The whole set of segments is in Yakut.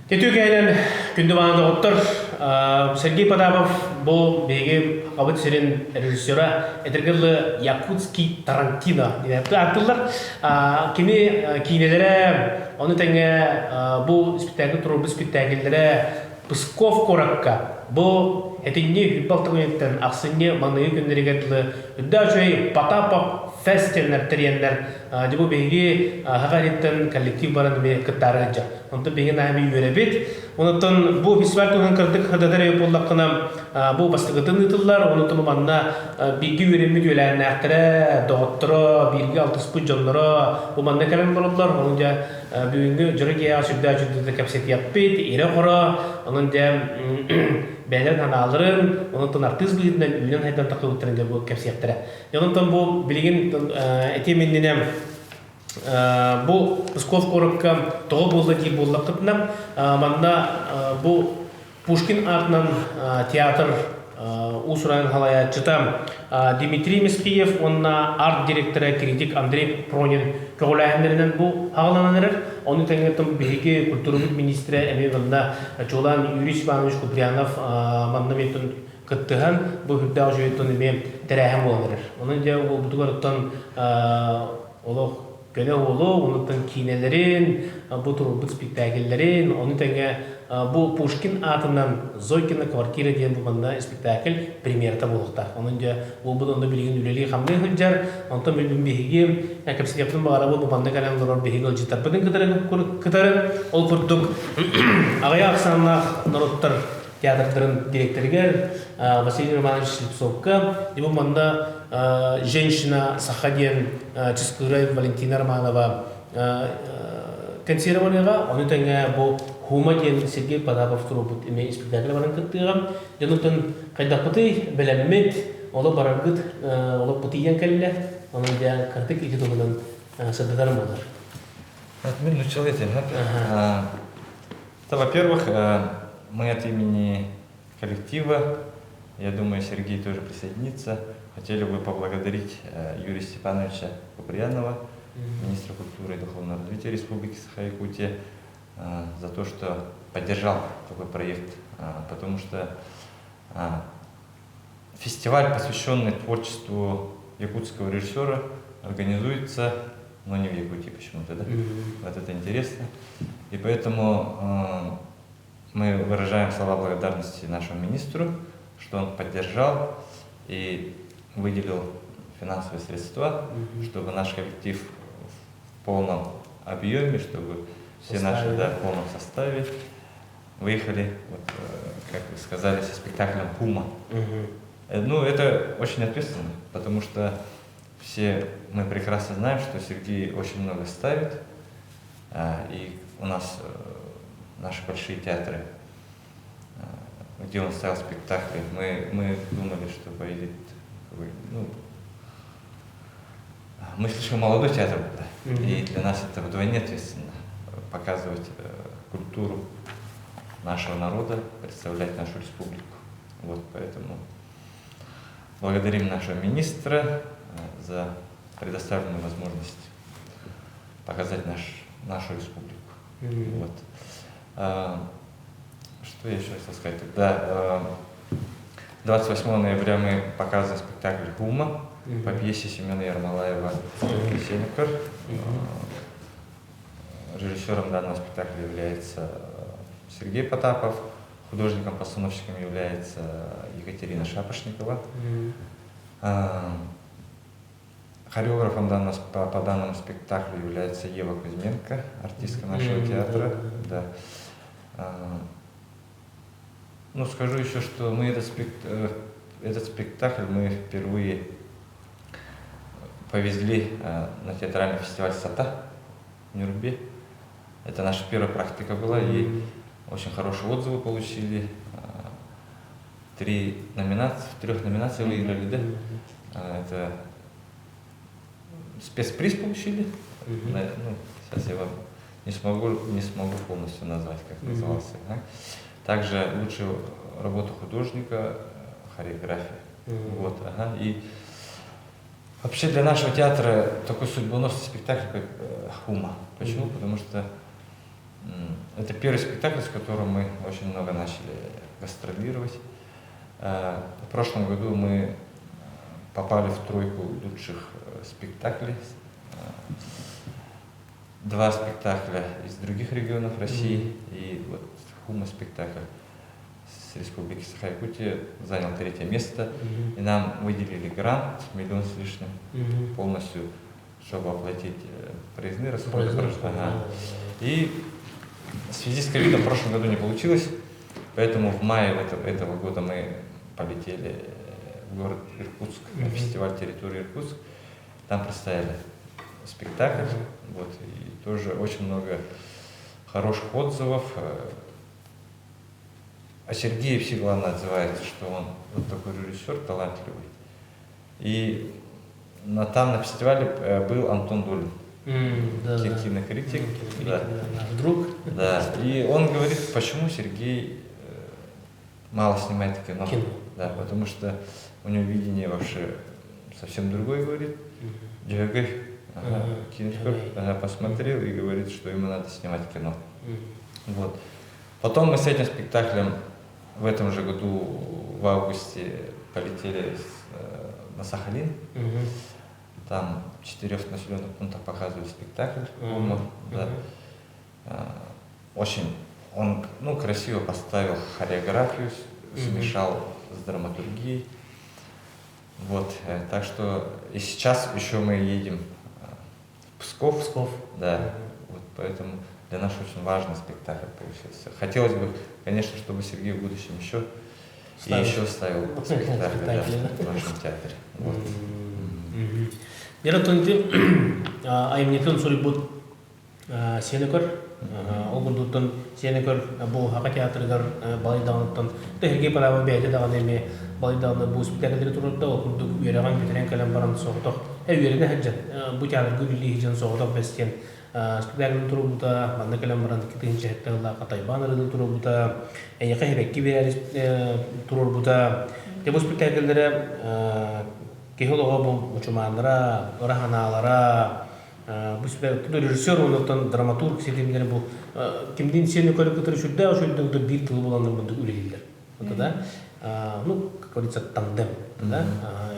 Үтүө киэһэнэн күндү мааны доҕоттор! Сергей Потапов бу биһиги Сахабыт сирин режиссера, этэргэ дылы Якутский Тарантино диэн ааттыыллар. Кини киинэлэрэ, ону тэҥэ бу спектакль туруорбут спектакльлэрэ Псков куоракка бу этинньи 26 күнүттэн ахсынньы маҥнайгы күннэригэр дылы үрдээх үчүгэй Потапов фест диэннэр тэрийэннэр дьэ бу биһиги Саха сириттэн коллектив баран эмиэ кыттаары сылдьар. Онтон биһиги наһаа үөрэбит. Онтон бу фестиваль туһунан кырдык сырдатар эбит буоллаххына, бу бастакытын ыытыллар. Онтон манна бииргэ үөрэммит үөлээннээхтэрэ, доҕотторо, бииргэ алтыспыт дьонноро бу манна кэлэн олороллор. Ону дьэ бүгүҥҥү дьоро киэһэ сүрдээх үчүгэйдик кэпсэтиэхпит, ирэ-хоро. Онон дьэ бэйэлэрин санааларын, онтон артыыс быһыытынан үүнэн-сайдан тахсыбыттарын дьэ бу кэпсиэхтэрэ. Онтон бу билигин этиэм иннинэ бу Псков куоракка тоҕо буолла диир буоллаххытына, манна бу Пушкин аатынан театр уус-уран салайааччыта Дмитрий Месхиев уонна арт-директора критик Андрей Пронин көҕүлээһиннэринэн бу аҕаланан эрэр. Ону тэҥэ биһиги культурабыт министрэ эмиэ манна чуолаан Юрий Степанович Куприянов манна эмиэ кыттыһан бу үрдээх үчүгэйтэн эмиэ тэрээһин буолан эрэр. Онон дьэ уолбутугар оттон олох көнө уолу, онуттан киинэлэрин, бу турбут спектакльлэрин, ону тэҥэ бу Пушкин аатынан Зойкина квартира диэн бу манна спектакль премьерата буолуохтаах. Онон дьэ уолбут онно билигин үлэлии-хамныы сылдьар. Онтон билигин биһиги кэпсэтиэхпитин баҕарабыт бу манна кэлэн олорор биһиги ыалдьыттарбытын кытары ол курдук аҕыйах ахсааннаах норуоттар театрдарын директорыгар Василий Романович Слепцовка, бу манна «Женщина Саха» диэн Чыскыырай Валентина Романова консерваторияҕа, ону тэҥэ бу Хума диэн Сергей Потапов туруорбут эмиэ испэктээкилэ баран кыттыаҕа. Дьонуттан хайдахпытый, бэлэммит, олох бараргыт, олох бытыйан кэллэ, онон дьэ кыратык ити туһунан сырдатарым буолар. Мин нууччалыы этим. Это, во-первых, мы от имени коллектива, я думаю, Сергей тоже присоединится, хотели бы поблагодарить Юрия Степановича Куприянова, министра культуры и духовного развития Республики Саха-Якутия, за то, что поддержал такой проект, потому что фестиваль, посвященный творчеству якутского режиссера, организуется, но не в Якутии почему-то, да? Вот это интересно. И поэтому мы выражаем слова благодарности нашему министру, что он поддержал и выделил финансовые средства, чтобы наш коллектив в полном объеме, чтобы все наши, да, в полном составе выехали, вот, как вы сказали, со спектаклем «Пума». Ну, это очень ответственно, потому что все мы прекрасно знаем, что Сергей очень много ставит, и у нас наши большие театры, где он ставил спектакли, мы думали, что поедет, ну, мы слишком молодой театр был, да, и для нас это вдвойне ответственно показывать культуру нашего народа, представлять нашу республику. Вот поэтому благодарим нашего министра за предоставленную возможность показать нашу республику. Вот. Что я еще хотел сказать? Да, 28 ноября мы показываем спектакль «Гума» по пьесе Семена Ермолаева «Сенекер». Режиссером данного спектакля является Сергей Потапов, художником-постановщиком является Екатерина Шапошникова. Хореографом по данному спектаклю является Ева Кузьменко, артистка нашего театра. Да. Ну, скажу еще, что мы этот спектакль мы впервые повезли на театральный фестиваль «Сата» в Нюрбе. Это наша первая практика была, и очень хорошие отзывы получили. Три номинации, в трех номинациях выиграли, да? Это спецприз получили. Ну, сейчас я вам не смогу полностью назвать, как назывался. Да? Также лучшую работу художника, хореография. Вот, ага. И вообще для нашего театра такой судьбоносный спектакль, как «Хума». Почему? Потому что Это первый спектакль, с которым мы очень много начали гастролировать. В прошлом году мы попали в тройку лучших спектаклей. Два спектакля из других регионов России и вот Хума спектакль с Республики Саха-Якутия занял третье место. И нам выделили грант, миллион с лишним, полностью, чтобы оплатить проездные расходы. Ага. И в связи с ковидом в прошлом году не получилось, поэтому в мае этого года мы полетели в город Иркутск, на фестиваль территории Иркутск. Там представили спектакль, вот, и тоже очень много хороших отзывов. А Сергей все главное отзывается, что он вот такой режиссер талантливый. И там на фестивале был Антон Долин, кинокритик. Да. Вдруг? Да. И он говорит, почему Сергей мало снимает кино. кино. Да, потому что у него видение вообще совсем другое, говорит. Дьөгүөр, ага, ага, посмотрел и говорит, что ему надо снимать кино. Вот. Потом мы с этим спектаклем в этом же году в августе полетели на Сахалин. Там в четырех населенных пунктах показывали спектакль. Да. Очень он, ну, красиво поставил хореографию, смешал с драматургией. Вот, так что и сейчас еще мы едем в Псков. Псков. Да, вот поэтому для нас очень важный спектакль получился. Хотелось бы, конечно, чтобы Сергей в будущем еще ставил. И еще ставил спектакль, да, в нашем театре. Вот. Дьэ оттон ити айымньытын суруйбут Сиэн Өкөр. Ол курдуктан Сиэн Өкөр бу Саха театрыгар балайдаҕыттан Сергей Панава бэйэтэ даҕаны эмиэ балайдаҕына бу спектакльдери турарда ол курдук үөрэҕин бүтэрэн кэлэн баран соҕотох үөрэнэ сылдьан бу театрга үлэлии сылдьан соҕотох бэстиэн спектакль туруорбута манна кэлэн баран 2007 сыллаахха Тайбаан арыытын туруорбута эйиэхэ сибэкки биэрээри туруорбута дьэ бу спектакльлэрэ киһи олоҕо бу мучумааннара ыра санаалара бу режиссер оннуттан драматург ситимнэри бу кимдиин сиэн көрө кытары сүрдээх үчүгэй биир тылы буланнар мындык үлэлииллэр да ну как говорится тандем да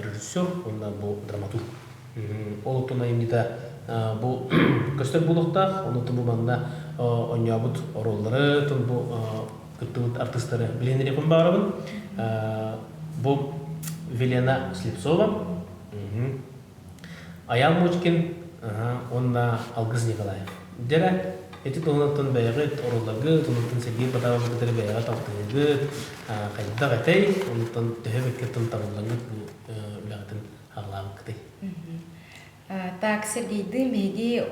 режиссер уонна бу драматург ол оттон айымньыта бу көстөр буолуохтаах онуттан бу манна оонньообут оруоллары тон бу кыттыбыт артыстары билиһиннэриэхпин баҕарабын бу Велена Слепцова Айаал Мучкин уонна Алгыс Николаев. Дьэрэ, ити туһунан бэйэҕит оруолларгыт, онуттан Сергей Потапов кытары бэйэҕит алтыһыыгыт хайдах этэй, онуттан төһө бэккэттэн табыллаҥҥыт бу үлэҕитин аҕалаабыккытый? Так, Сергейдыын биһиги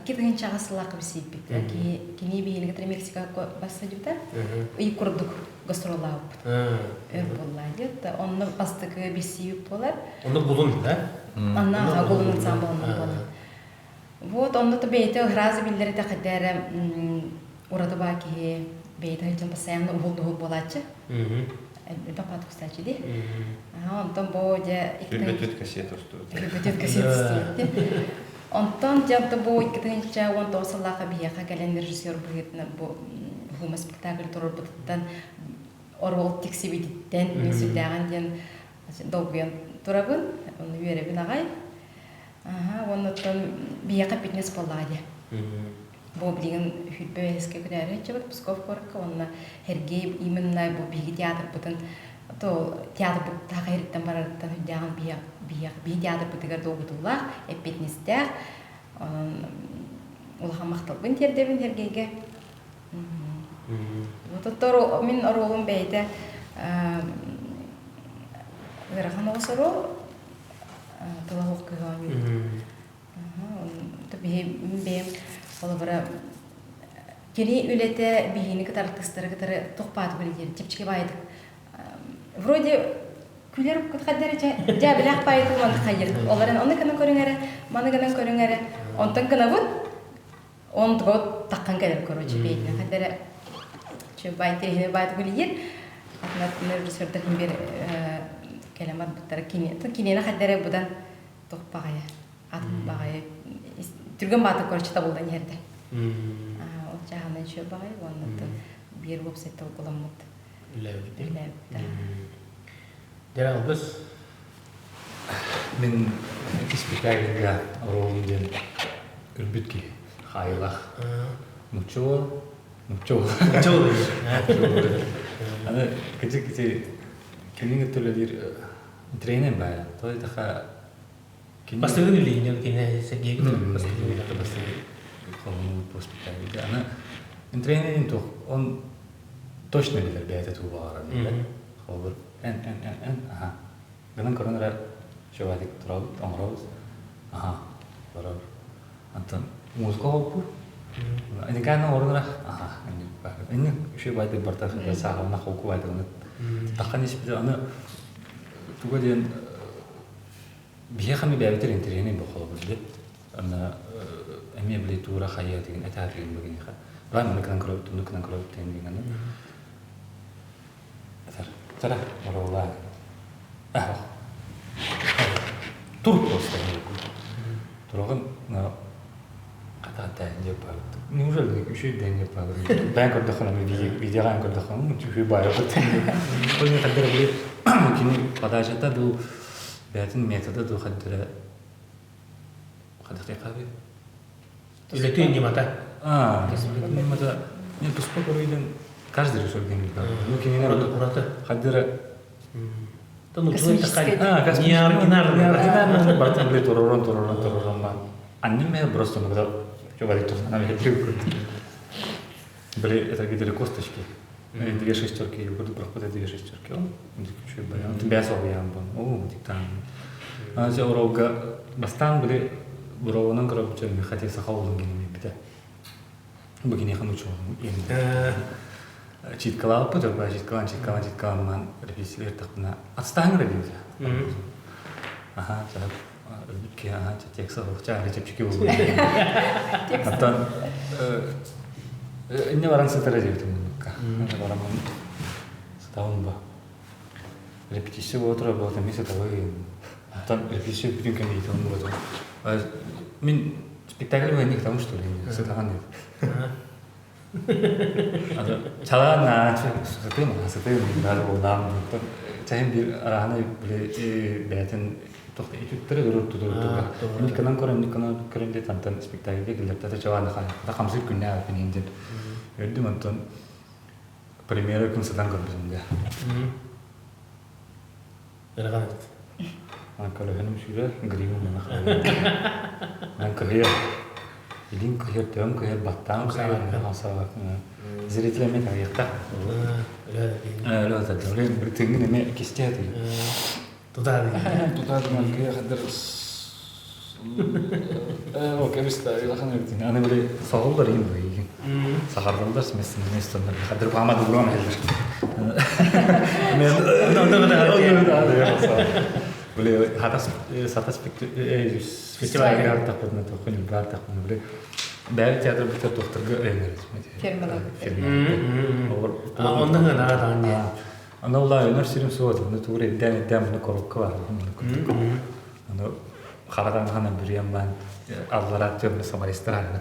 2000 сыллаахха билсибиппит. Кини биһиги кытары Мексикаҕа бассадьыбыта. Ый курдук гастроллаабыппыт. Өр буолла диэт. Онно бастакы билсиибит буолар. Онно Гулун, да? Онно Гулун ансамблынан буолар. Вот, онно то бэйэтэ ыраазы биллэр этэ хайда эрэ ураты баа киһи бэйэтэ сылдьан постоянно уһул-дуһул буолааччы. Элбэх баат кустааччы дии. Онтон бу дьэ Сүрбэтүт кассета устубут. Сүрбэтүт кассета устубут. Онтон дьэ онтон бу 2019 сыллаахха биһиэхэ кэлэн режиссер быһыытынан бу Хума спектакль туруорбутуттан оруол тиксибититтэн мин сүрдээҕин диэн долгуйан турабын, ону үөрэбин аҕай. Аха, уонна оттон биһиэхэ фитнес буоллаҕа дии. Бу билигин Хүрбэ бэһискэ күнээри сылдьабыт Псков куоракка уонна Сергей именно бу биһиги театрбытын то театрбыт таха иһириттэн барарыттан үрдээҕин биһиги театрбытыгар долгутуулаах, эппиэтинэстээх. Онон улахан махталбын тиэрдэбин Сергейгэ. Вот мин оруолум бэйэтэ ыарахан оҕус оруол тыла суох кыһа оонньуур. Бэйэм холобура кини үлэтэ биһини кытары артыыстары кытары туох бааты диэн чэпчэки баайдык вроде күлэр хайдары дьэ билэх баайдык маннык хайыр олорон ону гынан көрүҥ эрэ маны гынан көрүҥ эрэ онтон гынабын он туга таххан кэлэр короче бэйэтинэн хайдары бай тириһини баайдык үлийир режиссердар бир кэлэн барбыттара кинини хайдары будан туох баҕайы атын баҕайы түргэн баата короче табыллан иһэрдэ. чааһынан үчүгэй баҕайы уонна биир уопсай толкуламмыт үлэлээбит. Дьэ, алгыс. Мин испитээгэлгэ оруолум диэн өлбүт киһи, хаайылаах. Нуучча уол, нуучча уол. Нуучча уол. Аны кыдьык ити кинини төлөлүүр тренер баайа. То этаха кини Бастыгын үлүйүнэн кини Сергей бастыгын бастыгын холонуу госпитальга. Аны тренерин туох он точно билэр бэйэтэ тугу баҕарар билэр. Холобур эн эн эн эн аха гынан көрөн эрэ шөбатик турабыт оҥоробут аха барар антон музыка холбуур Никана оҥорон эрэ аха инник үчүгэй барта сааҕына холку байтыгына таххан испитэ аны туга диэн биһиэхэ эмиэ бэйэбитигэр интэриэһинэй бу холобур дии аны эмиэ били туура хайа деген этаатыгын бигиниха баан маны кынан көрөбүт тунну кынан көрөбүт деген деген аны Тара, оруоллаан. Тур просто. Тураҕын хата диэп баабыт. Неужели үчүгэй дээн диэп баабыт. Бэйэн көрдөххүнэ видеоҕа көрдөххүнэ үчүгэй баайбыт. Ол иһин хаддара били кини подачата дуу бэйэтин метода дуу хаддара хадахтыахха Үлэтин ньымата. А, ньымата. Не туспа көрүйден каждый режиссер Ну, кинилер ураты. Хаддыра Неординарный. Бартан биле туророн туророн туророн ба. Аннем мен просто когда что говорит, то она меня Были это где косточки. Две шестерки, я буду проходить две шестерки. Он бәс оҕуйаан бон. Оо, диктан. Аны оролга бастаан били буровынан көрөбүчө хотя саха олун гинеми бите. Бу гини хан учуон читкалааппыт өрбаа читкалаан читкалаан читкалаан маан репетиция тахпына отстаһаҥ эрэ диэбитэ. Аха, өлбүт киһи аха текст чаары чэпчэки буолуо. Оттон инне баран сытара диэбитим муннукка. Баран сытабын ба. Репетиция буола турар буолта мин сытабын. Оттон репетиция бүтүн кэмэ иитэн буолуо. Мин спектакль не к тому, что ли, сытаҕан диэт. Чалаан сытыым, сытыым, баар буоллаам. Чаһын биир араһаны били бэйэтин тохта итүттэрэ өрөр тутур Никонан көрөн, Никонан көрөн диэт антон спектакльга киллэртэ чалаан хамсык күннээх күнүн диэн. Өрдүм онтон премьера күн сытан көрбүтүм дэ. Ырахан эбит. Көлөһөнүм сүүрэр, гримым мана Мен кыһыйар. Илин кыһыйар, төм кыһыйар, баттаам кыһыйар. Зритель эме таҕыйахта. Өлө бір тыҥын эме кисте Тутаар. Тутаар кыһыйа хаддар О, кэбис улахан эбитин. Аны били соҕуллар иин быйыгын. Сахаргалдар сместен хадыр пама дугрон хеллер. Били хатас сатас фестиваль артахпытына тоххун бар артахпытына били бэйэ театр бүтэр тохторго өйнөр. Фирмалар. Фирма. Оннун гына даҕан Аны улаа өнөр сирим суот, аны тугур эддээн эддээн буну коробка бар. Аны харатан ханан бүрүйэн баан аллара төммө самаристар харатым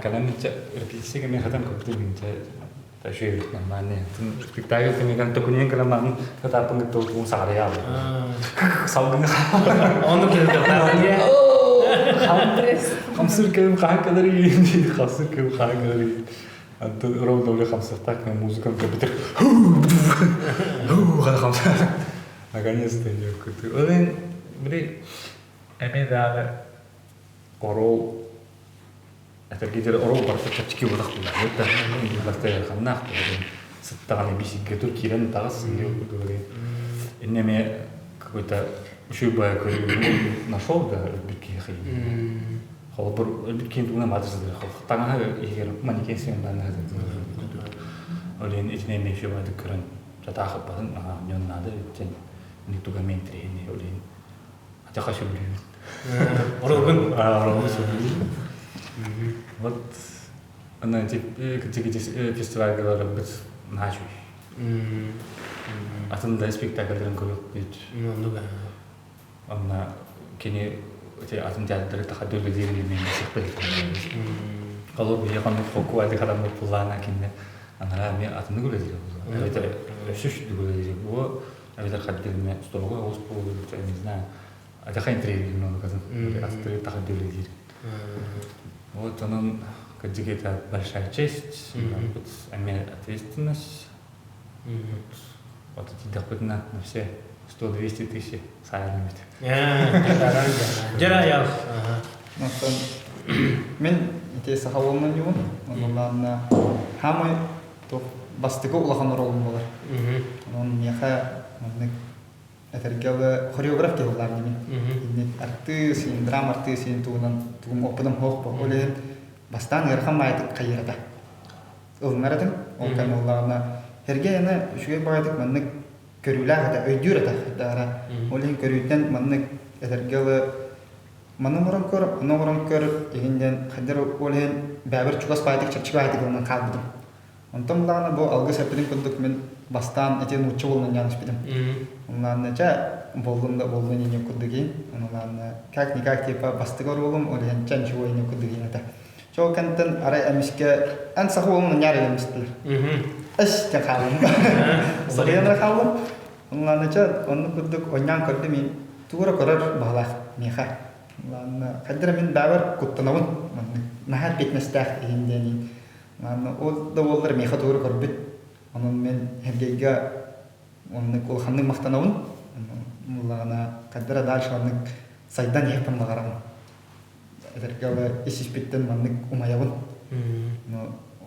Калан репетиция кеме хатан көптү минче ташүй нормальный. Спектакль кеме токунен каламан татапын тотун сарыя. Салгын. Оны келді. Хамсыр кем хаан кадar iyi. Хамсыр кем хаан кадar iyi. Антон ровно хамсыртак музыкам компьютер. Хамсыр. Наконец-то не Олен били эме даҕаны орол этэргитер орол барыта чэпчэки буолах буолар да барыта ыараханнаах сыттаҕына бисикке тур киирэн таҕыс инне эмиэ какой-то үчүгэй баайы көрүү нашел да өлбүт киһи холобур өлбүт киһи тугунан баатыр сытар таҥаһы иһигэр манекен сиэн баанна ол иһин итини эмиэ үчүгэй баайдык көрөн сатаахыппатын дьон наада эбит ник туга эмиэ интэриэһинэй ол иһин атаха сөбүлүүбүн Оролгун оролгун сөбүлүүбүн вот ана фестивальга барбыт наһаа үчүгэй атын да спектакльдарын көрүөхпүт оннук онно кини Атын театрдары тахадыр үлэлиир мен Холор бие ханнык хоку ады хараммыт пуллаана кинне анара эми атыннык үлэлиир буолуо. Эбэтэр өссө үрдүк үлэлиир буолуо. Эбэтэр хаддырме строго оҕус буолуо, не знаю. Атаха интриги много казан. Аттары тахадыр үлэлиир. Вот онон кырдьык это большая честь, эмиэ ответственность. Вот тиийдэхпитинэ на все 100-200 тысяч сайарым бит. Дьара аял. Оттон мен ити саха уолунан юбун. Оннулаанна хаамай туох бастакы улахан оруолум буолар. Онон миэхэ маннык этэргэ дылы хореограф киһи буоллар дии. Инник артыыс, драма артыыс тугунан тугум опытым суох бо. Ол иһин бастаан ыарахан маайытык хайыырата. Ылынар этим. Ол кэм буоллаҕына Сергей аны үчүгэй баҕайытык маннык көрүүлээх этэ, өйдүүр этэ даара. Ол иһин көрүүттэн маннык этэргэ дылы маны оҥорон көр, ону оҥорон көр иһин диэн хайдах ол иһин бэйэбэр чугас баҕайытык, чэпчэки баҕайытык ылынан хаалбытым. Онтон буллаҕына бу алгыс эппитин курдук мин бастаан ити нуучча уолунан ньаан испитим. Онлаанна чэ боллун да боллун ине курдук иин. Онлаанна как-никак типа бастыгы оруолум ол иһин чэ ничего ине курдук иин этэ. Чол кэнтэн арай эмискэ эн саха уолун ньаар эмистилэр. Эс диэн хааллым. Сарыйан хааллым. Онлаанна чэ оннук курдук онньаан көрдүм иин тугу эрэ көрөр баҕалаах миэхэ. Онлаанна хайдара мин баабар куттанабын. Маннык наһаа эппиэтинэстээх иһин диэн Манна ол да буоллар миэхэ тугу эрэ көрбүт. Онон мин Сергейгэ оннук улаханнык махтанабын. Муллаҕына хайдара дальше оннук сайдан иһиэхпин баҕарабын. Этэргэ дылы ис-испиттэн маннык умайабын.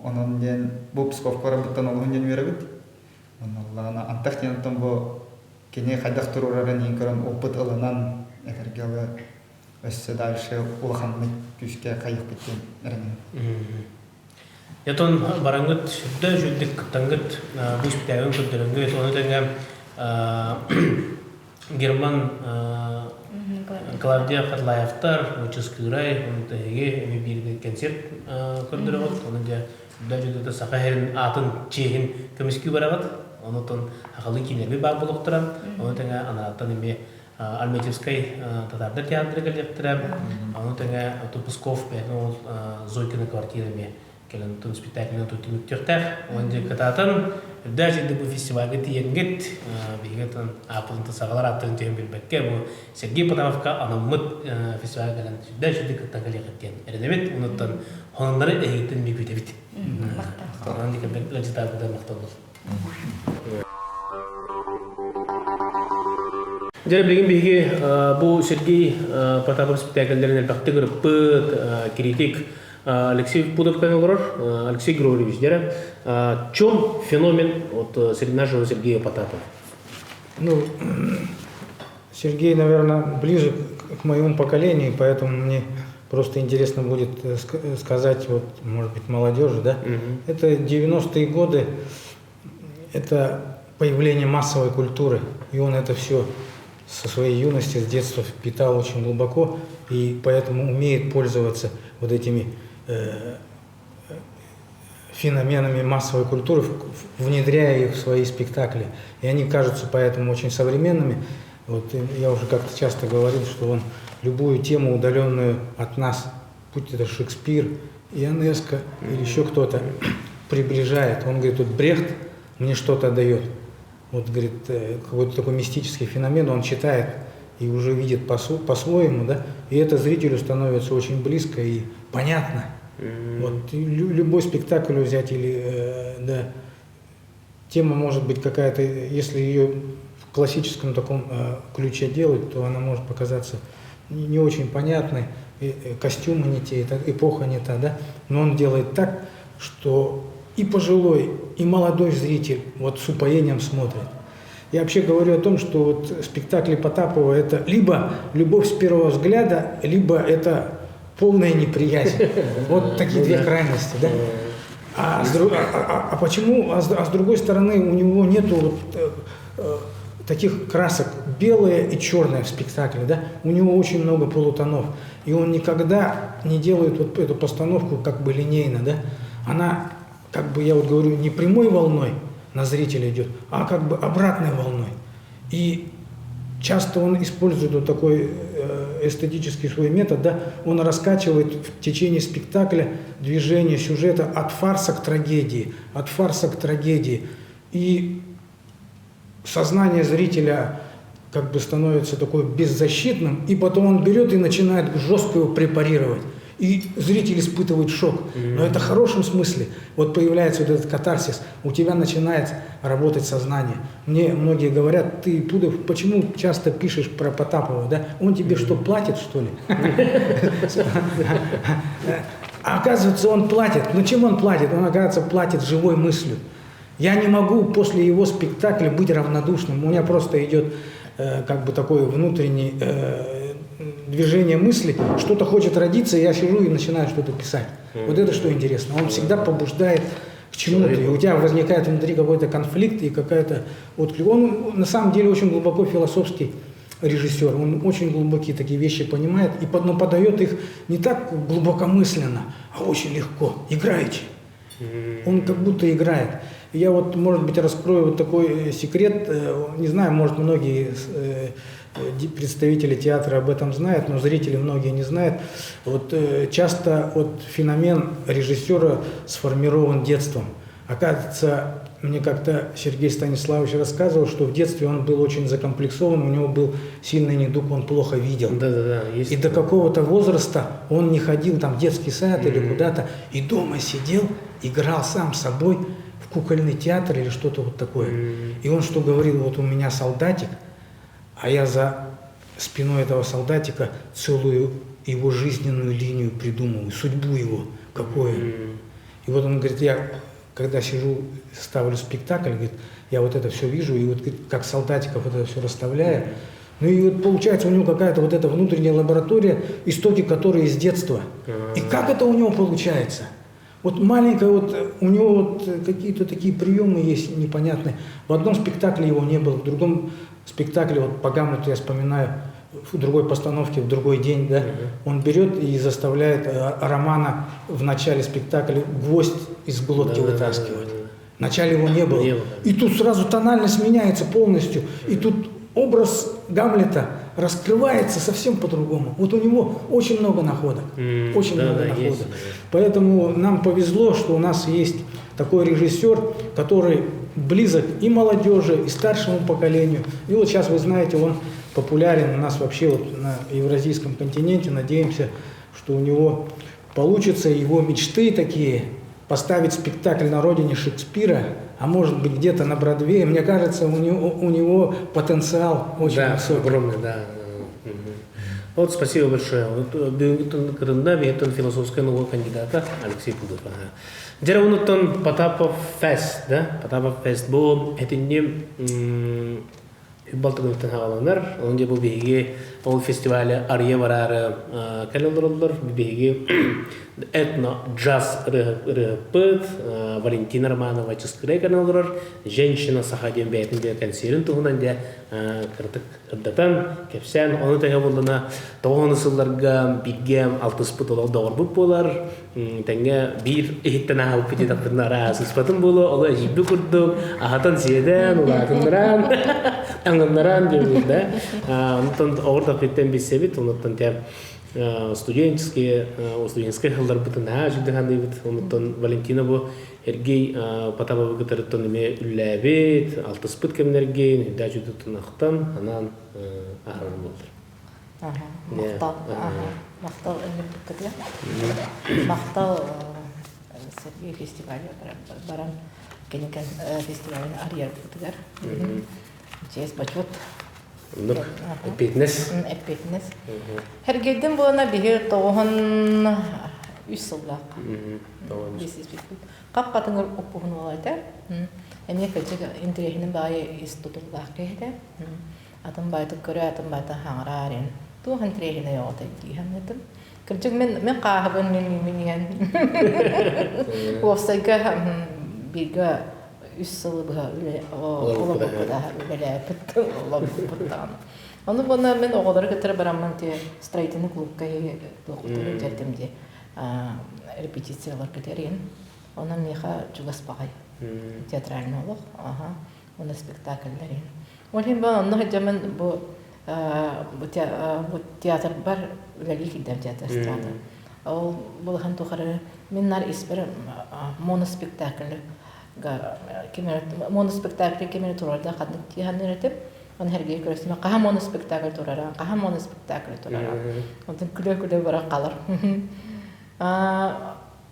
Онон диэн бу Псковка барарбыттан олуһун диэн үөрэбит. Оннуллаҕына антах диэн оттон бу кини хайдах туруорарын иһин көрөн опыт ылынан этэргэ дылы өссө дальше улаханнык күүскэ хайыахпыт диэн эрэнэбин. Ятон бараҥҥыт сүрдэ үчүгдүк кыттаҥҥыт бу испитээгин көрдөрөнгүт ону тэҥэ Герман Клавдия Хатлаевтар, Мычыскыырай, ону тэһиги эми бииргэ концерт көрдөрөҕүт. Ону дьэ сүрдэ үчүгдүк саха иһин аатын чиэһин көмүскүү бараҕыт. Онутун хахалы киинэби баар болуктара. Ону тэҥэ анааттан эми Альметьевскай татаардар театры кэлиэхтэрэ. Ону тэҥэ Псков бэйэтин ол Зойкина квартира эмиэ кэлэн тун спектакльны түмүктүөхтээх. Онон дьэ кытаатан үрдээх сирдик бу фестивальга тиийэҥҥит биһиги тон ааппытын саҕалар ааттарын түһэн билбэккэ бу Сергей Потаповка анаммыт фестивальга кэлэн сүрдээх сирдик кыттан кэлиэххит диэн эрэнэбит. Онуттан хонуннары эһигиттэн ми күүтэбит. Махтал. Онон дикэбин ыалдьытаабытыгар махтал Дьэ, билигин биһиги бу Сергей Потапов спектакльлэрин элбэхтик ырыппыт, критик Алексей Пудовкан олорор, Алексей Григорьевич дьэ, в чем феномен вот среди нашего Сергея Потапова? Ну, Сергей, наверное, ближе к моему поколению, поэтому мне просто интересно будет сказать, вот, может быть, молодежи, да? Это 90-е годы, это появление массовой культуры, и он это все со своей юности, с детства впитал очень глубоко, и поэтому умеет пользоваться вот этими феноменами массовой культуры, внедряя их в свои спектакли. И они кажутся поэтому очень современными. Вот я уже как-то часто говорил, что он любую тему, удаленную от нас, будь это Шекспир, Ионеско или еще кто-то, приближает. Он говорит, вот Брехт мне что-то дает. Вот, говорит, какой-то такой мистический феномен, он читает и уже видит по-своему, да, и это зрителю становится очень близко и понятно. Вот любой спектакль взять или, да, тема может быть какая-то, если ее в классическом таком ключе делать, то она может показаться не очень понятной, костюмы не те, эпоха не та, да, но он делает так, что и пожилой, и молодой зритель вот с упоением смотрит. Я вообще говорю о том, что вот спектакли Потапова это либо любовь с первого взгляда, либо это полная неприязнь. Вот такие две крайности, да? А почему, а с другой стороны, у него нету вот таких красок белое и черное в спектакле, да? У него очень много полутонов. И он никогда не делает вот эту постановку как бы линейно, да? Она, как бы я вот говорю, не прямой волной на зрителя идет, а как бы обратной волной. И часто он использует вот такой эстетический свой метод, да, он раскачивает в течение спектакля движение сюжета от фарса к трагедии, от фарса к трагедии. И сознание зрителя как бы становится такое беззащитным, и потом он берет и начинает жестко его препарировать. И зритель испытывает шок. Но это в хорошем смысле. Вот появляется вот этот катарсис, у тебя начинает работать сознание. Мне многие говорят, ты, Пудов, почему часто пишешь про Потапова, да? Он тебе что, платит, что ли? А оказывается, он платит. Но чем он платит? Он, оказывается, платит живой мыслью. Я не могу после его спектакля быть равнодушным. У меня просто идет как бы такое внутреннее движение мысли, что-то хочет родиться, я сижу и начинаю что-то писать. Вот это что интересно. Он всегда побуждает к чему-то, и у тебя возникает внутри какой-то конфликт и какая-то отклик. Он на самом деле очень глубоко философский режиссер, он очень глубокие такие вещи понимает, и, но подает их не так глубокомысленно, а очень легко, играючи. Он как будто играет. Я вот, может быть, раскрою вот такой секрет, не знаю, может, многие представители театра об этом знают, но зрители многие не знают. Вот часто вот феномен режиссера сформирован детством. Оказывается, мне как-то Сергей Станиславович рассказывал, что в детстве он был очень закомплексован, у него был сильный недуг, он плохо видел. Да-да-да, есть И до какого-то возраста он не ходил там в детский сад или куда-то, и дома сидел, играл сам с собой в кукольный театр или что-то вот такое. И он что говорил, вот у меня солдатик, а я за спиной этого солдатика целую его жизненную линию придумываю, судьбу его, какую. И вот он говорит, я когда сижу, ставлю спектакль, говорит, я вот это все вижу, и вот говорит, как солдатиков вот это все расставляю. Ну и вот получается у него какая-то вот эта внутренняя лаборатория, истоки которой из детства. И как это у него получается? Вот маленькая вот, у него вот какие-то такие приемы есть непонятные. В одном спектакле его не было, в другом спектакле, вот по Гамлету я вспоминаю, в другой постановке, в другой день, да, он берет и заставляет Романа в начале спектакля гвоздь из глотки вытаскивать. Вначале его не было. Не было. И тут сразу тональность меняется полностью. И тут образ Гамлета раскрывается совсем по-другому. Вот у него очень много находок. Очень много находок. Есть, да. Поэтому нам повезло, что у нас есть такой режиссер, который близок и молодежи, и старшему поколению. И вот сейчас, вы знаете, он популярен у нас вообще вот на евразийском континенте. Надеемся, что у него получится его мечты такие, поставить спектакль на родине Шекспира, а может быть где-то на Бродвее. Мне кажется, у него потенциал очень Да, высокий. огромный, да. Вот спасибо большое. Вот бүгүн кытынна биһиттэн философская наука кандидата Алексей Пудов. Дьэ онтон Потапов Фест, да? Потапов Фест бу этинни Балтыгыттан хааланар, он де бу биһиги ол фестивале ария барары кэлэллэр биһиги этно джаз ырыһыппыт Валентина Романова чыскырай каналлар женщина саха диэн бэйэтин де кэнсиэрин туһунан де кыртык ырдатан кэпсээн ону тэҥэ буоллана тоҕону сылларга бииргэ алтыспыт олох доҕорбут буолар тэҥҥэ биир иһиттэн аһалпыт диэтэхпитинэ араас ыспатын буолуо оло эдьиийбит курдук аһатан сиэтэн улаатыннаран таҥыннаран диэбит да онтон оҕурдахпыттан билсэбит онуттан те студенческие студенческий сылларбытын наһаа үчүгдүк саныыбыт онуттан Валентина бу Сергей Потаповы кытарыттан эмиэ үллээбит алтыспыт кэмнэргин үрдээ үчүгдүк ахтан анаан аһарар буолар. Махтал. Махтал ынырбыккытыгар. Махтал Сергей фестиваль баран кенекен фестивалын арыйарбытыгар. Честь почет. Эппиэтинэс. Эппиэтинэс. Сергейдин буона биһи 93 сыллаах. Хап-хатыҥыр уппуһун уола этэ. Эмиэ кырдьык интэриэһинэй баҕайы ис тутуллаах киһи этэ. Атын баайтын көрө, атын баайтын хаҥыраар ин. Туох интэриэһинэй оҕото дии саныытым. Кырдьык мин мин хааһыбын мин мин иһэн уопсайга бииргэ үс сылы быһа үлэ олорбуппут олорбуппут даҕаны. Ону буона мин оҕолору кытары бараммын ти строительный клубка туохпутун дьэрдим дии репетицияларга тэрийэн. Онон миэхэ чугас баҕай театральный олох, аха, уонна спектакльлэрин. Ол иһин бу онно сылдьаммын бу Бу театрбар үлэлии киирдим театр эстрада. Ол булахан тухары мин нар испэр моноспектакль моноспектакль кимэри турарда ханнык тиһанныр этим. Оны Сергей көрөстүм. Хаһан моноспектакль турара, хаһан моноспектакль турара. Онтон күлэ-күлэ бара қалар.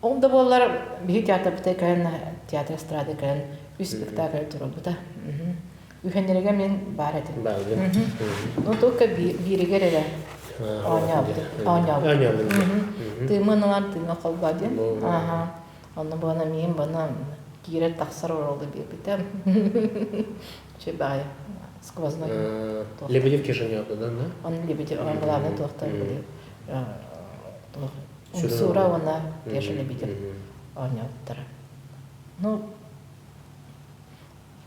Ол да буоллар биһи театрбыта кэлэн театр эстрада кэлэн үс спектакль турарбыта. Үһэннэригэр мин баар этим. Ну только бииригэр эрэ оонньообутум. Оонньообутум. Тыымын ылан тыына холбоо диэн. Аха. Онно буона миин бана киирэр тахсар оруолу биэрбитэ. Че баай сквозной. Лебедев кешенёбы, да? Он Лебедев, он главный туохтар были. Умсура уонна Кеша Лебедев оонньообуттара. Ну,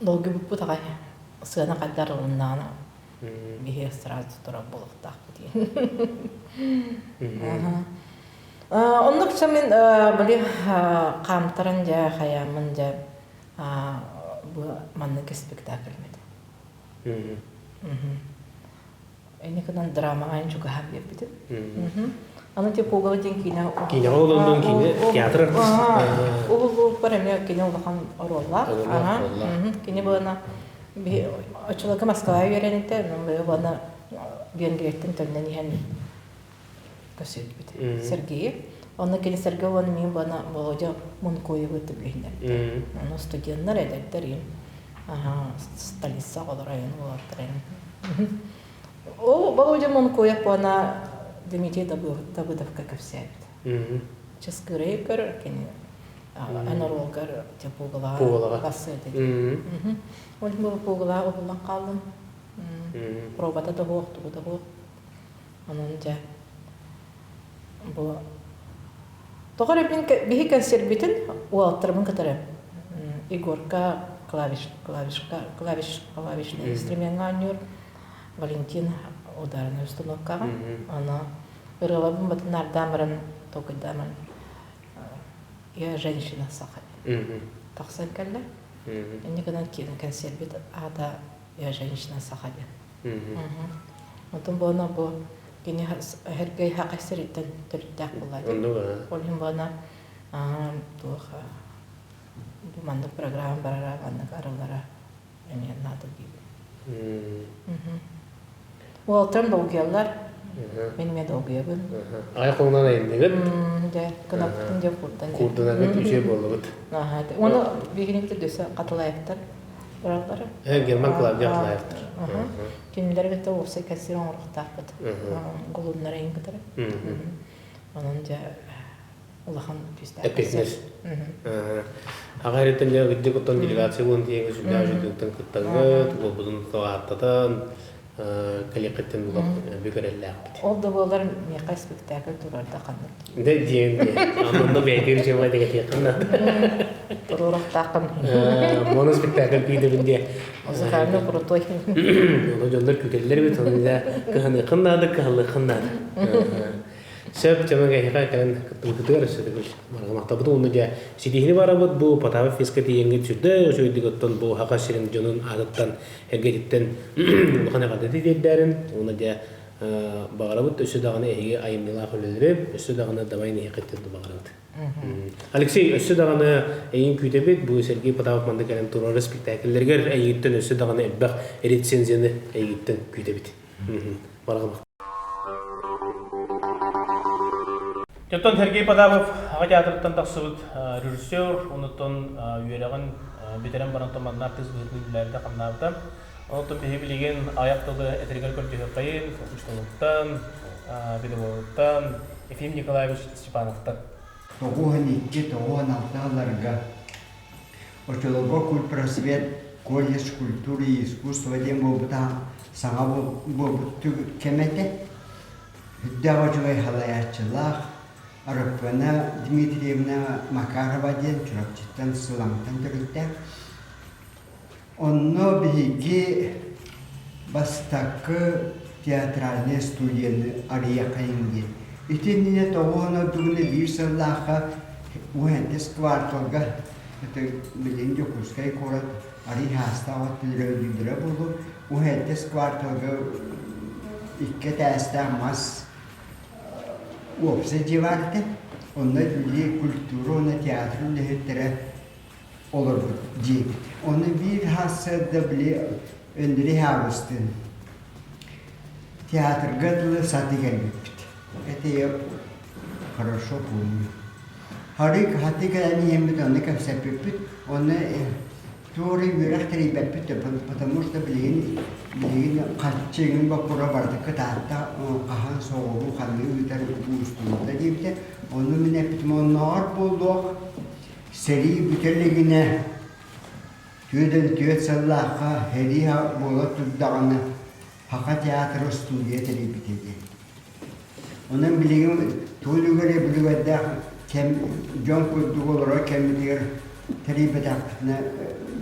долгуйбуппут аҕай сыана хайдар ылыннаҕына биһи сразу турар буолуохтаахпыт диэн. Оннук мин били хаамтаран дьэ хайааммын дьэ бу маннык спектакль этэ. Инникинэн гынан драмаҕа чугаһаан биэрбитим. Аны те Пугало диэн киинэ Киинэҕэ олондон киинэ театр артист. Уһуллууппар эмиэ кини улахан оруоллаах. Кини буона оччолорго Москваҕа үөрэнитэ, буона Венгрияттан төннөн иһэн көрсүбүт Сергейи. Онно кини Сергей уонна мин буона Володя Мункуевы түбүһүннэрбитэ. Ону студеннар эдэрдэр им столица оҕолоро айан уолаттар Ол Володя Мункуев уонна Дмитрий Давыдовка кэпсээбит. Чыскырайы көр кини эн оруолгар Пугалаҕа бассыа диэн. Ол бу Пугалаҕа уһуллан хааллым. Пробата да суох, тугу да суох. Онон дьэ бу тоҕо эрэ мин биһи кэнсиэрбитин уолаттарбын кытары Егорка клавиш клавишка клавиш клавишный инструмеҥҥа оонньуур Валентин ударный установкаҕа аны ырыаларбын батын наардаан баран толкуйдаан баран я женщина саха тахсан кэллэ инньэ гынан кэнсиэрбит аата я женщина саха диэн Онтон буона бу кини Сергей Хакай сириттэн төрүттээх буолла дии. Ол иһин буона туох бу маннык программа барара, маннык арыллара эмиэ наада диибин. Уолтан долгуйаллар. Мин эмиэ долгуйабын. Ай холунан айынныгыт. Дьэ, кынаппытын дьэ курдан. Курданагыт үчүгэй буоллубут. Оны биһигини дөсө Катылаевтар бараллара. Герман Клавдия Катылаевтар. Кинилэр кытта уопсай кэссир оҥоруохтаахпыт. Голуннара иһин кытары. Онон дьэ улахан күүстээх. Эппиэтинэс. Аҕа эриттэн дьэ кырдьык оттон делегация буолан тиийэн сүрдээх үчүгэйдик кыттаҥҥыт, уолбутун ааттатан, кэлиэххиттэн булан бүк эрэллээхпит. Ол да буолар миэхэ спектакль турарда ханнык. Дэ диэн диэн. Онно бэйэтигэр дьиэҕэ дэгэтиэххин наада. Туруорахтааххын. Моно спектакль күүтэбин диэ. Музыкальный крутой. Ону дьоннор күүтэллэр эбит, ону дьэ кыһаныаххын наада, кыһаллыаххын наада. Сөп, дьоно эһиэхэ кэлэн кыттыбыкытыгар өссө төгүл барҕамахтабыт уонна дьэ ситиһини барабыт бу Потапов феска тиийэҥҥит сүрдээх үчүгэйдик оттон бу Саха сирин дьонун аатыттан эргэтиттэн улахан эҕэрдэ тириэрдээрин уонна дьэ баҕарабыт өссө даҕаны эһиги айымньылаах үлэлэри өссө даҕаны давай нэһиэхиттэн баҕарабыт. Алексей, өссө даҕаны эйигин күүтэбит бу Сергей Потапов манна кэлэн турар спектакльлэригэр эйигиттэн өссө даҕаны элбэх рецензияны эйигиттэн күүтэбит. Барҕамах. Оттон Сергей Потапов Аҕа театрыттан тахсыбыт режиссер, онуттан үөрэҕин бүтэрэн баран манна артыыс быһыытынан үлэлээбитэ-хамнаабыта. Онтон биһи билигин айах тылы этэригэр көрдөһүөххэйин, учууталыттан, педагогуттан Ефим Николаевич Степановтан. 92-96 сылларга оччолорго культпросвет колледж культуры и искусства диэн буолбута саҥа буолбут кэмэ этэ. Үрдээх үчүгэй салайааччылаах Араппана Дмитриевна Макарова диэн Чурапчыттан Сылаҥтан төрүттээх. Онно биһиги бастакы театральнай студияны арыйыаххайыҥ диэн. Ити иннинэ тоҕуһун ордугуна биир сыллаахха Уһэнтис кварталга это билигин Дьокуускай куорат арый хаастаах өттүлэрэ өйдүүллэрэ буолуо. Уһэнтис кварталга Икки этээстээх мас уопсай дьиэ баар этэ. Онно били культура уонна театр үлэһиттэрэ олорбут дьиэбит. Ону биир сарсыарда били Өндөрүй Аабыстыын театрга дылы сатыы кэлбиппит. Это я хорошо помню. Харык хаты кэлэн иһэммит онно кэпсэппиппит. Онно туора үөрэх тэрийбэппит да, потому что билигин билигин харчы эҥин боппуруоһа барыта кытаатта, хаһан соҕуруу ханна ыытар уустугурда диэбитэ. Онно мин эппитим оннооҕор буолуох сэрии бүтэ илигинэ түөдэн түөрт сыллаахха сэрии буола турдаҕына Саха театра студия тэрийбитэ диэн. Онон билигин тугу эрэ бүлүгэрдээх кэм дьон курдук олорор кэммитигэр тэрийбэтэхпитинэ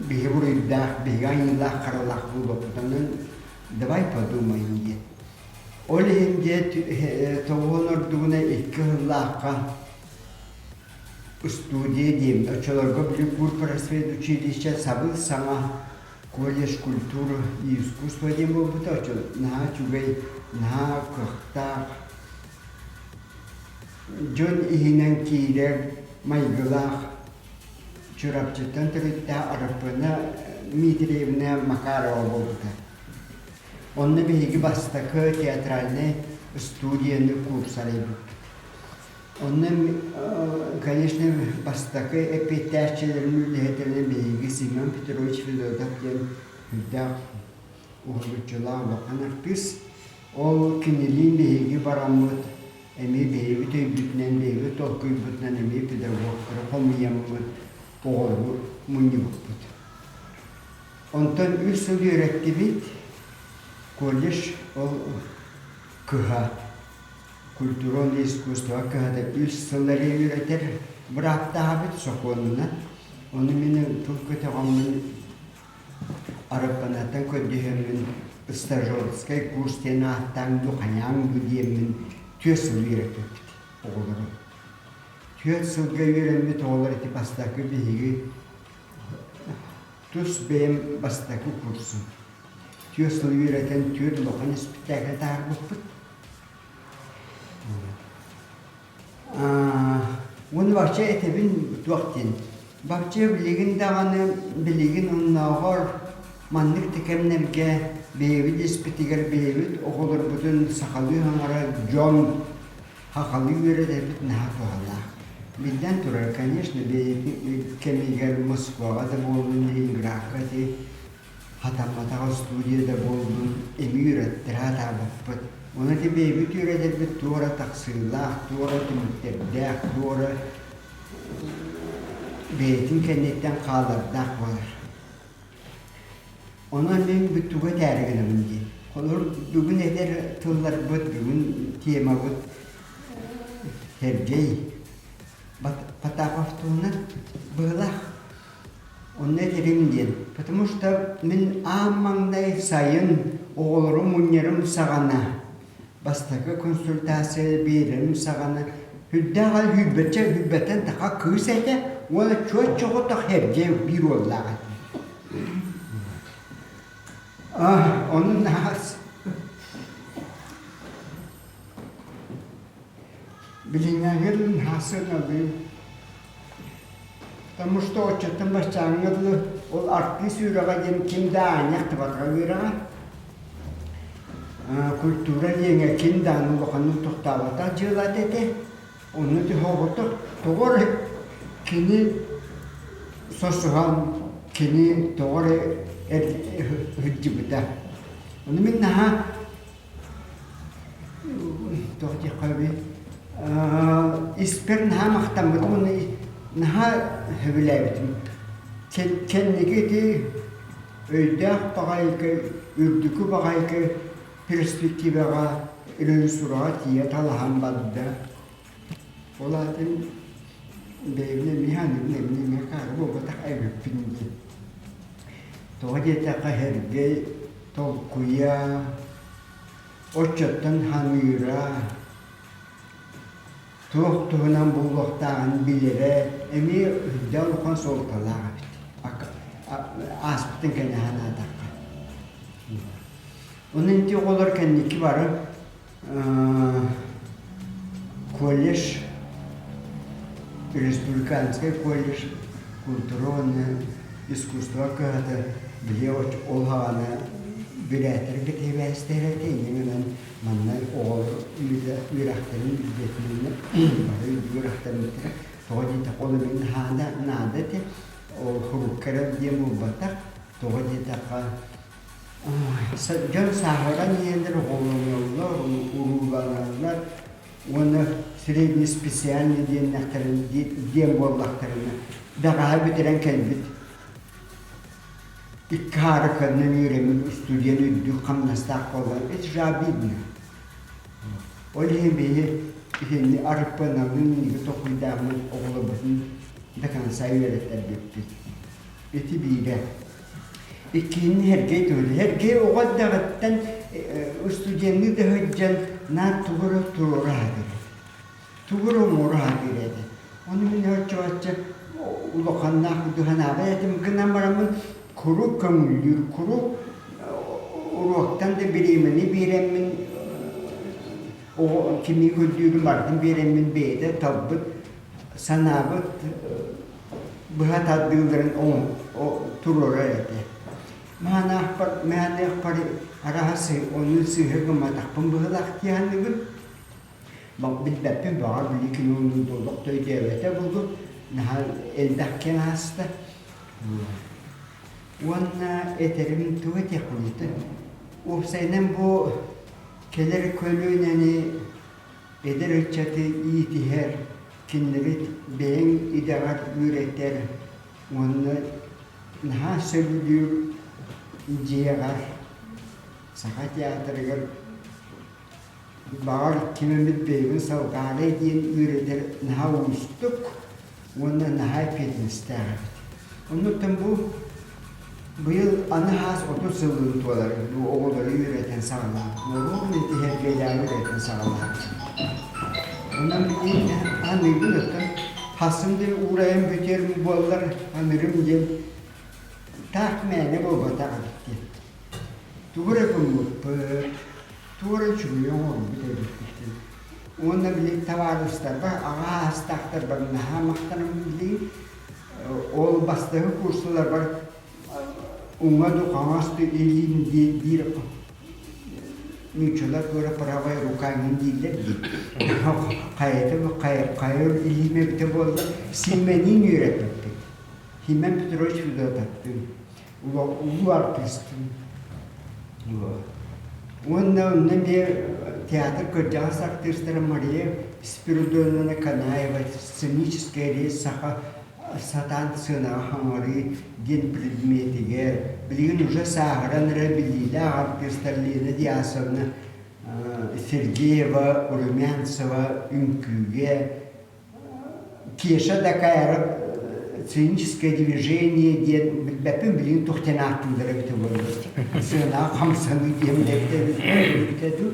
биһиги буруйдаах, биһиги айыылаах харалаах буолуохпут. Онон давай подумаем диэн. Ол иһин диэ тоҕуһун ордугуна икки сыллаахха студия диэн оччолорго били курпросвет училище сабыс саҥа колледж культуры и искусства диэн буолбута оччо наһаа үчүгэй наһаа кыахтаах дьон иһинэн киирэр майгылаах Чурапчыттан төрүттээх Араппына Дмитриевна Макарова буолбута. Онно биһиги бастакы театральнай студияны курс арыйбыппыт. Онно, конечно, бастакы эппиэттээччилэрин үлэһиттэринэн биһиги Семен Петрович Федотов диэн сүрдээх уһулуччулаах улахан артыыс. Ол кинилиин биһиги бараммыт, эмиэ бэйэбит өйбүтүнэн, бэйэбит толкуйбутунан эмиэ педагогтары хомуйаммыт, оҕолору мунньубуппут. Онтон үс сыл үөрэттибит, колледж ол кыһа культурное искусство кыһата үс сыл эрэ үөрэтэр бырааптаахпыт сокуонунан. Ону мин тыл көтөҕөммүн Арыппанаттан көрдөһөммүн стажерскай курс диэн ааттаан ду хайаан ду диэммин түөрт сыл үөрэппиппит оҕолору. Түөрт сылга үөрэммит оҕолор ити бастакы биһиги тус бэйэм бастакы курсум. Түөрт сыл үөрэтэн түөрт улахан испиктээкил таһаарбыппыт. Уонна вообще этэбин туох диэн. Вообще билигин даҕаны билигин оннооҕор маннык да кэмнэргэ бэйэбит испитигэр бэйэбит оҕолорбутун сахалыы саҥарар дьон сахалыы үөрэтэбит наһаа туһалаах. Биллэн турар, конечно, бэйэтин кэмигэр Москваҕа да буоллун, Ленинградка ити хатамматах студия да буоллун, эми үөрэттэрэ сатаабаппыт. Ону ити бэйэбит үөрэтэрбит туора тахсыылаах, туора түмүктэрдээх, туора бэйэтин кэнниттэн хаалардаах буолар. Онон мин тугу этээри гынабын дии. Холобур, бүгүн этэр тылларбыт, бүгүн темабыт Сергей Потапов туһунан быһыылаах. Онно этэрим диэн, потому что мин аан маҥнай сайын оҕолору мунньарым саҕана, бастакы консультация биэрэрим саҕана сүрдээх аҕай сүүрбэччэ сүүрбэттэн таха кыыс этэ уонна чуот чоҕотох Сергей биир уоллаах этэ. Ону наас билиҥҥээҥҥэ дылы наһаа сыаналыым. Потому что оччоттон баччааҥҥа дылы ол артыыс үөрэҕэ диэн ким да аанньа ахтыбатаҕа үөрэҕэ. Культура диэҥэ ким даҕаны улаханнык тохтообото дьыалата этэ. Онно түһэ тоҕо эрэ кини сосуһан кини тоҕо эрэ сылдьыбыта. Ону мин наһаа Туох диэххэ испэр наһаа махтаммытым уонна наһаа сөбүлээбитим. Кэнники ити өйдөөх баҕайы үрдүкү баҕайы перспективаҕа режиссураҕа тиийэ талаһан барда. Ол аатын бэйэбин эмиэ аныыбын эмиэ эмиэ хаары буолбатах эбиппин диэн. Тоҕо диэтэххэ Сергей толкуйа, оччоттон ханыыра, туох туһунан буолуохтааҕын билэрэ эмиэ үрдээх улахан суолталаах эбит. Ааспытын кэннэ санаатахха. Онон ити оҕолор кэнники бары Колледж, республиканскай колледж культура уонна искусство кыһата били ол хаҕана бүрээттэргэ тибээстэр этэ инньэ гынан манна оҕолор үөрэхтэрин үрдэтинэн бары үөрэхтэммиттэрэ тоҕо диэтэххэ ол эмиэ наада наада этэ ол хурукка эрэ диэн буолбатах тоҕо диэтэххэ Дьон сааһыран иһэллэр, оҕолоноллор, урууланаллар уонна средний специальный диэннэхтэрин диэн буоллахтарына бэҕэһээ бүтэрэн кэлбит икки хаары көннөн үөрэммит устудьуон үрдүк хамнастаах буоллар это же обидно. Ол иһин биһи итинни арыппаналыын инники толкуйдааммыт оҕолорбутун до конца үөрэттэрбиппит. Ити биирэ. Иккиһин Һэргэй туһуна. Һэргэй оҕо эрдэҕиттэн студенныы да сылдьан наар тугу эрэ туруора сатыыр. Тугу эрэ оҥоро сатыыр этэ. Ону мин оччо-бачча улаханнаах дыһанаабат этим гынан бараммын куруук көҥүллүүр, куруук уруоктан да бириэмэни биэрэммин оҕо кими көрдүүрүн барытын биэрэммин бэйэтэ талбыт санаабыт быһа тардыыларын туруорар этэ. Маһанаахпар, мэһэниэхпэр араһа ону сыыһа гымматахпын быһыылаах дии саныыбын. Билбэппин баҕар били кини оннун олох да өйдөөбөтө буолуо. Наһаа элбэх кэм ааста. Уонна этэрим тугу этиэхпиний Уопсайынан бу кэлэр көлүөнэни эдэр ыччаты иитиһэр, кинилэри бэйэҥ идэҕэр үөрэтэр уонна наһаа сөбүлүүр дьиэҕэр Саха театрыгар баҕар ким эмит бэйэбин салҕаарай диэн үөрэтэр наһаа уустук уонна наһаа эппиэтинэстээх эбит. Оннуттан бу Быйыл аны хаас 30 сылын туолар бу оҕолору үөрэтэн саҕалаан, норуот итиһэргэлээҕи үөрэтэн саҕалаан. Онон билигин аныыбын оттон хасым да уурайан бүтэр буоллар анырым диэн таах мээнэ буолбатах эбит диэн. Тугу эрэ гыммыппыт, тугу эрэ үчүгэйи оҥорбут эбиппит диэн. Уонна били табаарыстарбар, аҕа аастаахтарбар наһаа махтанабын билигин. Ол бастакы курсаларбар уҥа ду хаҥас ду илиин диир нууччалар туора правая рука иҥин дииллэр дии. Хайата хайа илиим эбитэ буолла Симэниин үөрэппиппит. Симэн Петрович Федотовтыын улуу артыыстыын. Уонна онно эмиэ театр кырдьаҕас артыыстара Мария Спиридоновна Канаева сценическая речь саха сатаан сыанаҕа хаҥарыы диэн предметигэр билигин уже сааһыран эрэ биллиилээх артыыстар Лена Диасовна Сергеева, Румянцева үҥкүүгэ Кеша Дакаяров сценическое движение диэн билбэппин билигин туох диэн ааттыыллара эбитэ буолла сыанаҕа хамсаныы диэн эбитэ дуу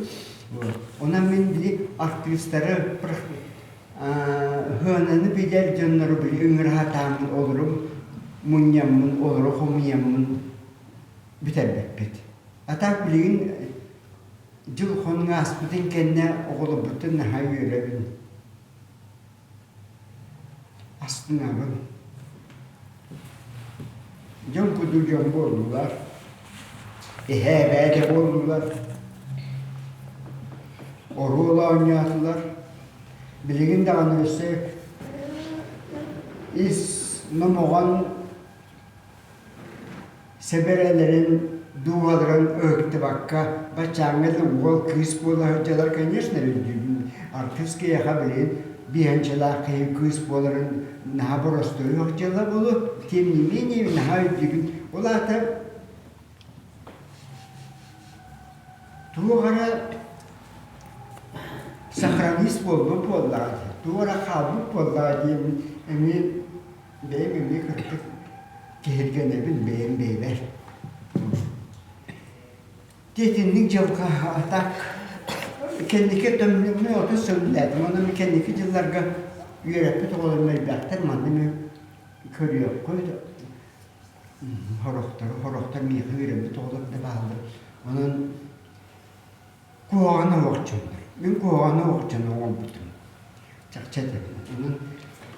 онон мин били артыыстары сыананы билэр дьоннору били ыҥыра сатааммын олору мунньаммын олору хомуйаммын бүтэрбэппит а так билигин дьыл хонуҥ ааспытын кэннэ оҕолорбуттан наһаа үөрэбин Астынабын. Дьон курдук дьон буоллулар. Эһээ эбээ да буоллулар. Оруол оонньоотулар. Билигин даҕаны өссө ис номоҕон сэбэрэлэрин дууһаларын ыһыктыбакка баччааҥҥа да уол кыыс буола сылдьаллар конечно өйдүүбүн артыыс киһиэхэ билигин биһэнчэлээх киһи кыыс буоларын наһаа боростуой дьыала буолуо тем не менее наһаа өйдүүбүн ол аата туох эрэ сохранись буолбут буоллаҕа дии туох эрэ хаалбыт буоллаҕа диэммин эмиэ бэйэм эмиэ кырдьык киһиргэнэбин бэйэм бэйэбэр. Итинник дьылга так кэнники төмнүммү оту сөбүлээтим. Онон кэнники дьылларга үөрэппит оҕолорум элбэхтэр. Манна эмиэ көрүөххүт. Сорохтору, сорохтор миэхэ үөрэммит оҕолор да бааллар. Онон. Куһаҕаны оһохчуннар. Мин куһаҕаны оһохчуну оҥорбутум. Чахчы этэбин. Онон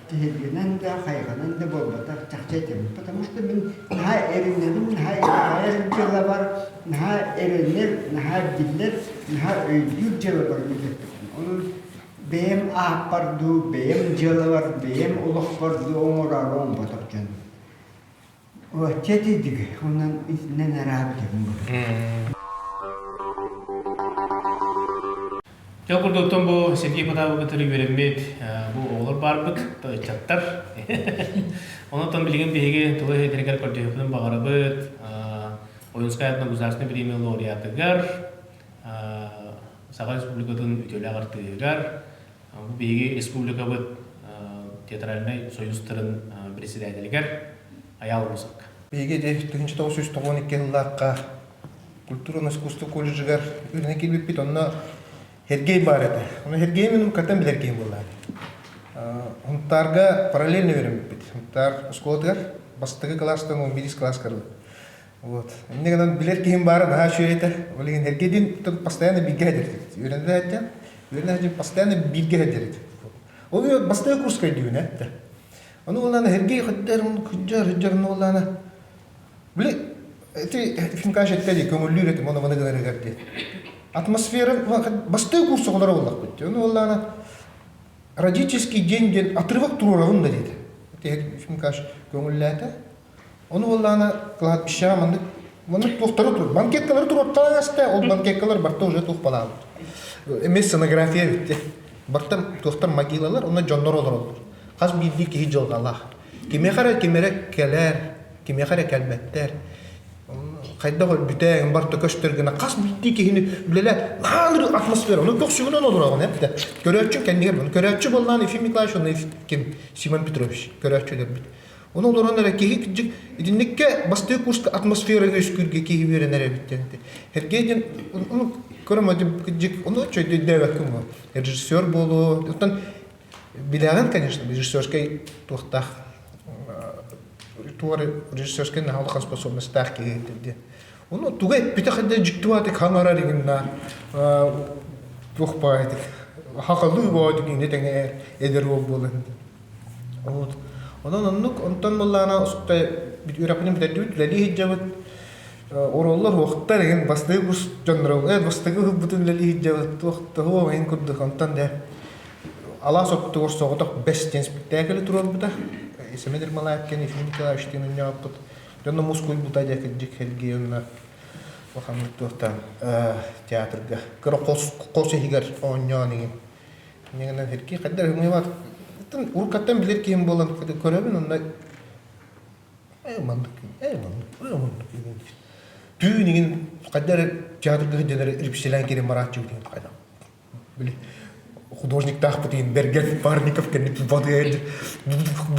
киһиргэнэн да, хайҕанан да буолбатах, чахчы этэбин. Потому что мин наһаа эрэнэбин, наһаа итэҕэйэр дьыалабар, наһаа эрэнэр, наһаа биллэр, наһаа өйдүүр дьыалабар үлэлэппитим. Онон бэйэм ааппар дуу, бэйэм дьыалабар, бэйэм олохпор дуу оҥороору оҥорботох дьон. Оччо этийдик, онон итинэн араабытым буолар. Дьэ курдуктан бу Сергей Потапов кытары үөрэммит бу оҕолор баарбыт, ыччаттар. Онон билигин биһиги тылы иһитэригэр көрдөһүөхпүтүн баҕарабыт. Ойуунскай аатынан государственнай премия лауреатыгар, Саха Республикатын үтүөлээх артыыһыгар, бу биһиги республикабыт театральнай союзтарын председателигэр Айаал Мусакка. Биһиги ити 1992 сыллаахха культурно искусство колледжыгар үөрэнэ киирбиппит, онно Сергей баар этэ. Ону Сергей мин катан билэр киһи буоллаҕа. Хунтаарга параллельно үөрэммиппит. Хунтаар оскуолатыгар бастакы кылаастан 11 класс кырылы. Вот. Инньэ гынан билэр киһим баара наһаа үчүгэй этэ. Ол иһин Сергейдиин постоянно бииргэ сылдьар Үөрэнэ сылдьан, үөрэнэ сылдьан постоянно бииргэ сылдьар этим. Ол бастакы курска өйдүүбүн этэ. Ону буоллаана Сергей хыддар, хыддар, хыддар, ону буоллаана били ити Ефим Николаевич этте дии, көҥүллүүр этим, ону маны гынарыгар диэн. Атмосфера бастакы курс оҕолоро буоллахпыт. Ону буоллаана родительский день диэн отрывок туруорабын да диэтэ. Ефим Николаевич көҥүллээтэ. Ону буоллаҕына кладбищеҕа маннык маннык туохтары тур банкеткалары туруортаан аста ол банкеткалар барта уже туох балаабыт. Эмиэ сценография эбит Барта туохтар могилалар, онно дьоннор олороллор. Хас биирдии киһи дьылҕалаах. Кимиэхэ эрэ ким эрэ кэлэр, кимиэхэ эрэ кэлбэттэр. Хайдах өлбүтэ, барта көстөр гына хас биирдии киһини үлэлээн наһаа атмосфера. Ону көхсүгүнэн олороҕун эптэ. Көрөөччү кэннигэр көрөөччү буоллаан Ефим Николаевич уонна ким Симон Петрович көрөөччүлэрбит. Ону олорон эрэ киһи кырдьык итинниккэ бастакы курска атмосфера үөскүүргэ киһи үөрэнэр эбит диэн. Сергей диэн ону көрөм кырдьык ону өйдөөбөккүн бу. Режиссер буолуо. Оттон билэҕин, конечно, режиссерскай туохтаах туох режиссерскай наһаа улахан способностаах киһи диэн. Ону туга эппитэ хайда дьиктибаатык хаҥарар игинна туох баайтык хахалыы боотик иҥнэ тэҥээр эдэр уол буолан. Вот. Онон оннук, онтон буоллаҕына үөрэхпитин бүтэрдибит, үлэлии сылдьабыт. Оруоллар уохтар игин бастакы курс дьонноро бастакы ыһылбытын үлэлии сылдьабыт, туох да иһин курдук. Онтон дэ алаас оттугар соҕотох бэс диэн спектакль туруорбута. Семен Ермолаевкин, Ефим Николаевич диэн оонньообуппут. Дьонно мускуйбута дьэ кырдьык Сергей уонна улаханнык туохтан театрга кыра хос хос иһигэр оонньоон игин Инньэ Сергей хайдах эрэ уруккаттан билэр киһим буолан көрөбүн онно ээ маннык ээ маннык ээ маннык түүн игин хайда эрэ театрга сылдьан эрэ репетициялаан киирэн барааччыбыт игин хайдах били художниктаахпыт игин Бэргэн Парников кэнниттэн батыйа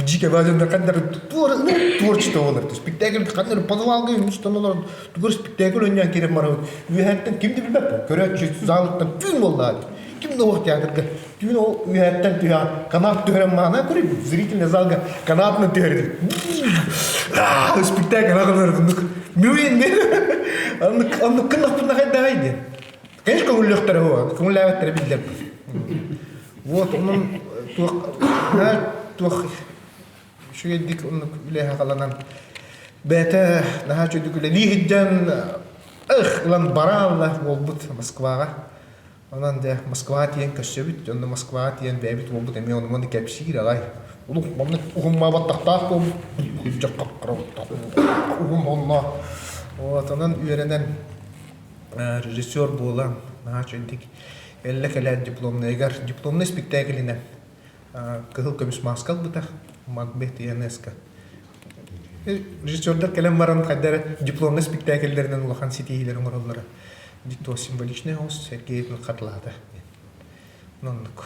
дьиикэ баазандар ханна эрэ творчество буолар спектакль ханна эрэ подвалга мустан олорон тугу спектакль оонньоон киирэн барабыт үөһэттэн ким да билбэт көрөөччү залыттан түүн буоллаҕа Ким да уох театрга түүн ол үөһэттэн түһэҕин канат түһэрэн маана көрүй зрительный залга канатынан түһэрдим спектакль аҕалар мүин оннук оннук гыннахпына хайдаҕай диэн конечно көҥүллүөхтэрэ көҥүллээбэттэрэ биллэр вот онон туох туох үчүгэйдик оннук үлэһэ халанан бэйэтэ наһаа үчүгэйдик үлэлии сылдьан ых ылан бараалла буолбут Москваҕа Онон дьэ Москваҕа тиийэн көрсөбүт, онно Москваҕа тиийэн бэйэбит уолбут эмиэ ону-маны кэпсиир аҕай. Улух маннык уһуммаабаттахтаах буолбут, күрдьэх хапкара уһун онно. Вот онон үөрэнэн режиссер буолан наһаа үчүгдик эллэ кэлээт дипломнайыгар дипломнай спектаклинэн кыһыл көмүс мааска ылбыта Макбет ИНС-ка. Режиссердар кэлэн баран хайда эрэ дипломнай спектакльлэринэн улахан ситиһиилэри оҥороллоро. То символичный оҕус Сергей хатылаата. Оннук.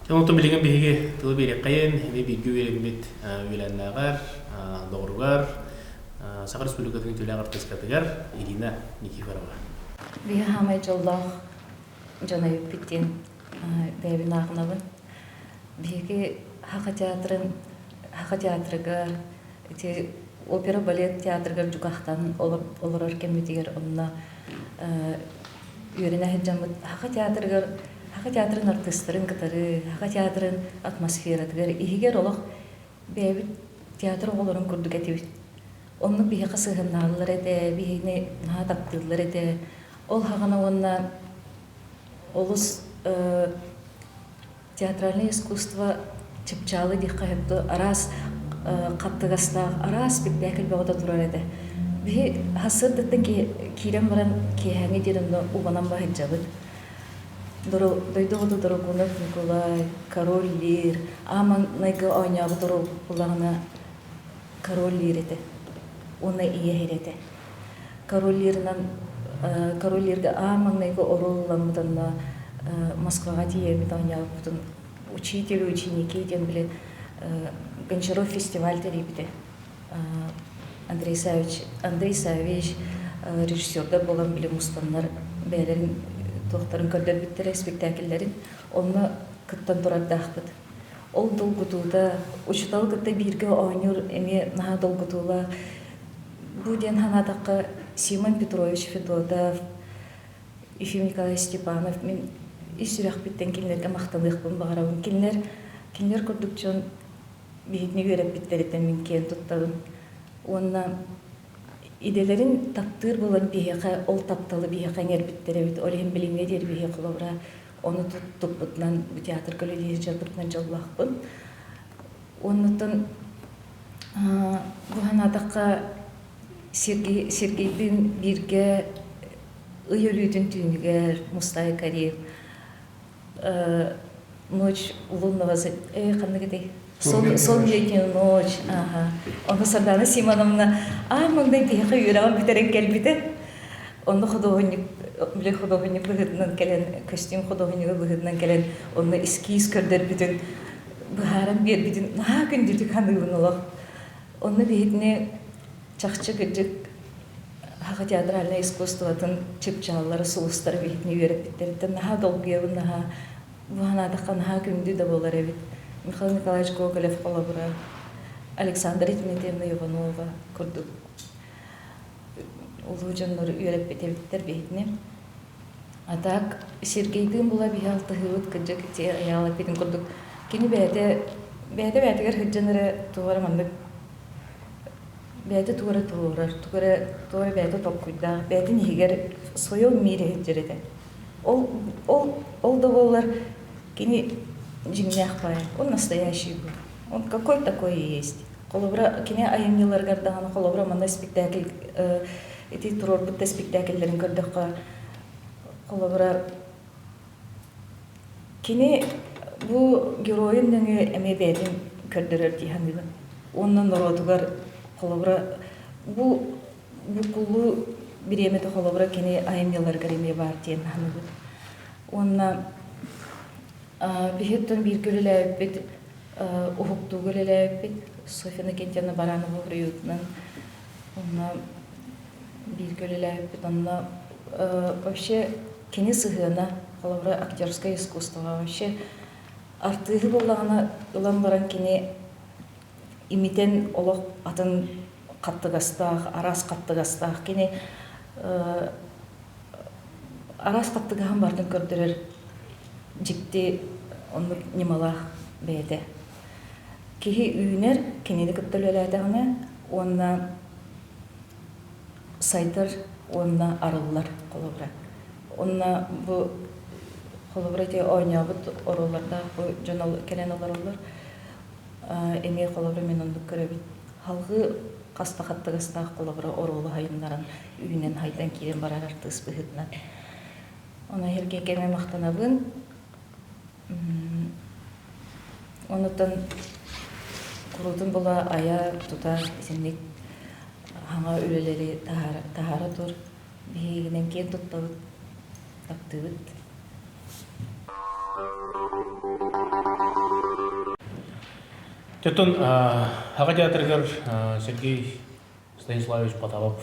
Онтон билигин биһиги тылы биэриэххэйин, эми бииргэ үөрэммит үөлээннээҕэр, доҕоругар, Саха Республикатын үтүөлээх артыыскатыгар Ирина Никифорова. Биһи хаамай дьоллоох дьон эбиппит диэн бэйэбин ааҕынабын. Биһиги Саха театрын Саха театрыгар ити Опера балет театрыгар дьукаахтаан олорор кэммитигэр онно үөрэнэ сылдьаммыт Саха театрыгар Саха театрын артыыстарын кытары, Саха театрын атмосфератыгар иһигэр олох бэйэбит театр оҕолорун курдук этибит. Оннук биһиэхэ сыһыаннаһаллар этэ, биһигини наһаа таптыыллар этэ. Ол хаҕана уонна олус театральное искусство чыпчаалы диэххэ сөп араас хаттыгастаах араас спектакль бөҕөтө турар этэ. Биһи сарсыардаттан киирэн баран киэһээҥҥи диэн онно убанан баһыдьабыт. Дойду оҕото Дорогунов Николай, Король Лир, ааманнайга оонньообут оруоллаҕына Король Лир этэ уонна ийэ иһэр этэ. Король Лирынан Король Лирга аан маҥнайгы оруол ылламмыт онно Москваҕа тиийэммит оонньообуппутун «Учитель ученики» диэн били Гончаров фестиваль тэрийбитэ. Андрей Савич, Андрей Савич режиссердар буолан били мустаннар бэйэлэрин туохтарын көрдөрбүттэрэ спектакльлэрин онно кыттан турардаахпыт. Ол долгутуута учууталы кытта бииргэ оонньуур эмиэ наһаа долгутуулаах. Бу диэн санаатахха Симон Петрович Федотов, Ефим Николаевич Степанов мин ис сүрэхпиттэн кинилэргэ махтаныахпын баҕарабын. Кинилэр кинилэр курдук дьон биһигини үөрэппиттэриттэн мин киэн туттабын. Уонна идэлэрин таптыыр буолан биһиэхэ ол тапталы биһиэхэ иҥэрбиттэр эбит. Ол иһин билиҥҥэ диэри биһиэхэ холобура ону туппутунан бу театрга үлэлии сылдьарбытынан дьоллоохпун. Оннуттан бу санаатахха Сергей, Сергейдиин бииргэ ый өлүүтүн түүнүгэр Мустай Карим ночь лунного ханнык этэй Сон летнюю ночь ага ону Сардана Симоновна аан маҥнай биһиэхэ үөрэҕин бүтэрэн кэлбитэ онно худуоһунньук били худуоһунньук быһыытынан кэлэн көстүүм худуоһунньуга быһыытынан кэлэн онно эскиз көрдөрбүтүн быһааран биэрбитин наһаа күндүтүк саныыбын олох онно биһитини чахчы кырдьык Саха театральнай искусствотын чыпчааллара сулустара биһитини үөрэппиттэриттэн наһаа долгуйабын наһаа бу санаатахха наһаа күндү да буолар эбит Михаил Николаевич Гоголев холобура Александра Дмитриевна Иванова курдук улуу дьоннору үөрэппит эбиттэр биһитини. А так Сергейдыын була биһи алтыһыыбыт кырдьык ити Айаал эппитин курдук кини бэйэтэ бэйэтэ бэйэтигэр сылдьан эрэ туох эрэ маннык бэйэтэ тугу эрэ туруорар, тугу эрэ тугу эрэ бэйэтэ толкуйдаах, бэйэтин иһигэр в своем мире сылдьар этэ. Ол ол ол да буоллар кини дьиҥнээх баай, он настоящий был. Он какой такой и есть. Холобура, кини айымньыларыгар даҕаны холобура манна спектакль ити туруорбут да спектакльлэрин көрдөххө холобура кини бу геройун нөҥүө эмиэ бэйэтин көрдөрөр дии саныыбын. Уонна норуотугар холобура бу буккуллуу бириэмэтэ холобура кини айымньыларыгар эмиэ баар диэн саныыбын. Уонна биһиттэн бииргэ үлэлээбиппит уһуктууга үлэлээбиппит Софья Иннокентьевна Баранова приютунан онно бииргэ үлэлээбиппит онно вообще кини сыһыана холобура актерское искусство вообще артыыһы буоллаҕына ылан баран кини имитэн олох атын хаттыгастаах араас хаттыгастаах кини араас хаттыгаһын барытын көрдөрөр дьикти оннук ньымалаах бэйэтэ. Киһи үүнэр, кинини кытта үлэлээтэҕинэ уонна сайдар уонна арыллар холобура. Уонна бу холобура ити оонньообут оруоллардаах бу дьон кэлэн олороллор. Эмиэ холобура мин оннук көрөбүн. Халҕыы хаста хаттыгастаах холобура оруолу сайыннаран үүнэн хайдан киирэн барар артыыс быһыытынан. Ону эһэргэ кэмэ махтанабын. Онутан куруутун була айа тута итинник хаҥа үлэлэри таһаара тур. Биһигинэн киэн туттабыт, таптыыбыт. Тетон Хаҕа театрыгар Сергей Станиславович Потапов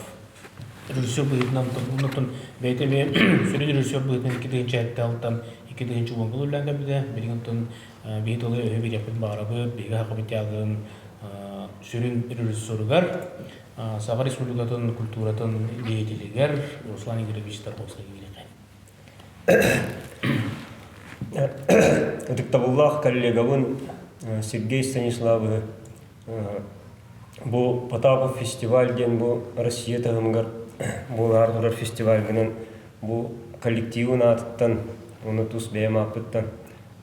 режиссер быһыытынан оннуттан бэйэтэ эмиэ сүрүн режиссер быһыытынан 2007 алтан 2010 үлэлээн кэлбитэ. Билигин оттон биһи тылы өһө биэриэхпитин баҕарабыт. Биһиги Сахабыт театрын сүрүн режиссеругар, Саха Республикатын культуратын деятелигэр Руслан Игоревич Тарковскайга киириэххэ. Ытыктабыллаах коллегабын Сергей Станиславовы бу Потапов фестиваль диэн бу Россия таһымыгар буолаар турар фестивальгынан бу коллективын аатыттан уонна тус бэйэм ааппыттан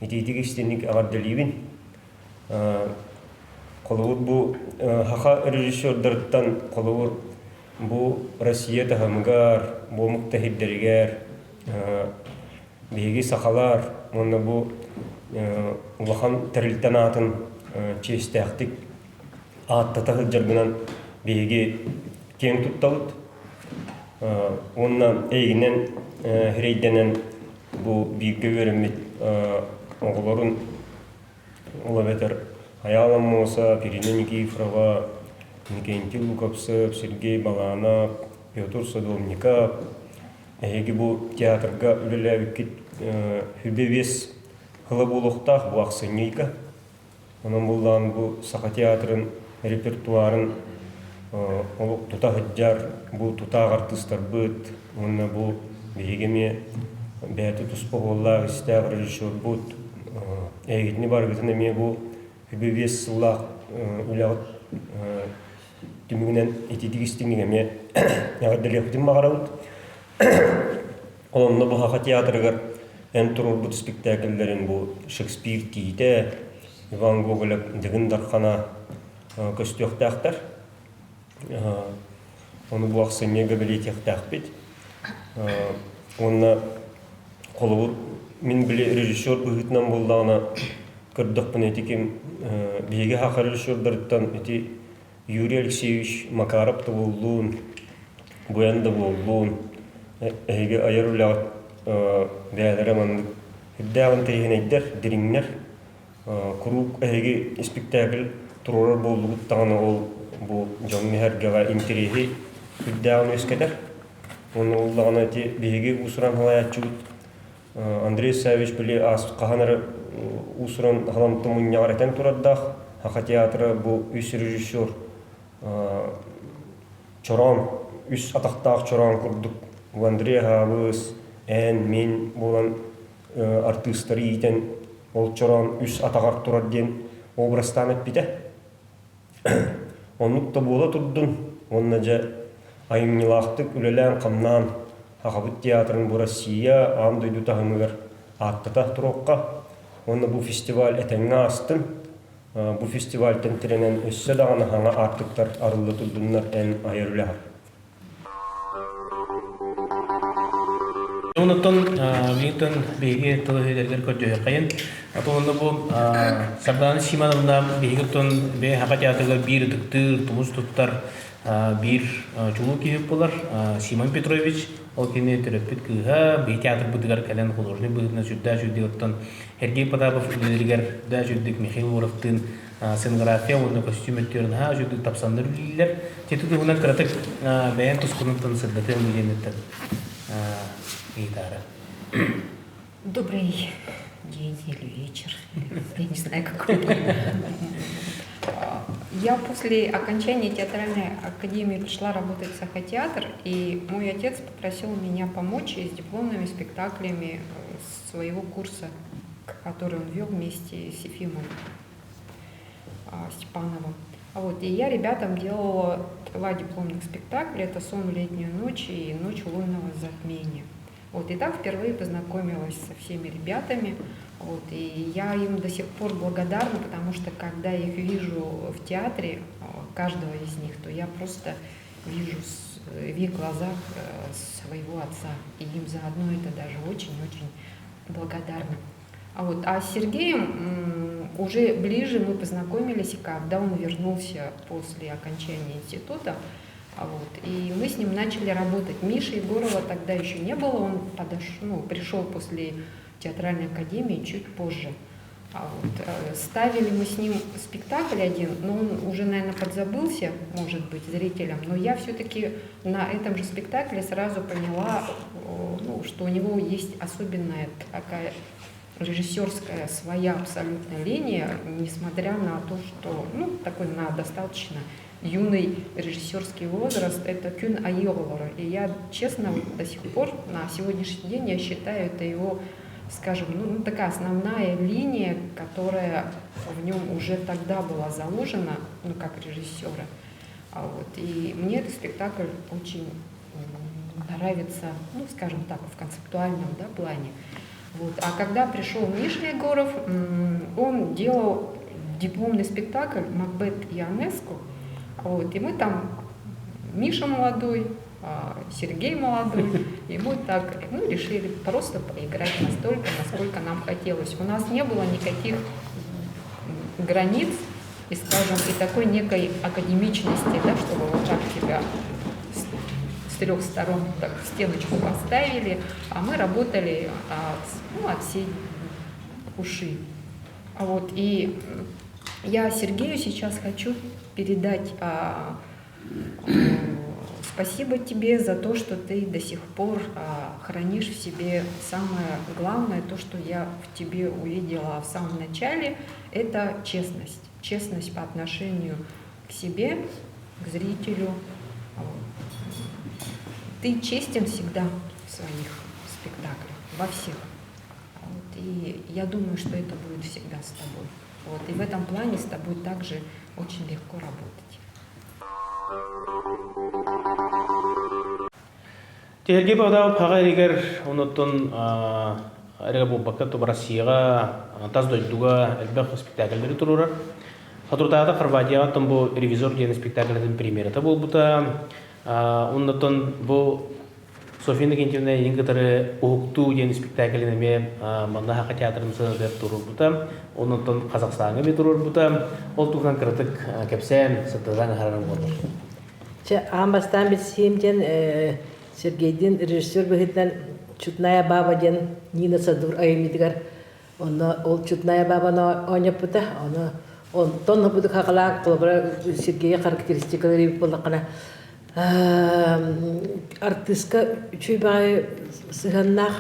итиитик истинник эҕэрдэлиибин. Холобур бу саха режиссердарыттан холобур бу Россия таһымыгар, бу омук таһирдэригэр биһиги сахалар уонна бу улахан тэрилтэн аатын чиэстээхтик ааттата сылдьаргынан биһиги киэҥ туттабыт. Уонна эйигинэн сирэйдэнэн бу бииргэ үөрэммит оҕолорун ол эбэтэр Айаал Аммосов, Ирина Никифорова, Иннокентий Луковцев, Сергей Баланов, Петр Садовников эһиги бу театрга үлэлээбиккит сүбэ биэс сыла буолуохтаах бу ахсынньы ыйга. Онон буллаан бу Саха театрын репертуарын олох тута сылдьар бу тутаах артыыстарбыт уонна бу биһиги эмиэ бэйэтэ туспа уоллаах истээх режиссербут эһигитини барыгытын эмиэ бу үбү биэс сыллаах үлэҕит түмүгүнэн ититик истиҥник эмиэ эҕэрдэлиэхпитин баҕарабыт. Онно бу Саха театрыгар эн туруорбут спектакльлэрин бу Шекспир Тиитэ, Иван Гоголев Дыгын Дархана көстүөхтээхтэр. Ону бу ахсынньыга бэлиэтиэхтээхпит. Уонна холобур мин били режиссер быһыытынан буоллаҕына көрдөхпүнэ ити ким биһиги саха режиссердарыттан ити Юрий Алексеевич Макаров да буоллун, Буян да буоллун, эһиги айар үлэҕит бэйэлэрэ маннык үрдээх интэриэһинэйдэр, дириҥнэр. Куруук эһиги испиктээкил туруорар буоллугут даҕаны ол бу дьоҥҥо эһэргэҕэ интэриэһи үрдээҕин үөскэтэр. Уонна буоллаҕына ити биһиги уус-уран салайааччыбыт Андрей Саввич били хаһан эрэ уус-уран халамта мунньаҕар этэн турардаах Саха театра бу үс режиссер чороон, үс атахтаах чороон курдук бу Андрей Аһаабыс, эн, мин буолан артыыстары иитэн ол чороон үс атаҕар турар диэн образтаан эппитэ. Оннук да буола турдун уонна дьэ айымньылаахтык үлэлээн-хамнаан Сахабыт театрын бу Россия аан дойду таһымыгар ааттата туруохха уонна бу фестиваль этэҥҥэ аастын. Бу фестивальтан тирэнэн өссө даҕаны саҥа аартыктар арылла турдуннар эн айар үлэҕэр. Онтон миигиттэн биһиги тыл өһүлэригэр көрдөһүөххэйин. Атын онно бу Сардаана Симоновна биһиги оттон бэйэ Саха театрыгар биир ытыктыыр, тумус туттар биир чулуу киһи буолар Симон Петрович. Ол кини төрөппүт кыыһа биһи театрбытыгар кэлэн художник быһыытынан сүрдээх үчүгэй оттон Сергей Потапов үлэлэригэр сүрдээх үчүгэйдик Михаил Уровтыын сценография уонна көстүүм өттүгэр наһаа үчүгэйдик тапсаннар үлэлииллэр. Ити туһунан кыратык бэйэм тускунуттан сырдатыам диэниттэн ыйытаары. Добрый день или вечер. Я не знаю, какой. Я после окончания театральной академии пришла работать в Сахатеатр, и мой отец попросил меня помочь с дипломными спектаклями своего курса, который он вел вместе с Ефимом Степановым. Вот, и я ребятам делала два дипломных спектакля. Это «Сон в летнюю ночь» и «Ночь лунного затмения». Вот, и так впервые познакомилась со всеми ребятами. Вот, и я им до сих пор благодарна, потому что когда я их вижу в театре, каждого из них, то я просто вижу в их глазах своего отца. И им заодно это даже очень-очень благодарна. А вот, а с Сергеем уже ближе мы познакомились, когда он вернулся после окончания института. Вот, и мы с ним начали работать. Миши Егорова тогда еще не было, он подош... ну, пришел после театральной академии чуть позже. А вот, ставили мы с ним спектакль один, но он уже, наверное, подзабылся, может быть, зрителям. Но я все-таки на этом же спектакле сразу поняла, ну, что у него есть особенная такая режиссерская своя абсолютно линия, несмотря на то, что, ну, такой на достаточно юный режиссерский возраст, это Кюн Айолора. И я, честно, до сих пор, на сегодняшний день, я считаю, это его, скажем, ну, ну, такая основная линия, которая в нем уже тогда была заложена, ну, как режиссера. А вот, и мне этот спектакль очень нравится, ну, скажем так, в концептуальном да, плане. Вот. А когда пришел Миша Егоров, он делал дипломный спектакль «Макбет и Ионеску». Вот. И мы там, Миша молодой, Сергей молодой, и мы так ну, решили просто поиграть настолько, насколько нам хотелось. У нас не было никаких границ и, скажем, и такой некой академичности, да, чтобы вот так тебя с трех сторон так стеночку поставили, а мы работали от, ну, от всей уши. Вот, и я Сергею сейчас хочу передать а, спасибо тебе за то, что ты до сих пор а, хранишь в себе самое главное, то, что я в тебе увидела в самом начале, это честность. Честность по отношению к себе, к зрителю. Ты честен всегда в своих спектаклях, во всех. Вот, и я думаю, что это будет всегда с тобой. Вот, и в этом плане с тобой также очень легко работать. Сергей Богданов хаҕа эригэр онуттан эрэ буолбакка ту Россияҕа тас дойдуга элбэх спектакльлэри туруорар. Соторутааҕыта Хорватияҕа оттон бу «Ревизор» диэн спектакльтын премьерата буолбута. Оннуттан бу Софья Иннокентьевна эйигин кытары «Уһуктуу» диэн спектаклин эмиэ манна Саха театрын сыанатыгар туруорбута. Оннуттан Казахстаҥҥа эмиэ туруорбута. Ол туһунан кыратык кэпсээн, сырдатан аһарар буолар. Чэ, аан бастаан билсиим диэн Сергейдин режиссер быһыытынан Чудная баба диэн Нина Садур айымньытыгар онно ол Чудная бабаны оонньоппута. Ону онтон бу хахалаан холобура Сергейи характеристикалары буоллаххына артыыска үчүгэй баҕайы сыһыаннаах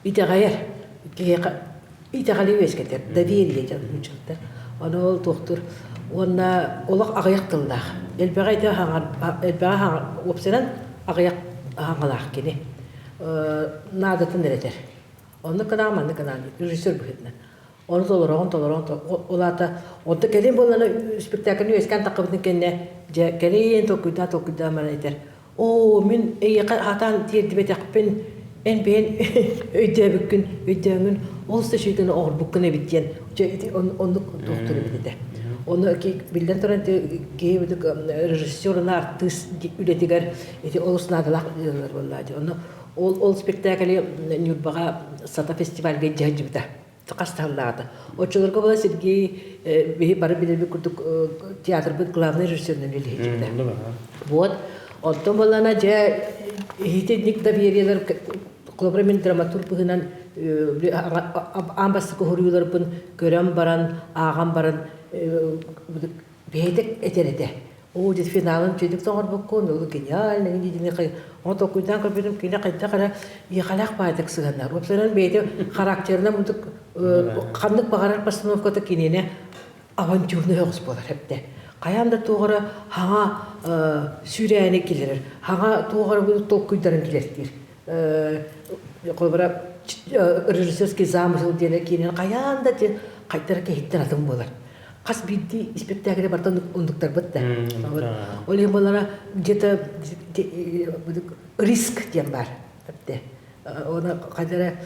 итэҕэйэр киһиэхэ итэҕэли үөскэтэр доверие диэн нууччалар ону ол туохтуур уонна олох аҕыйах тыллаах элбэҕи ити элбэҕи уопсайынан аҕыйах хаҥалаах кини наадатын эрэ этэр оннук гынаан маннык гынаан режиссер быһыытынан Ону толороҕун, толороҕун, ол аата онто кэлин буоллана спектакльны үөскээн таххыбытын кэннэ дьэ кэлин толкуйдаан толкуйдаан баран этэр оо мин эйиэхэ хатаан тиэрдибэтэхпин эн бэйэн өйдөөбүккүн өйдөөҥҥүн олус да үчүгэй гына оҥорбуккун эбит диэн дьэ ити оннук туохтуур эбит этэ. Ону биллэн туран киһи режиссер артыыс үлэтигэр ити олус наадалаах дьыалалар буоллаа дии. Ону ол ол спектакльы Ньурбаҕа Сата фестивальга илдьэ сылдьыбыта. хастаһаллаата. Оччолорго була Сергей биһи бары билэрбит курдук театрбыт главный режиссерынан үлэһитибитэ. Вот. Онтон буоллана дьэ иһитинник довериелар холобура мин драматург быһынан аан бастакы хоруйуларбын көрөн баран ааҕан баран бэйэтэ этэр этэ. Оо, дьэ финалын үчүгэйдик тоҥорбуккун, ол гениально, дии Ону толкуйдаан көрбүтүм, кини хайдах эрэ иэхэлээх баайдык сыһыаннаһар. Уопсайынан бэйэтэ характерынан мындык ханнык баҕарар постановката киниэнэ авантюрный оҕус буолар эбитэ. Хайаан да туох эрэ хаҥа сүүрээни киллэрэр, хаҥа туох эрэ толкуйдарын киллэртиир. Холобура, режиссерский замысел диэн киинэн хайаан да хайдах эрэ киһиттэн атын буолар. Хас биирдии испэктээкили барыта оннуктарбыт да. Ол иһин буолара где-то риск диэн баар. Оны хайда эрэ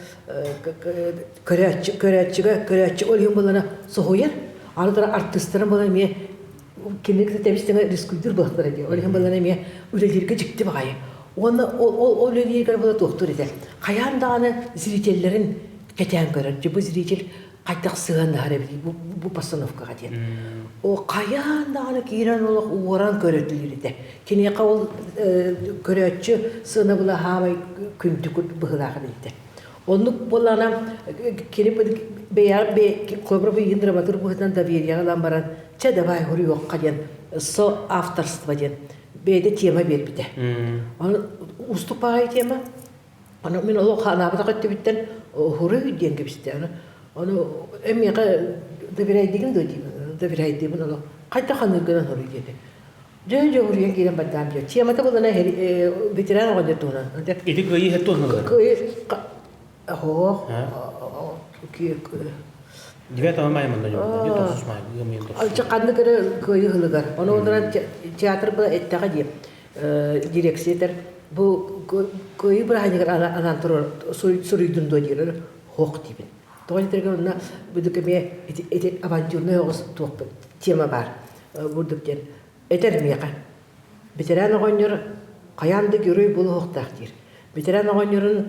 көрөөччү көрөөччүгэ көрөөччү ол иһин буолара соһуйар. Аны туран артыыстарын буолан эмиэ кинилэр тэбис-тэҥэ рискуйдуур буолахтара дии. Ол иһин буолан эмиэ үлэлииргэ дьикти баҕайы. Уонна ол ол үлэлииргэр буола туохтуур этэ. Хайаан даҕаны зрителлэрин кэтээн көрөр. Дьэ бу зритель хайдах сыһыаннаһар эбитий бу, бу постановкаҕа диэн. О хайаан даҕаны киирэн олох уоран көрөтүлүүр этэ. Киниэхэ ол көрөөччү сыанабыла хаамай күндү быһыылаах эбит. Оннук буоллаҕына кини бэйэ холобура быйын драматург быһыытынан доверияҕа ылан баран чэ давай хоруйуохха диэн со авторство диэн бэйэтэ тема биэрбитэ. Оны уустук баҕайы тема. Аны мин олох ханаабатах өттүбүттэн уһуруй диэн кэбистэ. Аны ону эн миэхэ доверяйдыгын дуо диибин. Доверяйдыыбын олох. Хайдах ханыыргынан уһуруй диэтэ. Дьэ дьэ уһуруйан киирэн бардаам диэ. Темата булана ветеран оҕонньор туһунан. Ити кыайыы һэт туһунан Кыайыы Оһо. 9 мая манна дьон. 9 мая. Алча ханнык эрэ кыайыы ыһылыгар. Ону онорон театр была эттэҕэ дии. Дирекция этэр бу кыайыы бырааһынньыгар анаан турар суруйдун дуо диир хоох диибин. Тоҕо диэтэргэ онно будук эмиэ ити авантюрнай оҕус туохпут тема баар. Бурдук диэн этэр миэхэ. Ветеран оҕонньор хайаан да герой буолуохтаах диир. Ветеран оҕонньорун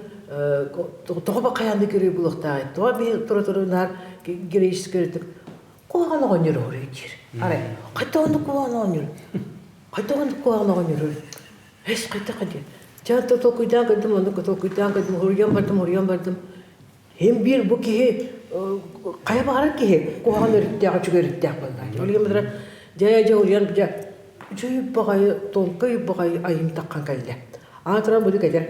тоҕо хайаан да герой буолуохтааҕый? Тоҕо биһи тура-тура наар героический өрүтүк куһаҕан оҕонньор уһуруй диир. Арай хайдах оннук куһаҕан оҕонньор? Хайдах оннук куһаҕан оҕонньор Эс хайдах диэн. Дьэ толкуйдаан көрдүм, оннук толкуйдаан көрдүм, уһуруйан бардым, уһуруйан бардым. Һин биир бу киһи хайа баҕарар киһи куһаҕан өрүттээх, үчүгэй өрүттээх буоллаҕа. Ол иһин быдара дьэ дьэ уһуруйан дьэ үчүгэй баҕайы, тонкай баҕайы айым таххан кэллэ. Аан туран бу кэтэр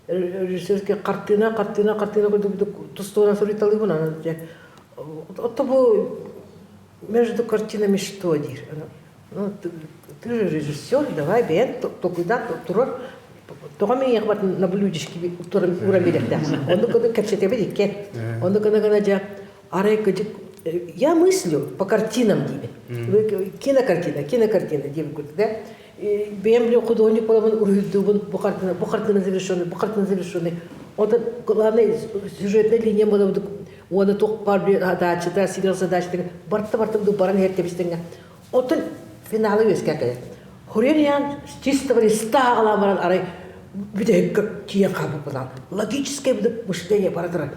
режиссерский хартыына, хартыына, хартыына курдук тус-туһунан суруйталыыбын аны дьэ Ото бу между картинами что диир. Ну, ты же режиссер, давай бэйэн толкуйдаан турар тоҕо миэхэ бардын на блюдечке уран биэриэхтээх. Онну гына кэпсэтэбит иккиэн. Онну гына гына дьэ арай кыдьык я мыслю по картинам диибин. Кинокартина, кинокартина диэбит курдук да. Бэйэм биле художник боламын уруһуйдуубун бу картина, бу картина завершенный, бу картина завершенный. Онтон главное сюжетная линия буолабыт уонна туох баар задачата, сигнал задачата барта барта баран иһэр тэбистиҥҥэ. Оттон финалы үөскээн кэлэр. Хуруйан иһэн чисто листа аҕалаан баран арай бүтэһиккэ тиийэн хаалбыппынан логическое мышление бара турар.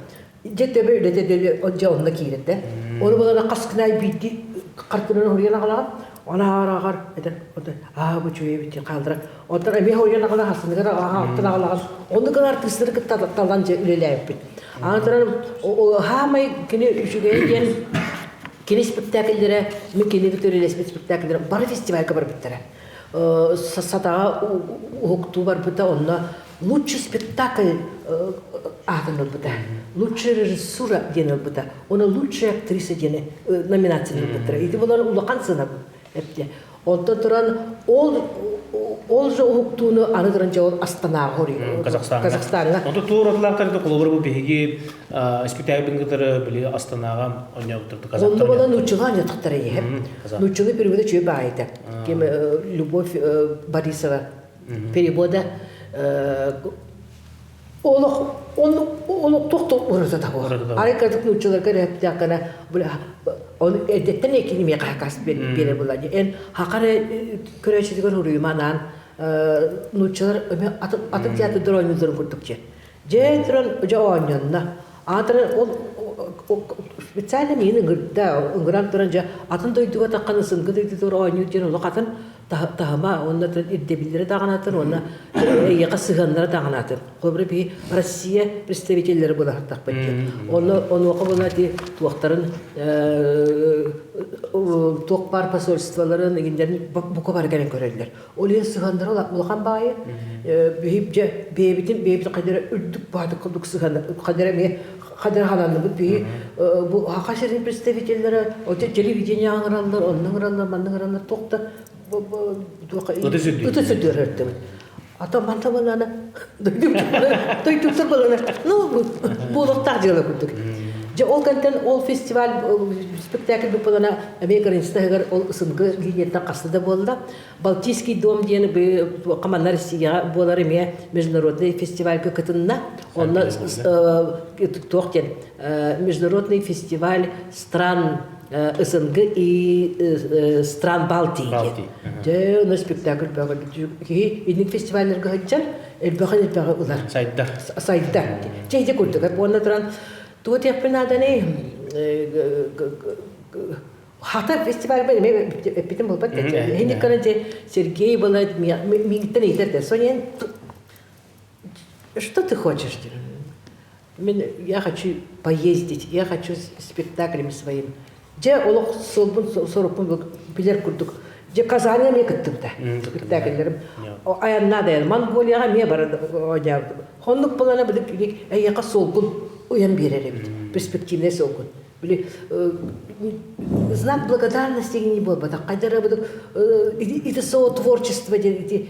Дьэ төбө үлэтэ дьэ онно киирэр да. Ону булана хас күн биирдии хартыынаны хуруйан аҕалаҕын, оны ааҕар этэр аа бу үчүгэй эбит хаалдара. Оттон эмиэ хуруйан аҕала хасыныгар ааҕа аҕалаҕын. Онну гына артыыстары кытта талан дьэ үлэлээбиппит. Аны туран хаамай кини үчүгэйэ диэн кини спектакльлэрэ мин кини кытта үлэлэспит спектакльлэрэ бары фестивальга барбыттара. Сатаҕа уһуктуу барбыта онно лучший спектакль аатын ылбыта. Лучшая режиссура диэн ылбыта. Уонна лучшая актриса диэн номинацияны ылбыттара. Ити булар улахан сыана эптэ. Онтон туран ол ол же уһуктууну аны туран дьэ ол Астанаҕа хоруйар. Казахстаҥҥа. Казахстаҥҥа. Онто туоротулаахтар холобура бу биһиги испитээбин кытары били Астанаҕа оонньообуттар казахтар. Онно буолан нууччалыы оонньотохтор иһэ. Нууччалыы перевода үчүгэй баайыта. Ким Любовь Борисова перевода олох он туох урата табор. Арай кырдык нууччаларга рэптээккана он эрдэттэн экини миэхэ хакас биэрэ була эн хакар көрөөччүтүгэр хуруйуманаан нууччалар атын театрдар оонньуулларын курдук дьэ. Дьэ туран дьэ оонньонно. Аатыран ол специально миин ыҥырда ыҥыран туран дьэ атын дойдуга таххан ысынгы дойдутугар оонньуур диэн олох атын таһыма уонна ирдэбиллэри даҕанатын уонна эйиэхэ сыһыаннара даҕанатын. Холобура биһи Россия представителлэрэ буолаһыттахпыт диэн. Онно онуоха була ти туохтарын туох баар посольстволарын иҥиннэрин бука бары кэлэн көрөллөр. Ол иһин сыһыаннара улахан баайы биһи дьэ бэйэбитин бэйэбит хайдара үрдүк баайдык курдук сыһыаннар хайдара эмиэ хайдара хананныбыт биһи бу Саха сирин представителлэрэ телевидение ыҥыраллар, онно ыҥыраллар, манна ыҥыраллар туох да ытыс үрдүгэр өртөбүт. Ата манта балана дойдуктар балана ну буолуохтаах дьыала курдук. Дьэ ол кэнтэн ол фестиваль спектакль буолана эмиэ границатыгар ол ысынгы линияттан хаста да буолла. Балтийский дом диэн команда Россияҕа буолар эмиэ международный фестивальга кытынна. Онно туох диэн международный фестиваль стран СНГ и стран Балтии диэн. Дьэ, ону спектакль бөҕө киһи инник фестивалларга сылдьан элбэҕи элбэҕи ылар. Сайдар. Сайдар. Чэ ити курдук. Уонна туран тугу диэхпин нааданый Хата фестиваль эмиэ эппитим буолбат Хинник көрөн Сергей была миигиттэн ыйытар да Соня что ты хочешь я хочу поездить я хочу спектаклями своим дьэ олох суолбун сорукпун билэр курдук. Дьэ Казаньга эмиэ кыттыбыта. Спектакльлэрим. Айаннаа да Монголияҕа эмиэ баран оонньообутум. Оннук буолана били эйиэхэ суолгун уйан биэрэр эбит. Перспективнай суолгун. Били знак благодарности не буолбатах. Хайдара бу ити творчество диэн ити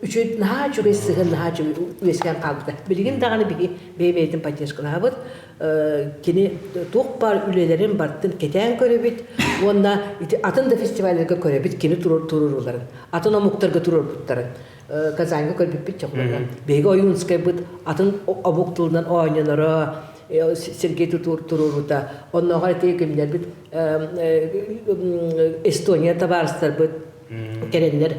үчүгэй наһаа үчүгэй сыһыан наһаа үчүгэй үөскээн хаалбыта. Билигин даҕаны биһи бэйэ-бэйэтин поддержкалаһабыт. Кини туох баар үлэлэрин барытын кэтээн көрөбүт уонна ити атын да фестивалларга көрөбүт кини туруорууларын, атын омуктарга туруорбуттарын. Казаньга көрбүппүт чохлорго. Биһиги Ойуунскайбыт атын омук тылынан оонньоноро, Сергей туруорута. Оннооҕор ити кимнэрбит Эстония табаарыстарбыт кэлэннэр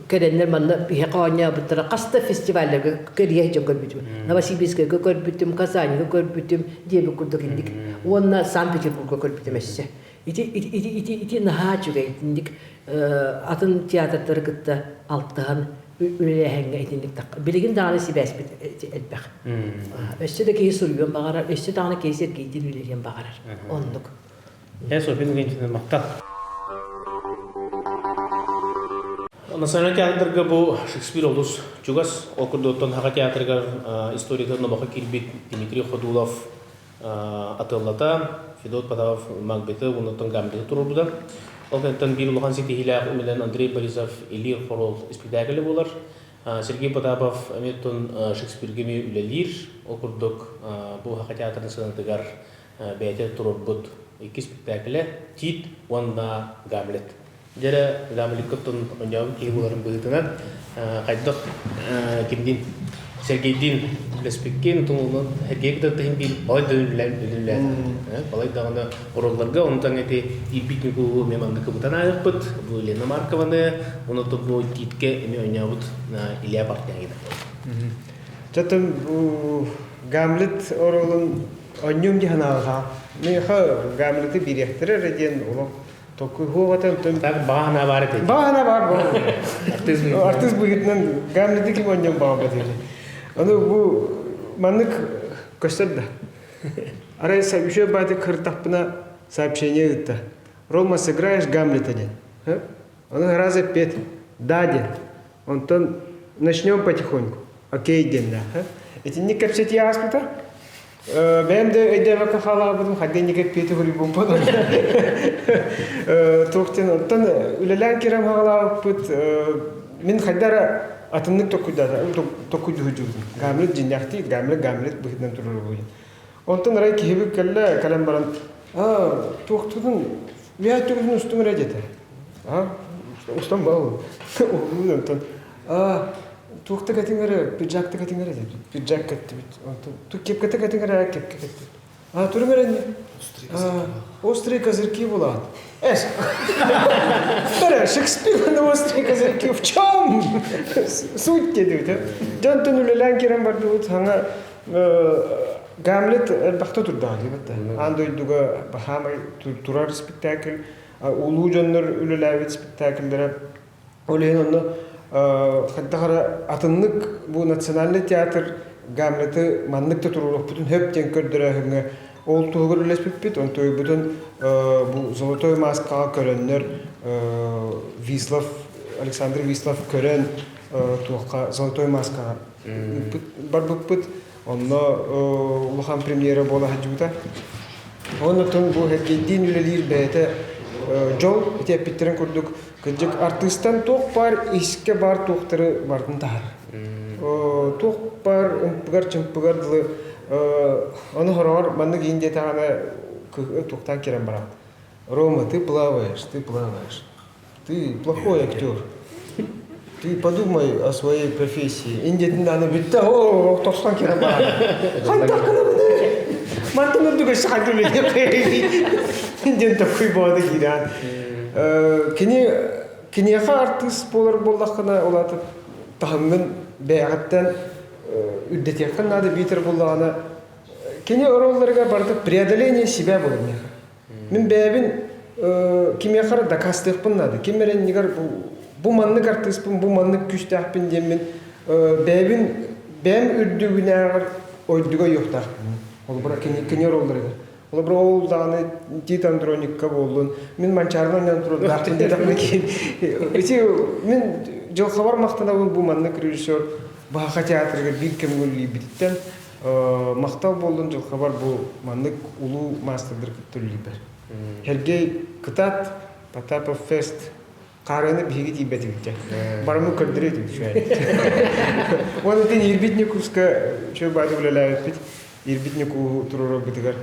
кэлэннэр манна биһиэхэ оонньообуттара хас да фестивалларга кэрийэ сылдьан көрбүтүм. Новосибирскайга көрбүтүм, Казаньга көрбүтүм диэбит курдук инник. Уонна Санкт-Петербурга көрбүтүм өссө. Ити ити ити ити наһаа үчүгэй итинник атын театрдары кытта алтыһан үлэлээһиҥҥэ итинник тахха. Билигин даҕаны сибээспит элбэх. Өссө да киһи суруйуон баҕарар, өссө даҕаны киһи Сергейдиин үлэлиэн баҕарар. Оннук. Э, Софья Иннокентьевна, махтал. Национальнай театрдарга бу Шекспир олус чугас. Ол курдук Саха театрыгар историятын номохо киирбит Дмитрий Ходулов атыллата, Федот Потапов Макбеты уонна Гамлеты туруорбута. Ол кэнниттэн биир улахан ситиһиилээх үлэнэн Андрей Борисов Илиир Хорол испэктээкилэ буолар. Сергей Потапов эмиэ Шекспиргэ эмиэ үлэлиир. Ол курдук бу Саха театрын сыанатыгар бэйэтэ туруорбут икки испэктээкилэ Тит уонна Гамлет. Дьэрэ Гамлекка оттон оонньообут киһи буоларын быһыытынан хайдах кимдиин Сергейдиин үлэспиккин, отон Сергей кытары тыһын биир балай да үлэлээтэ. Балай даҕаны оруолларга онтон эти Ирбит Ньукулу эмиэ маннык кыбытан аайыппыт, бу Лена Маркованы, онон бу Титке эмиэ оонньообут Илья Портнягина. Чатын бу Гамлет оруолун Онньум дии санаабатаҕым. Миэхэ Гамлеты бириэхтэрэ эрэ диэн олох толкуй хуоҕатан тым Так баҕа баар этэ. Баҕа баар баар. Артыыс быһыытынан Гамлеты ким онньум баҕа диэн. Ону бу маннык көстөр да. Арай үчүгэй баайдык кыртахпына сообщение ыытта. Рома, сыграешь Гамлета диэн. Ону раза пет. Да диэн. Онтон начнем потихоньку. Окей диэн да. Итинник кэпсэтии ааспыта. Бэйэм да өйдөөбөккө хаалаабытым, хадденник эппиэти хоруйбуппун. Туох диэн, оттон үлэлээн киирэн хаалаабыппыт, мин хайда эрэ атыннык токуйдаата, токуйдуһуйдубутум. Гамлет дьиннээхтии, Гамлет Гамлет быһыытынан турар Онтон арай киһибит кэллэ, кэлэн баран, аа, туохтутун, үйэ түгүн устуҥ эрэ диэтэ. Аа, устан баал. Онтон, аа, туохта кэтиҥ эрэ, пиджакта кэтиҥ эрэ диэбит. Пиджак кэттибит. Онтон, кепката кэтиҥ эрэ, кепке кэттибит. Аа, туруҥ эрэ не. Острые козырьки булаат. Эс. Вторая, Шекспир на острые козырьки. В чем суть дедибит. Дьонтон үлэлээн киирэн бардыбыт, саҥа Гамлет элбэхтэ турдаҕа диэбит да. Аан дойдуга баһаамай турар спектакль, улуу дьоннор үлэлээбит спектакльлэрэ. Ол иһин онно хайдах эрэ атыннык бу национальный театр Гамлеты маннык да туруоруохпутун хөп диэн көрдөрөөһүҥҥэ ол туһугар үлэспиппит. Онтуйбутун бу Золотой маскаҕа көрөннөр Вислов, Александр Вислов көрөн туохха Золотой маскаҕа барбыппыт. Онно улахан премьера буола сылдьыбыта. Оннотон бу Сергейдиин үлэлиир бэйэтэ дьол ити эппиттэрин курдук кырдьык артыыстан туох баар искэ баар туохтары барытын таһар. Туох баар ымпыгар-чымпыгар дылы ону хороҕор маннык иин диэтэҕинэ туохтаан киирэн бараҕыт. Рома, ты плаваешь, ты плаваешь. Ты плохой актер. Ты подумай о своей профессии. Индиятын аны бүтте, о, тохтон кире баар. Хайдах гынабыны? Мантан үрдүк өссө хайдах Индиан такой бода киирэн. Кини киниэхэ артыыс буолар буоллаххына, ол аата таһымҥын бэйэҕиттэн үрдэтиэххин наада биитэр буоллаҕына кини оруолларыгар барыта преодоление себя буолар миэхэ. Мин бэйэбин кимиэхэ эрэ дакаастыахпын наада. Ким эрэ иннигэр бу маннык артыыспын, бу маннык күүстээхпин диэммин бэйэбин бэйэм үрдүгүнээҕэр ойдуга ойуохтаахпын. Холобура, кини, кини оруолларыгар. Холобура ол даҕаны Тит Андроникка буоллун, мин Манчаарынан оонньоон турардаахпын диэтэхпинэ киһи ити мин дьылҕабар махтанабын бу маннык режиссер Баха театрыгар биир кэмҥэ үлэлиирбититтэн махтал буоллун дьылҕабар бу маннык улуу маастардары кытта үлэлиирбэр. Сергей Кытат, Потапов Фест Хаарыаны биһиги тиийбэтибит дьэ. Барымы көрдөрүө этибит үчүгэй. Уонна итин Ирбит Ньукууска үчүгэй баайдык үлэлээбиппит. Ирбит Ньукууһу туруорарбытыгар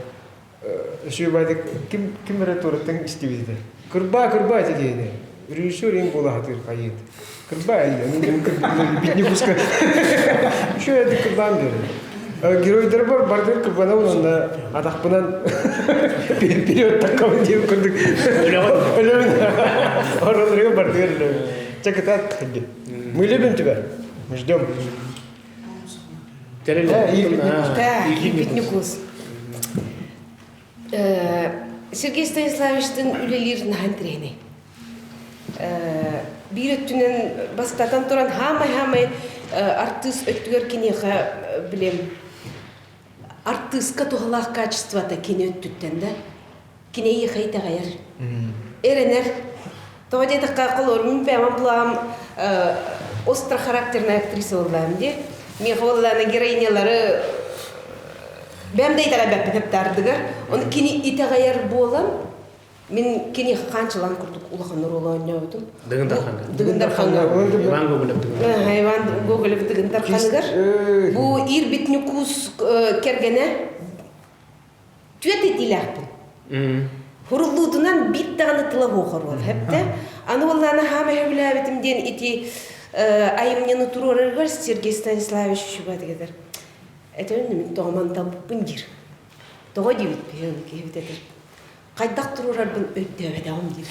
үчүгэй баайдык ким ким эрэ туораттан истибит этэ. Кырбаа, кырбаа ити киһини. Режиссер им буола сатыыр хайыыт. Кырбаа, Ирбит Ньукууска үчүгэйдик кырбаан биэрэр. Геройдарбар бардыр кырбанабын онно атахпынан вперед таккабын диэн курдук өлөбүн. Оролорго бардыгар өлөбүн. Чэ кытаат Мы любим тебя. Мы ждем. Ирбитникус. Сергей Станиславичтын үлэлиир наһан тирэһинэй. Биир өттүнэн бастатан туран хаамай-хаамай артыыс өттүгэр киниэхэ билем артыыска туһалаах качествота кини өттүттэн да кини эйиэхэ итэҕэйэр эрэнэр тоҕо диэтэххэ холобур мин прямо булаам острохарактерная актриса буоллаам дии миэхэ буоллаана героинялары бэм да итэҕэйбэппин эптаардыгар оны кини итэҕэйэр буолан Мин кини хаанчылан курдук улахан оруолу оонньообутум. Дыгын Дархаҥҥа. Дыгын Дархаҥҥа. Иван Гоголев Дыгын. Иван Гоголев Дыгын Дарханыгар. Бу Ирбит Ньукуус кэргэнэ түөт этиилээхпин. Хуруллуутунан биир даҕаны тыла суох хэптэ. Аны уоллаана хаама сөбүлээбитим диэн ити айымньыны туруорарыгар Сергей Станиславович Шубатыгар этэрин мин тоҕомон талбыппын диир. Тоҕо диэбит киһибит этэр. Хайдах туруорарбын өйдөөбөтөҕүм диир.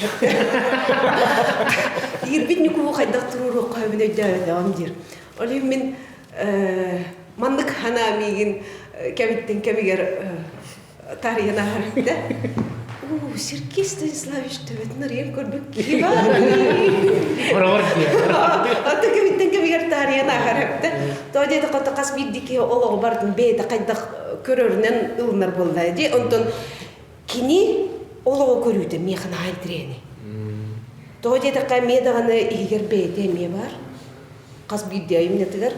Иирбит Ньукуһу хайдах туруоруохха сөбүн өйдөөбөтөҕүм диир. Ол иһин мин маннык санаа миигин кэмиттэн кэмигэр таарыйан ааһар этэ. Оо, Сергей Станиславович төбөтүн арыйан көрбүт киһи баар. Хороҕор диэ. Ата кэмиттэн кэмигэр таарыйан ааһар эбитэ. Тоҕо диэтэххэ хас биирдии киһи олоҕу барытын бэйэтэ хайдах көрөрүнэн ылынар буолла дии. Онтон Кини олоҕу көрүүтэ миэхэ наһаа интэриэһинэй. Тоҕо диэтэххэ, эмиэ даҕаны иһигэр бэйэтэ эмиэ баар. Хас биирдии айымньытыгар.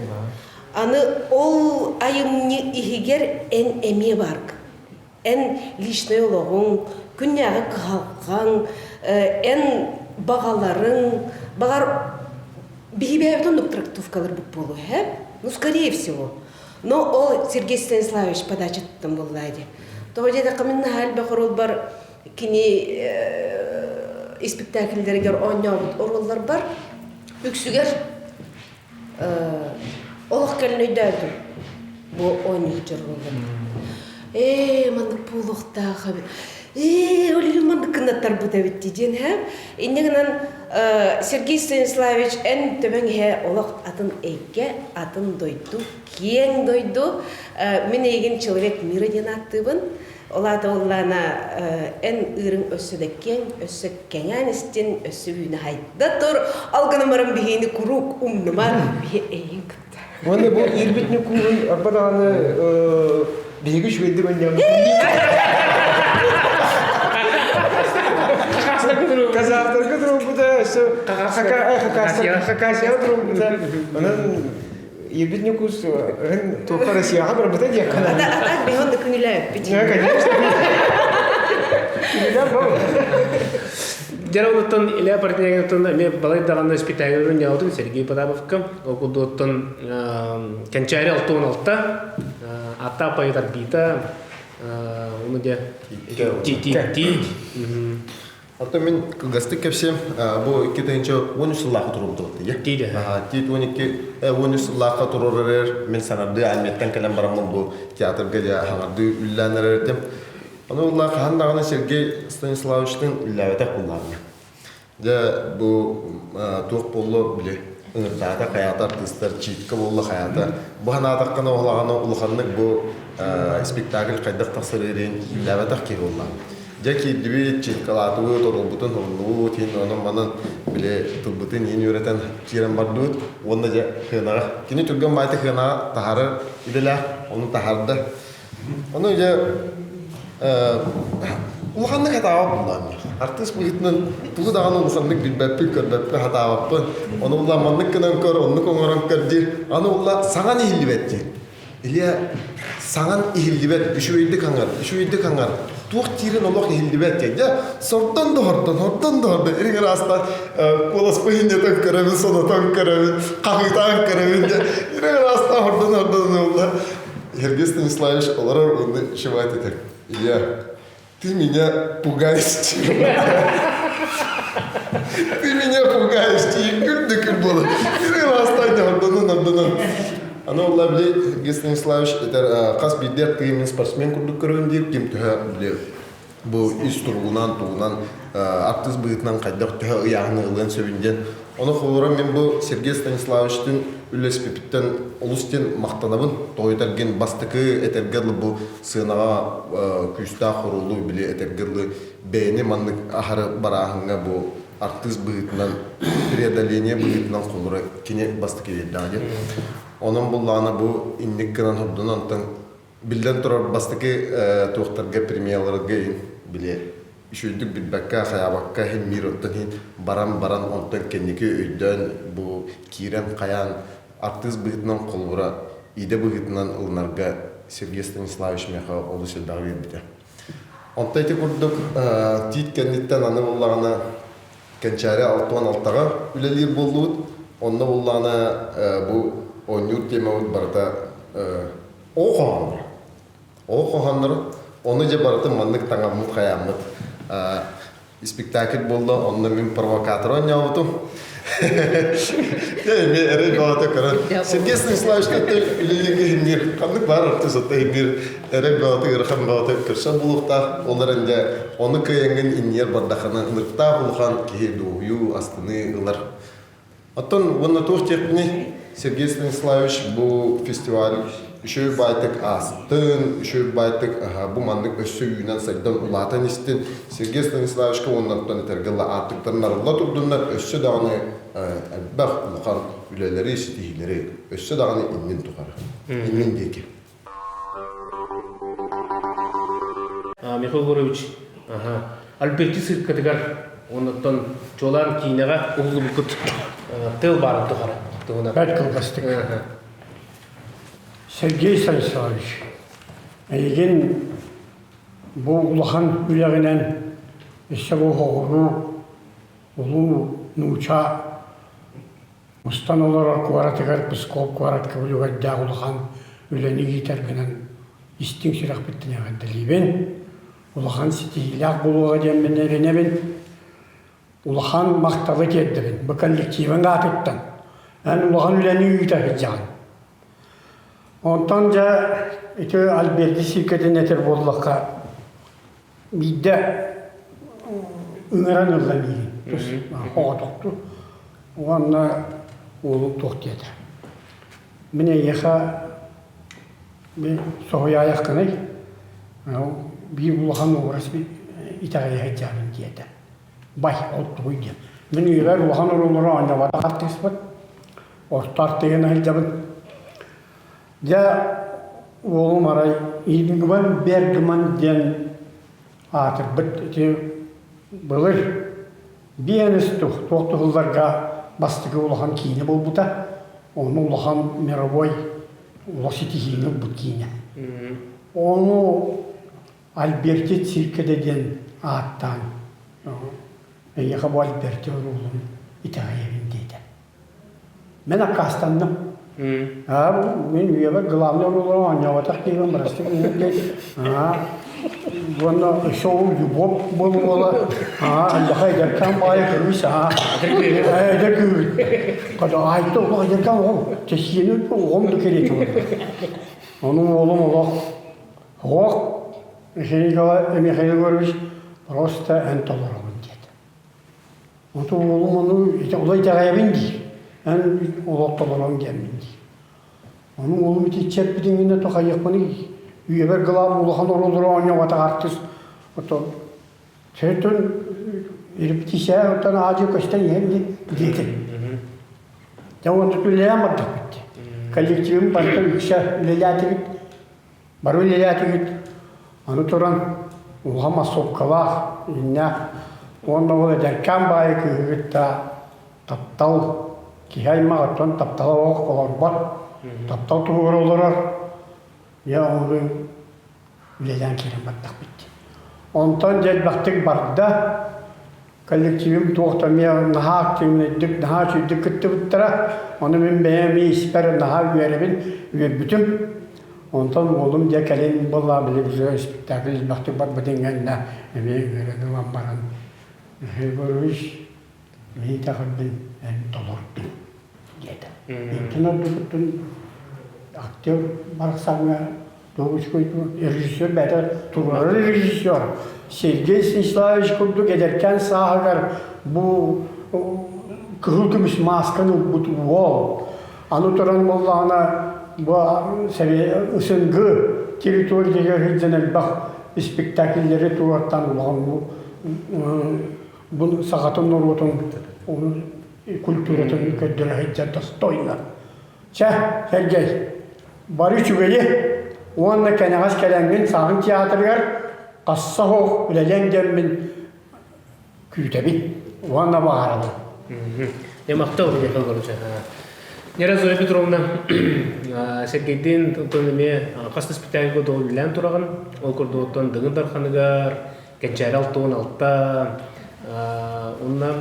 Аны ол айымньы иһигэр эн эмиэ бааргын. Эн личнэй олоҕуҥ, күннээҕи кыһалҕаҥ, эн баҕаларыҥ, баҕар биһи бэйэбит оннук трактовкаларбыт буолуо, э? Ну, скорее всего. Но ол Сергей Станиславович подачаттан буоллаа дии. Тоҕо диэтэххэ мин наһаа элбэх оруолбар кини испиктээкиллэригэр оонньообут оруолларбар үксүгэр олох кэлин өйдөөтүм бу оонньуур оруолларбын. Ээ, маннык буолуохтаах эбит. Ээ, ол иһин маннык гыннаттарбыт эбит дии диэн һэ. Инньэ гынан Сергей Станиславович эн төбөҥ иһэ олох атын эйгэ, атын дойду, киэҥ дойду. Мин эйигин человек мира диэн ааттыыбын. Ол аата буоллаана эн ыырыҥ өссө да киэҥ, өссө кэҥээн истин, өссө үүнэ хайда тур. Ал гынан баран биһиини куруук умнума, биһи эйигин кытта. Уонна бу иирбит Ньукууһун арба даҕаны биһиги үчүгэйдик оонньообут. Казахтарга турбута, өссө Хакасияҕа турбута. Онон Ирбит Ньукуус туохха Россияҕа барбыта диэххэ. А так биһон да күнүлээппит. Конечно. Күнүлээн бау. Дьэ онуттан Илья Портнягинтан эмиэ балай даҕаны спектакльын ньаутун Сергей Потаповка ол курдуктан Кэнчээри 66 Ата поэт орбита уну де ти Оттон мин кылгастык кэпсиэм бу 2013 сыллаахха туруорбут тиийэ. Тиит 12 13 сыллаахха туруорар мин саҥардыы армияттан кэлэн бараммын бу театрга дьэ хаҥардыы үллээн эрэр этим. Ону ылла хаһан даҕаны Сергей Станиславовичтыын үллээбэтэх буоллаҕына. Дьэ бу туох буолла били ыҥырдаата хайаата артыыстар читка буолла хайаата. Бу санаатаххына улаханы улаханнык бу спектакль хайдах тахсар ириин үллээбэтэх киһи буолла. Дьэ киирдибит, читкалаатыбыт, оролбутун хомуннубут, иһин онон-манан били тылбытын иһин үөрэтэн киирэн бардыбыт. Уонна дьэ хыанаҕа. Кини түргэн баайта хыанаҕа таһаарар идэлээх, ону таһаарда. Ону дьэ Улаханнык хатаабат буллаам. Артыыс быһыытынан тугу даҕаны улаханнык билбэппин, көрбөппүн, хатаабаппын. Ону улла маннык гынан көр, оннук оҥорон көр диир. Аны улла саҥан иһиллибэт диир. Илья саҥан иһиллибэт, үчүгэйдик аҥар, үчүгэйдик аҥар. Туох диирин олох иһиллибэт диэн. Дьэ, сордон да хордон, хордон да хордон. Ириҥ ыраастан куоласпын инньэтэн көрөбүн, сонотон көрөбүн, хаһыытаан көрөбүн. Дьэ, ириҥ ыраастан хордон хордон улла. Сергей Станиславович олорор уонна шивать этэр. Илья, ты меня пугаешь. Ты меня пугаешь, күн да күн буолар. Ириҥ ыраастан хордонон хордонон. Аны ол били Сергей Станиславович этэр хас биирдии аттыгы мин спортсмен курдук көрөбүн диир ким төһө били бу ис туругунан тугунан артыыс быһыытынан хайдах төһө ыйааһыны ылыан сөбүн диэн. Ону холобура мин бу Сергей Станиславовичтыын үлэлэспиппиттэн олус диэн махтанабын. Тоҕо бастакы этэргэ дылы бу сыанаҕа күүстээх хоруолу били этэргэ дылы бэйэни маннык аһары барааһыҥҥа бу артыыс быһыытынан преодоление быһыытынан холобура кини бастакы биэрдэҕэ диэн. Онон буллаҕына бу инник гынан хордунан онтон биллэн турар бастакы туохтарга премияларга били үчүгэйдик билбэккэ хайаабакка иһин мир оттон иһин баран баран онтон кэнники өйдөөн бу киирэн хайаан артыыс быһыытынан холобура идэ быһыытынан ылынарга Сергей Станиславович миэхэ олус элбэҕи биэрбитэ. Онто ити курдук тиит кэнниттэн аны буллаҕына Кэнчээри 66-ҕа үлэлиир буоллубут. Онно буллаҕына бу оонньуур темабыт барыта оҕо хоһоонноро. Оҕо хоһоонноро. Ону дьэ барытын маннык таҥаммыт хайааммыт спектакль буолла, онно мин провокатор оонньообутум. Эмиэ эрэй бөҕөтө көрөн. Сергей Станиславович үлэлииргэ иһиннир, ханнык баар артыыс отто иһиннир эрэй бөҕөтө, ыарахан бөҕөтө көрсөн булуохтаах. Ол эрэн дьэ, ону кыайаҥҥын иннигэр бардаххына ынырыктаах улахан киһи дуоһуйуу, астыныы ылар. Оттон уонна туох диэхпиний, Сергей Станиславович бу фестиваль үчүгэй баайтык аастын, үчүгэй баайтык бу маннык өссө үүнэн сайдан улаатан истин. Сергей Станиславовичка уонна оттон этэргэ дылы аартыктарын арылла турдуннар, өссө даҕаны элбэх улахан үлэлэри, ситиһиилэри өссө даҕаны иннин тухары. Иннин диэки. Михаил Егорович, Альберти циркатыгар оннуттан чуолаан киинэҕэ уһуллубуккут тыл баарын тухары туһунан. Бэрт кылгастык. Сергей Станиславович, эйигин бу улахан үлэҕинэн өссө бу оҕону улуу нууча мустан олорор куоратыгар Псков куоратка үлүгэрдээх улахан үлэни иитэргинэн истиҥ сүрэхпиттэн эҕэрдэлиибин. Улахан ситиһиилээх буолуоҕа диэммин эрэнэбин. Улахан махталы тиэрдэбин бу коллективыҥ аатыттан. Эн улахан үлэни ыыта сылдьаҕын. Онтон дьэ ити Альберти сииккэтин этэр буоллахха биирдэ ыҥыран ылла миигин тус оҕотохту уонна уолум туох диэтэ мин эйиэхэ соһуйаайаххыный биир улахан уобарас итэҕэйэ сылдьабын диэтэ бай ол тугуй диэн мин үйэбэр улахан оруоллары оонньооботох артыыспыт орто артыыһын сылдьабын Дьэ, уолум арай Ингман Бергман диэн аатырбыт ити былыр биэнис туох туһулларга бастакы улахан киинэ буолбута. Ону улахан мировой олох ситиһиини ылбыт киинэ. Ону Альберти циркэдэ диэн ааттаан эйиэхэ бу Альберти оруолун итэҕэйэбин диэтэ. Мен аккаастанным. Аа, мин үйэбэр главный оруолу оонньооботох киһибин бырастыы гыныҥ Аа, уонна өссө ол любовь буола Аа, аллаха эдэркээн баайа көрүс аа. Эдэр күүбүт. Когда айта олох эдэркээн оҕом, чэсиэни оҕом да кэриэтэ олорор. Ону уолум олох Ох, Михаил Егорович просто эн толороҕун диэтэ. Оту уолум ону олой итэҕэйэбин диир. Эн олох толорон диэммин диир. Ону уолум итиччэ эппитин гинэ то хайыахпыный үйэбэр гылаам улахан оруоллары оонньообатах артыыс ото сөйтөн репетиция оттон аадьы көстөн иһэн диэтим. Дьэ уонна үлэлээн бардахпыт. Коллективым барыта үксэ үлэлээтибит. Бары үлэлээтибит. Аны туран. Улахан массовкалаах, иннээх уонна ол эдэркээн баайы кыыһы кытта таптал киһи аймах оттон таптала олох олорбот, таптал туһугар олорор. Дьэ ону үлэлээн киирэн бардахпыт дии. Онтон дьэ элбэхтик барда. Коллективым туох да эмиэ наһаа активнайдык, наһаа үчүгэйдик кыттыбыттара. Ону мин бэйэм эмиэ испэр наһаа үөрэбин, үөрбүтүм. Онтон уолум дьэ кэлин буолла били уже спектакль элбэхтик барбытын кэннэ эмиэ үөрэн ылан баран Михаил Егорович мин итэҕэлбин эн толордуҥ диэтэ. Иккин ордукуттун актер барахсаҥҥа режиссер бэйэтэ туруорар режиссер Сергей Станиславович курдук эдэркээн сааһыгар бу кыһыл көмүс маасканы ылбыт уол аны туран буоллаҕына бу СНГ территориятыгар сылдьан элбэх испектакльлэри туруортаан улахан бу сахатын норуотун культуратын көрдөрө сылдьар достойно. Чэ, Сергей, бары үчүгэйи уонна кэнэҕэс кэлэҥҥин Саҕын театрыгар хасса суох үлэлиэҥ диэммин күүтэбин уонна баҕарабын. Дьэ, махтал, Михаил Егорович. Нера Зоя Петровна, Сергейдиин оттон эмиэ хас да спектакльга үлэлээн тураҕын. Ол курдук оттон Дыгын Дарханыгар, Кэнчээри 66, уонна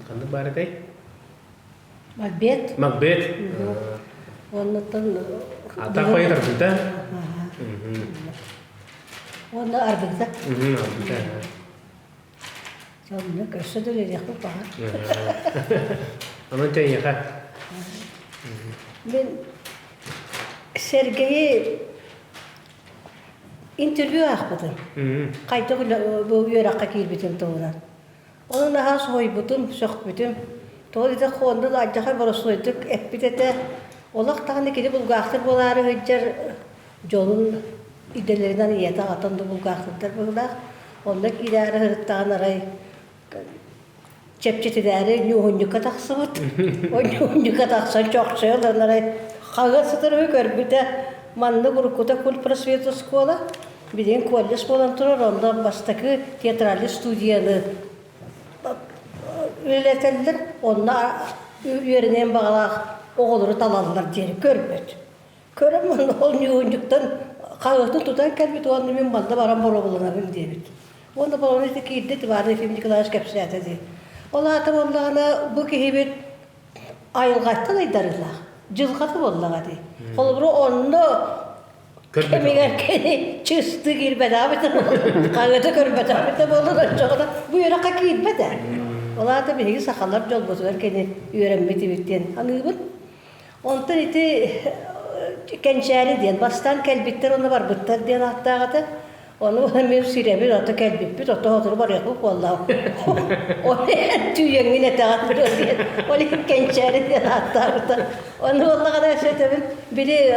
ханнык баар этэй? Макбет. Макбет. Оннуттан Атах байы тарбыта. Уонна арбыта. Арбыта. Сонно көрсө да үлэлиэхпит баҕар. Онон тэйиэхэ. Мен Сергейи интервью аахпытым. Хайдах бу үөрэххэ киирбитим туһунан. Ону наһаа соһуйбутум, сөхпүтүм. Тоҕо диэтэх онно алдьархай боростуойдук эппит этэ. Олох даҕаны кини булгаахтыр буолаары сылдьар дьолун идэлэринэн ийэтэ аҕата онно булгаахтырдар быһыылаах. Онно киирээри сырыттаҕын арай чэпчэтинээри ньуоһунньукка тахсыбыт. Ол ньуоһунньукка тахсан чохчойон олорон арай хаһыат сытар үһү көрбүтэ маннык уруккута культпросвет оскуола Билигин колледж буолан турар, онно бастакы театральнай студияны үлэлэтэллэр, онно үөрэниэн баҕалаах оҕолору талаллар диэри көрбөт. Көрөн манна ол ньуунньуктан хаһыатын тутан кэлбит уонна мин манна баран боруобаланабын диэбит. Уонна боруобалана ити киирдэ Иван Ефим Николаевич кэпсээтэ дии. Ол аата буоллаҕына бу киһибит айылҕаттан айдарыылаах, дьылҕата буоллаҕа дии. Холобура онно Кэмигэр кини чыстыы киирбэтэҕэ хаһыаты көрбөтөхпүт да буоллар оччоҕуна бу үөрэххэ киирбэт ээ. Ол аата биһиги сахалар дьолбутугар кини үөрэммит эбит диэн аныыбын. Онтон ити Кэнчээри диэн бастаан кэлбиттэр уонна барбыттар диэн ааттаах этэ. Ону мин сирэбин ото кэлбиппит, ото сотору барыахпыт буоллаҕым. Ол түүйэҥҥин этэҕин дуо диэн, ол иһин Кэнчээри диэн ааттаабыта. Ону буоллаҕына өссө били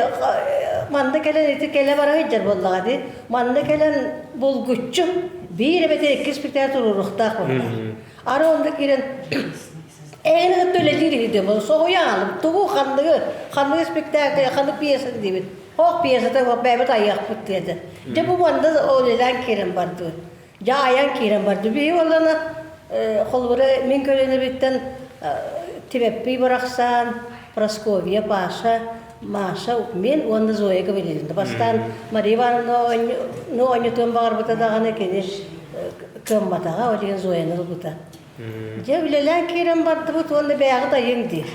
манна кэлэн ити кэлэ бара сылдьар буоллаҕа дии. Манна кэлэн булгуччу биир эбэтэр икки спектакль туруоруохтаах буоллаҕа. Ары онно киирэн эйигин кытта үлэлиир үһү диэн соһуйа аалым. Тугу ханныгы, ханныгы спектакль, ханнык пьеса диибит. Ох пьесата бэйэбит айыахпыт диэтэ. Дьэ бу манна үлэлээн киирэн бардыбыт. Дьэ айан киирэн барды. Биһи буоллана холобура мин көлүөнэбиттэн Тимэппий барахсан, Прасковья, Паша, Маша, мен уонна Зоя Гавриловна. Бастаан Мария Ивановна оонньотуон баҕарбыта даҕаны кини кыамматаҕа, ол иһин Зояны ылбыта. Дьэ үлэлээн киирэн бардыбыт уонна бэйэҕит айыҥ диир.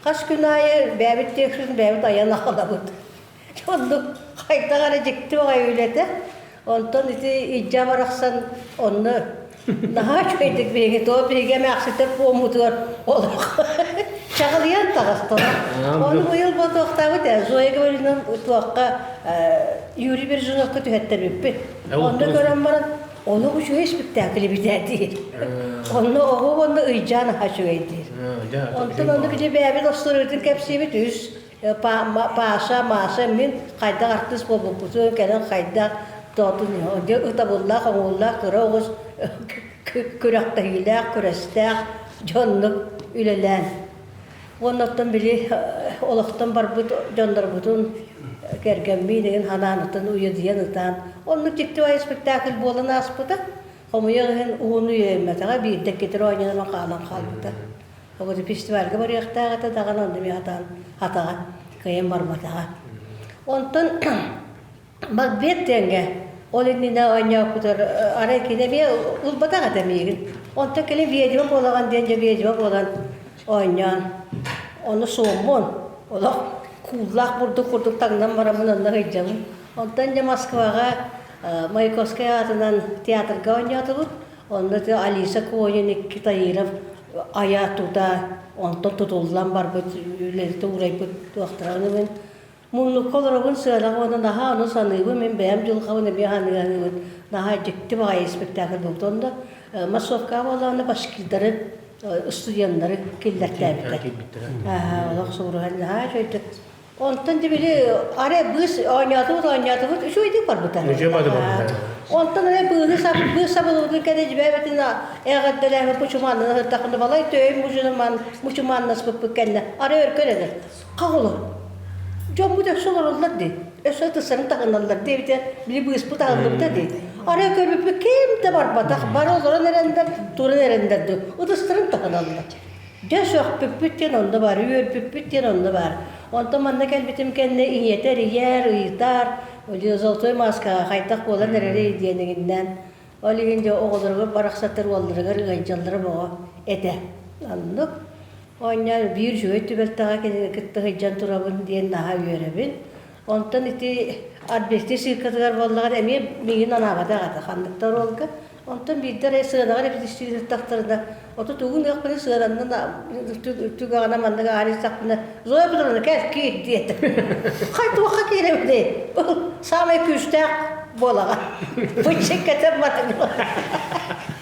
Хас күн аайы бэйэбит тиэксин бэйэбит айан аҕалабыт. Оннук хайдах эрэ дьикти баҕайы үлэтэ. Онтон ити Идьа барахсан онно наһаа үчүгэйдик биһиги туох биһиги эмээхситтэр пуоммутугар олох чаҕылыйан таҕыстылар. Ону быйыл ботуохтаабыт ээ Зоя Гавриловна туохха Юрий Бержуновка түһэттэрбиппит. Онно көрөн баран Олох үчүгэй спектакль эбит ээ диир. Онно оҕо уонна ыйдьаан аһа үчүгэй диир. Онтон онно били бэйэбит остуоруйатын кэпсиибит үс Паша, Маша, мин хайдах артыыс буолбуппутун кэлэн хайдах тоотун дьэ ытабыллаах, оҥууллаах кыра оҕус күрэхтэһиилээх, күрэстээх дьоннук үлэлээн. Уонна оттон били олохтон барбыт дьоннорбутун Кэргэммиин игин ханаанытын уйадыйан ытаан, оннук дьикти баайы спектакль буолан ааспыта. Хомуйах иһин уһун үйэймэтэҕэ, биирдэ иккитэ оонньонон хаалан хаалбыта. Ол фестивальга барыахтаах этэ даҕаны онно эмиэ хатаан хатаҕа кыайан барбатаҕа. Онтон Макбет диэҥҥэ ол иннинэ оонньооппутар арай кини эмиэ ылбатах этэ миигин. Онтон кэлин ведьма буолаҕын диэн дьэ ведьма буолан оонньоон ону суоммун олох кууллаах бурдук курдук таҥнан бараммын онно сылдьабын. Онтон дьэ Москваҕа Маяковскай аатынан театрга оонньоотубут. Онно Алиса Конин икки Таиров айа тута онтон тутуллан барбыт үлэлэтэ уурайбыт туохтараны Муннукка олоробун сыанаҕа уонна наһаа ону саныыбын, мин бэйэм дьылҕабын эмиэ саныыбын. Наһаа дьикти баҕайы спектакль буолбут. Онно массовкаҕа буоллаҕына башкирдары, студеннары киллэртээбиттэр. Олох сууруһан наһаа үчүгэйдик. Онтон дьэ били арай быыс оонньоотубут, оонньоотубут, үчүгэйдик барбыта. Үчүгэй барбыта. Онтон арай быыһы сап быыс сабылыбытын кэннэ дьибээбэтин эҕэрдэлээбит мучумааннана сырдахпына балай төйүм мучумаан мучумааннаспыппыт кэннэ арай өркөн этэ. Хаҕылы. Дьоммут өссө олороллор дии. Өссө ытыстарын таһыналлар диэбитэ, били быыспыт аһыллыбыта дии. Арай көрбүппүт ким да барбатах, бары олорон эрэннэр, туран эрэннэр дуу, ытыстарын таһыналлар. Дьэ сөхпүппүт диэн онно баар, үөрбүппүт диэн онно баар. Онтон манна кэлбитим кэннэ ийэтэ эрийэр, ыйытар, золотой маскаҕа хайдах буолан эрэрий диэн иҥиннээн. Ол иһин дьэ оҕолоругар барахсаттар уолларыгар ыалдьаллара бөҕө этэ. Оннук. Оонньоон биир үчүгэй түбэлтэҕэ кинини кытта сылдьан турабын диэн наһаа үөрэбин. Онтон ити Арбекти циркатыгар буоллаҕына эмиэ миигин анаабатах этэ ханнык да оруолга. Онтон биирдэ эрэ сыанаҕа репетиция ыыттахтарына, ото тугун ыахпыный сыананнан түгэҕинэ маннык аалыйсахпына Зоя Петровна кэл киир диэтэ. Хай туохха киирэбиний? Саамай күүстээх буолаҕа. Быччык кэтэн баран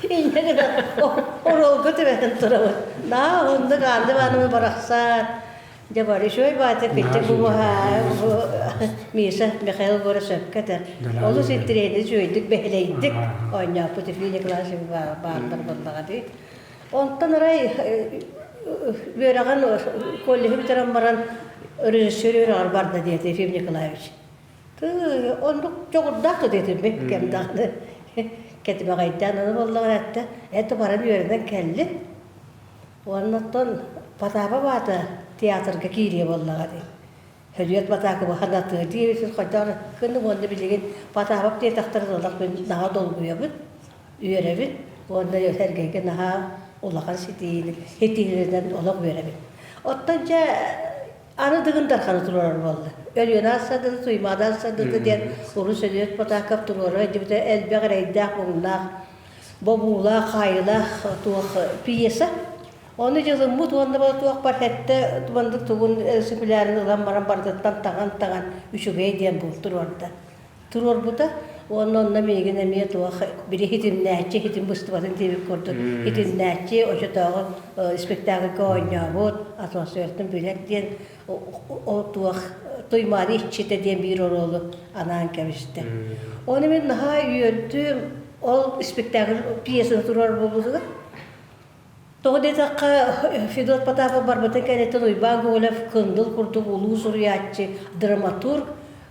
инньэ гынан оруолга түбэһэн турабыт. Наа оннук Анна Ивановна барахсан дьэ бары үчүгэй баата кычча бу Миша Михаил Егорович сөпкө этэр. Олус интириэһинэй үчүгэйдик бэһилэйдик оонньооппут Ефим Николаевич бааллар буоллаҕа дии. Онтон арай үөрэҕин колледжы бүтэрэн баран режиссер үөрэҕэр барда диэтэ Ефим Николаевич. Тыы, оннук дьоҕурдаах да диэтим мин кэм даҕаны кэтимэҕэйдээн ону буоллаҕына этте это баран үөрэнэн кэллим. Уоннаттан Потапа баата театрга киириэ буоллаҕа дии. Һөлүөт Батаакыбы ханатыа диэбитин хайдах эрэ кынным уонна билигин Потапов диэтэхтэрин олох мин наһаа долгуйабын, үөрэбин уонна Сэргэйгэ наһаа улахан ситиһиини ситиһиилэринэн олох үөрэбин. Оттон дьэ аны Дыгын Дарханы туруорар буолла. Өлүөнэ ассадыты, Туймаада ассадыты диэн урут Сөлүөт Потаков туруора илдьибитэ элбэх эрэйдээх-муҥнаах, бобуулаах, хаайыылаах туох пьеса. Ону дьылыммыт уонна туох бар сэттэ маннык тугун сүпүлээрин ылан баран барытыттан таҥан-таҥан үчүгэй диэн бул туруорда. Туруорбута уонна онно миигин эмиэ туох били хитимнээччи хитим быстыбатын диэбит курдук хитимнээччи очотооҕу спектакльга оонньообут атмосфератын билэр диэн туох Туймаада иччитэ диэн биир оруолу анаан кэбистэ. Ону мин наһаа үөрдүм. Ол спектакль пьесаны туруорар буолбутугар Тоҕо диэтэххэ, Федот Потапов барбытын кэнниттэн Уйбаан Гоголев Кындыл курдук улуу суруйааччы, драматург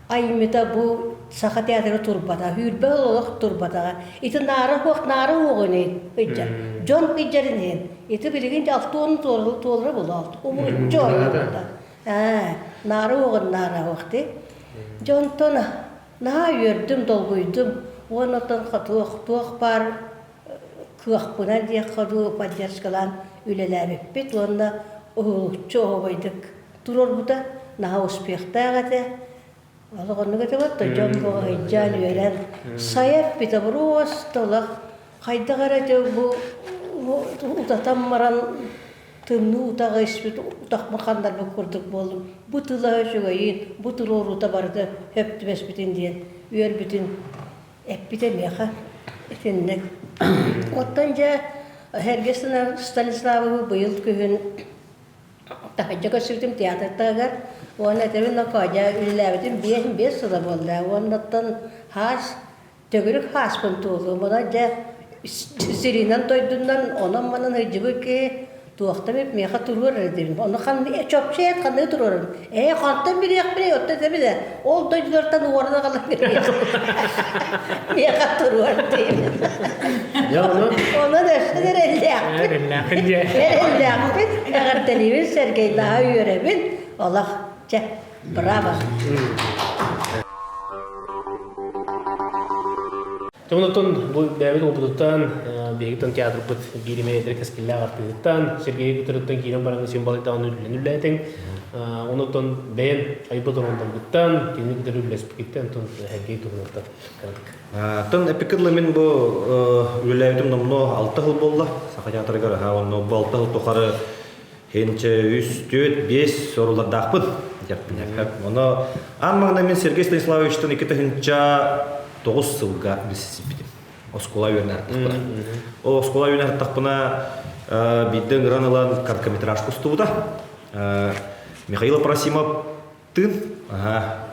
айымньыта бу Саха театра турбата, сүүрбэ сыл олох турбатаҕа. Ити наара суох, наара уоҕун ыйдьар. Дьон ыйдьарын иһин. Ити билигин алтуонун туолара буолла, умуруччу оонньообута. Ээ, наара уоҕун наара суох дии. Дьонтон наһаа үөрдүм, долгуйдум. Уонна оттон туох туох баар кыахпынан диэххэ дуу поддержкалаан үлэлээбиппит уонна уһулуччу оһуобайдык туруорбута наһаа успехтаах этэ. Олох оннук этэ буолта дьон сылдьан үөрэн сайа эппитэ просто олох хайдах эрэ дьэ бу утатан баран тымныы утаҕы испит утахпын ханнарбыт курдук буоллум. Бу тыла үчүгэйин, бу туруоруута барыта сөп түбэспитин диэн үөрбүтүн эппитэ миэхэ итинник. Оттон дьэ Сергей Станиславовы быйыл күһүн таһырдьа көрсүбүтүм театр таһыгар уонна этэбин Нокоодьа үлэлээбитим 5 сыла буолла уоннаттан хаас төгүрүк хааспын туолуум онон дьэ сиринэн дойдунан онон-манан сылдьыбыт киһи. Туохта бит миэхэ туруор эрэ диибин. Ону ханна чопчу эт ханна туруорун. Ээ хантан билиэхпиний оттон этэ билэ. Ол дойдулартан уоран аҕалан миэхэ туруор диибин. Онон өссө да эрэллээхпит. Эрэллээхпит. Эҕэрдэлиибин Сергейдааҕа үөрэбин. Олох чэ браво. Онтон бу бэйэбит уопутуттан, биһиги театрбыт биир эмэ эдэр кэскиллээх артыыһыттан, Сергей Кытырыттан киирэн баран син балайдаҕын үлэлэн үлэлээтиҥ. Онтон бэйэн айбыт оруолларгыттан, кинини кытары үлэлэспикиттэн, онтон Сергей туһунан кыратык. Оттон эпиккэ мин бу үлэлээбитим номнуо алта сыл буолла. Саха театрыгар аха онно бу алта сыл тухары хинче үс, түөрт, биэс оруоллардаахпын диэхпин. Ону аан маҥнай мин Сергей Станиславовичтан 2009 сылга билсибитим. Оскуола үөрэнэ артахпына. Ол оскуола үөрэнэ артахпына биирдэ ыҥыран ылан короткометражка устубута. Михаил Апросимов тыын.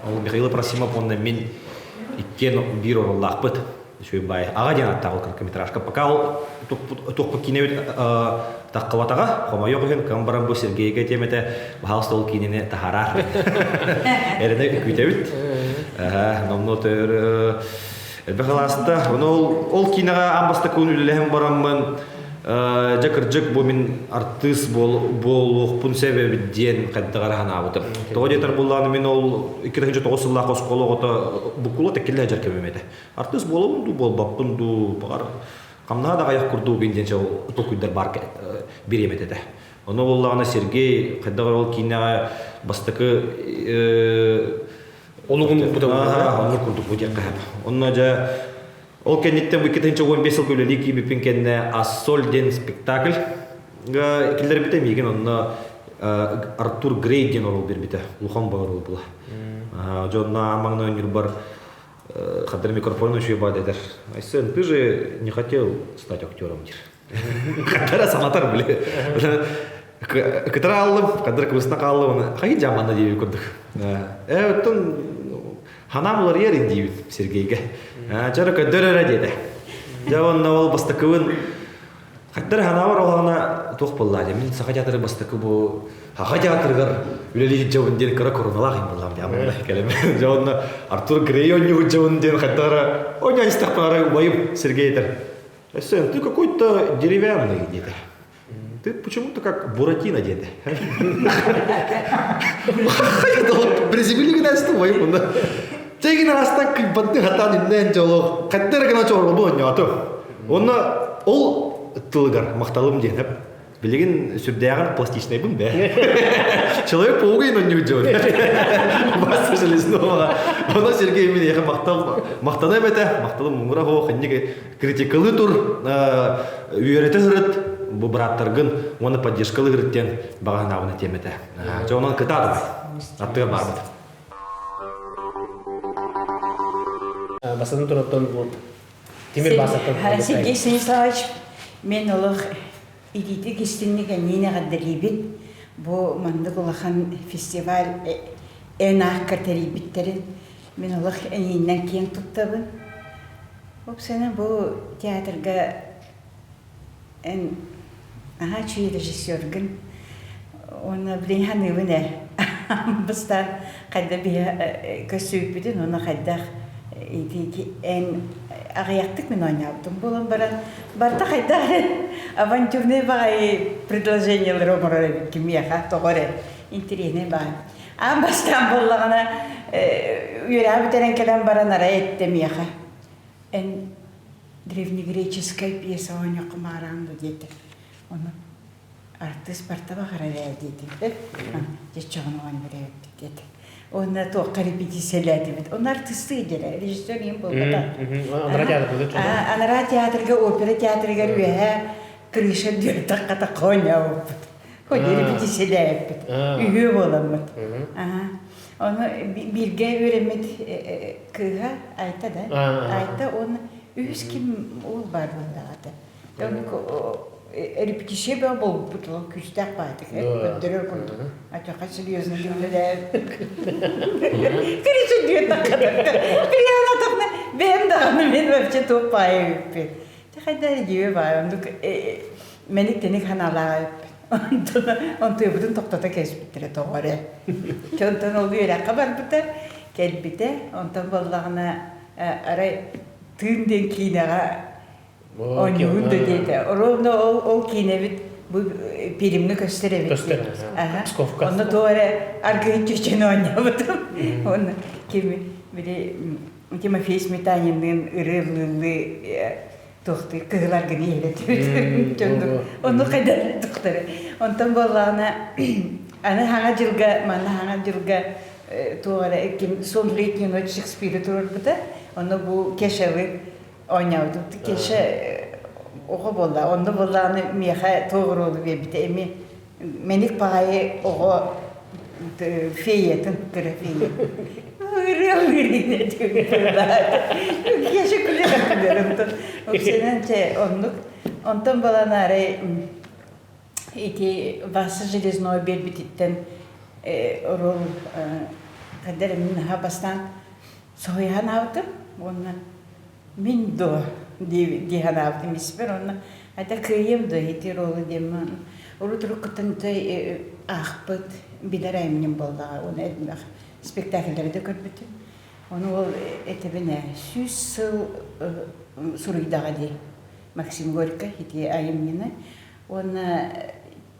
Ол Михаил Апросимов уонна мин иккиэн биир оруоллаахпыт. Үчүгэй баай. Аҕа диэн аттаах ол короткометражка. Пока ол туохпут киинэбит таххыбатаҕа, хомойуох иһин, кым баран бу Сергейгэ тиэмэтэ баһаалыста ол киинэни таһаараар. Эрэнэ күүтэбит. Номнуо төр элбэх алааста. Ону ол, ол киинэҕэ аан бастакы үлэлэһэн бараммын дьэ кырдьык бу мин артыыс буолуохпун сөп эбит диэн хайдах эрэ санаабытым. Тоҕо диэтэр буоллаҕына мин ол 2009 сыллаах оскуола оҕото буккула тэккиллэ сылдьар кэмим этэ. Артыыс буолабын дуу, буолбаппын дуу, баҕар хамнаһа да аҕыйах курдугун диэн толкуйдар баар бириэмэтэ этэ. Ону буоллаҕына Сергей хайдах эрэ ол киинэҕэ бастакы олугун укпута оннук курдук бу диэххэ сөп. Онно дьэ ол кэнниттэн бу 2015 сылга үлэлии киирбиппин кэннэ «Ассоль» диэн спектакль киллэрбитэ миигин онно Артур Грей диэн оруол биэрбитэ. Улахан баар оруол була. Дьэ онно аан маҥнай оонньуурбар хадыр микрофон үчүгэй баар дэтэр. Айсен, ты же не хотел стать актером диир. Хатара санатар били. Кытара аллым, кадыр кыбысна хааллым, хайы жаманна диэби курдук. Э, оттон ханаам уларыйар диибит Сергейге. Чара көдөр эрэ диэтэ. Дьэ онно ол бастакыбын Хаттар ханаабар олаҕына туох буолла диэн мин Саха театры бастакы бу Саха театрыгар үлэлии сылдьабын диэн кыра коруналаах им буоллаам диэн кэлем. Дьэ онно Артур Грей оонньуу сылдьабын диэн хаттара оонньоон истэхпин арай убайым Сергей этэр. Эсен, ты какой-то деревянный диэтэ. Ты почему-то как Буратино диэтэ. Приземлили гына убайым онно. Тегин арастан кыйбанты хатаан иннээн дьоло хаттара гына чоролбу оонньооту. Онно ол тылыгар махталым диэн билигин сүрдээҕин пластичнайбын бэ. Человек паугин онньуу дьон. Баста железного. Оно Сергей мин эйиэхэ махтал махтаныам этэ. Махталым муҥура суох инник критикалыы тур үөрэтэ сырыт бу бырааттаргын уонна поддержкалыы сырыт диэн баҕа санаабын этиэм этэ. Дьэ онон кытаатыбай. Аттыгар баарбыт. Бастатан тураттан бу Тимир Басаттан Сергей Станиславович мен олох итиитик истинник эниин эҕэрдэлиибин. Бу маннык улахан фестиваль эн аакка тэрийбиттэрин мин олох энииннэн киэн туттабын. Оксана бу театрга эн наһаа үчүгэй режиссергын уонна билигин саныыбын ээ бастаан хайда биһи көрсүбүппүтүн уонна хайдах ити эн аҕыйахтык мин оонньообутум буолан баран барыта хайдах авантюрнай баҕайы предложениелары оҥорор эбиккин миэхэ тоҕо эрэ интэриэһинэй баҕайы аан бастаан буоллаҕына үөрэҕи бүтэрэн кэлэн баран арай эттэ миэхэ эн древнегреческай пьеса оонньуохха маараан дуу диэтэ. Ону артыыс барта баҕарар ээ диэтим. Дьэ оонньуур эбиппит диэтэ. Уонна туохха репетициялээтибит. Онно артыыстыы дьэрэ, режиссер иһин буолбата. Анараа театрга театрга, опера театрыгар үөһэ крыша дүөртахха тахха оонньообуппут. Хоть репетициялээбиппит. Үһүө буоламмыт. Ону бииргэ үөрэммит кыыһа Айта да? Айта уонна үһүс ким уол баар буоллаҕа Оннук репетиция бөҕө буолбуппут ол күүстээх баатык көрдөрөр курдук. Ачаха серьезно үлэлээ. Кричи диэн таккатакка. Приятно тахна бэйэм даҕаны мен вообще туох баайа эбиппин. Хайда дьиэ баай оннук мэник тэник ханаалаах эбиппин. Онтон онтуйбутун тохтото кэспиттэрэ тоҕо эрэ. Онтон ол үөрэххэ барбыта, кэлбитэ. Онтон буоллаҕына арай Тыын диэн киинэҕэ оонньуубун да диэтэ. Ровно ол ол киинэбит бу фильмҥэ көстөр эбит. Көстөр. Псковка. Онно туох эрэ аргыһын чүчэн оонньообутум. Онно ким били Тимофей Сметанинныын ырыа ыллыыллыы туохтуу кыһыл аргыны иһилэтибит. Онну хайдах тухтары. Онтон буоллаҕына аны хаҥа дьылга манна хаҥа дьылга туох эрэ ким сон летний ночь Шекспири турарбыта. Онно бу Кешалы оонньообутум. Кеша оҕо буолла. Онно буоллаҕына миэхэ туох оруолу биэрбитэ эми мэник баҕайы оҕо феятын кыра фея. Кеша күлэр күлэр онтон Оксанан чэ оннук онтон балан арай ити Васа Железной биэрбититтэн оруол хайдар мин наһаа бастаан соһуйан аабытым уонна мин дуо дии санаабытым испэр уонна айда кыайыам дуо ити ролу диэммин урут уруккуттан аахпыт билэр айымньым буоллаҕа уонна элбэх спектакльдары да көрбүтүм ону ол этэбин ээ 100 сыл суруйдаҕа дии Максим Горький ити айымньыны уонна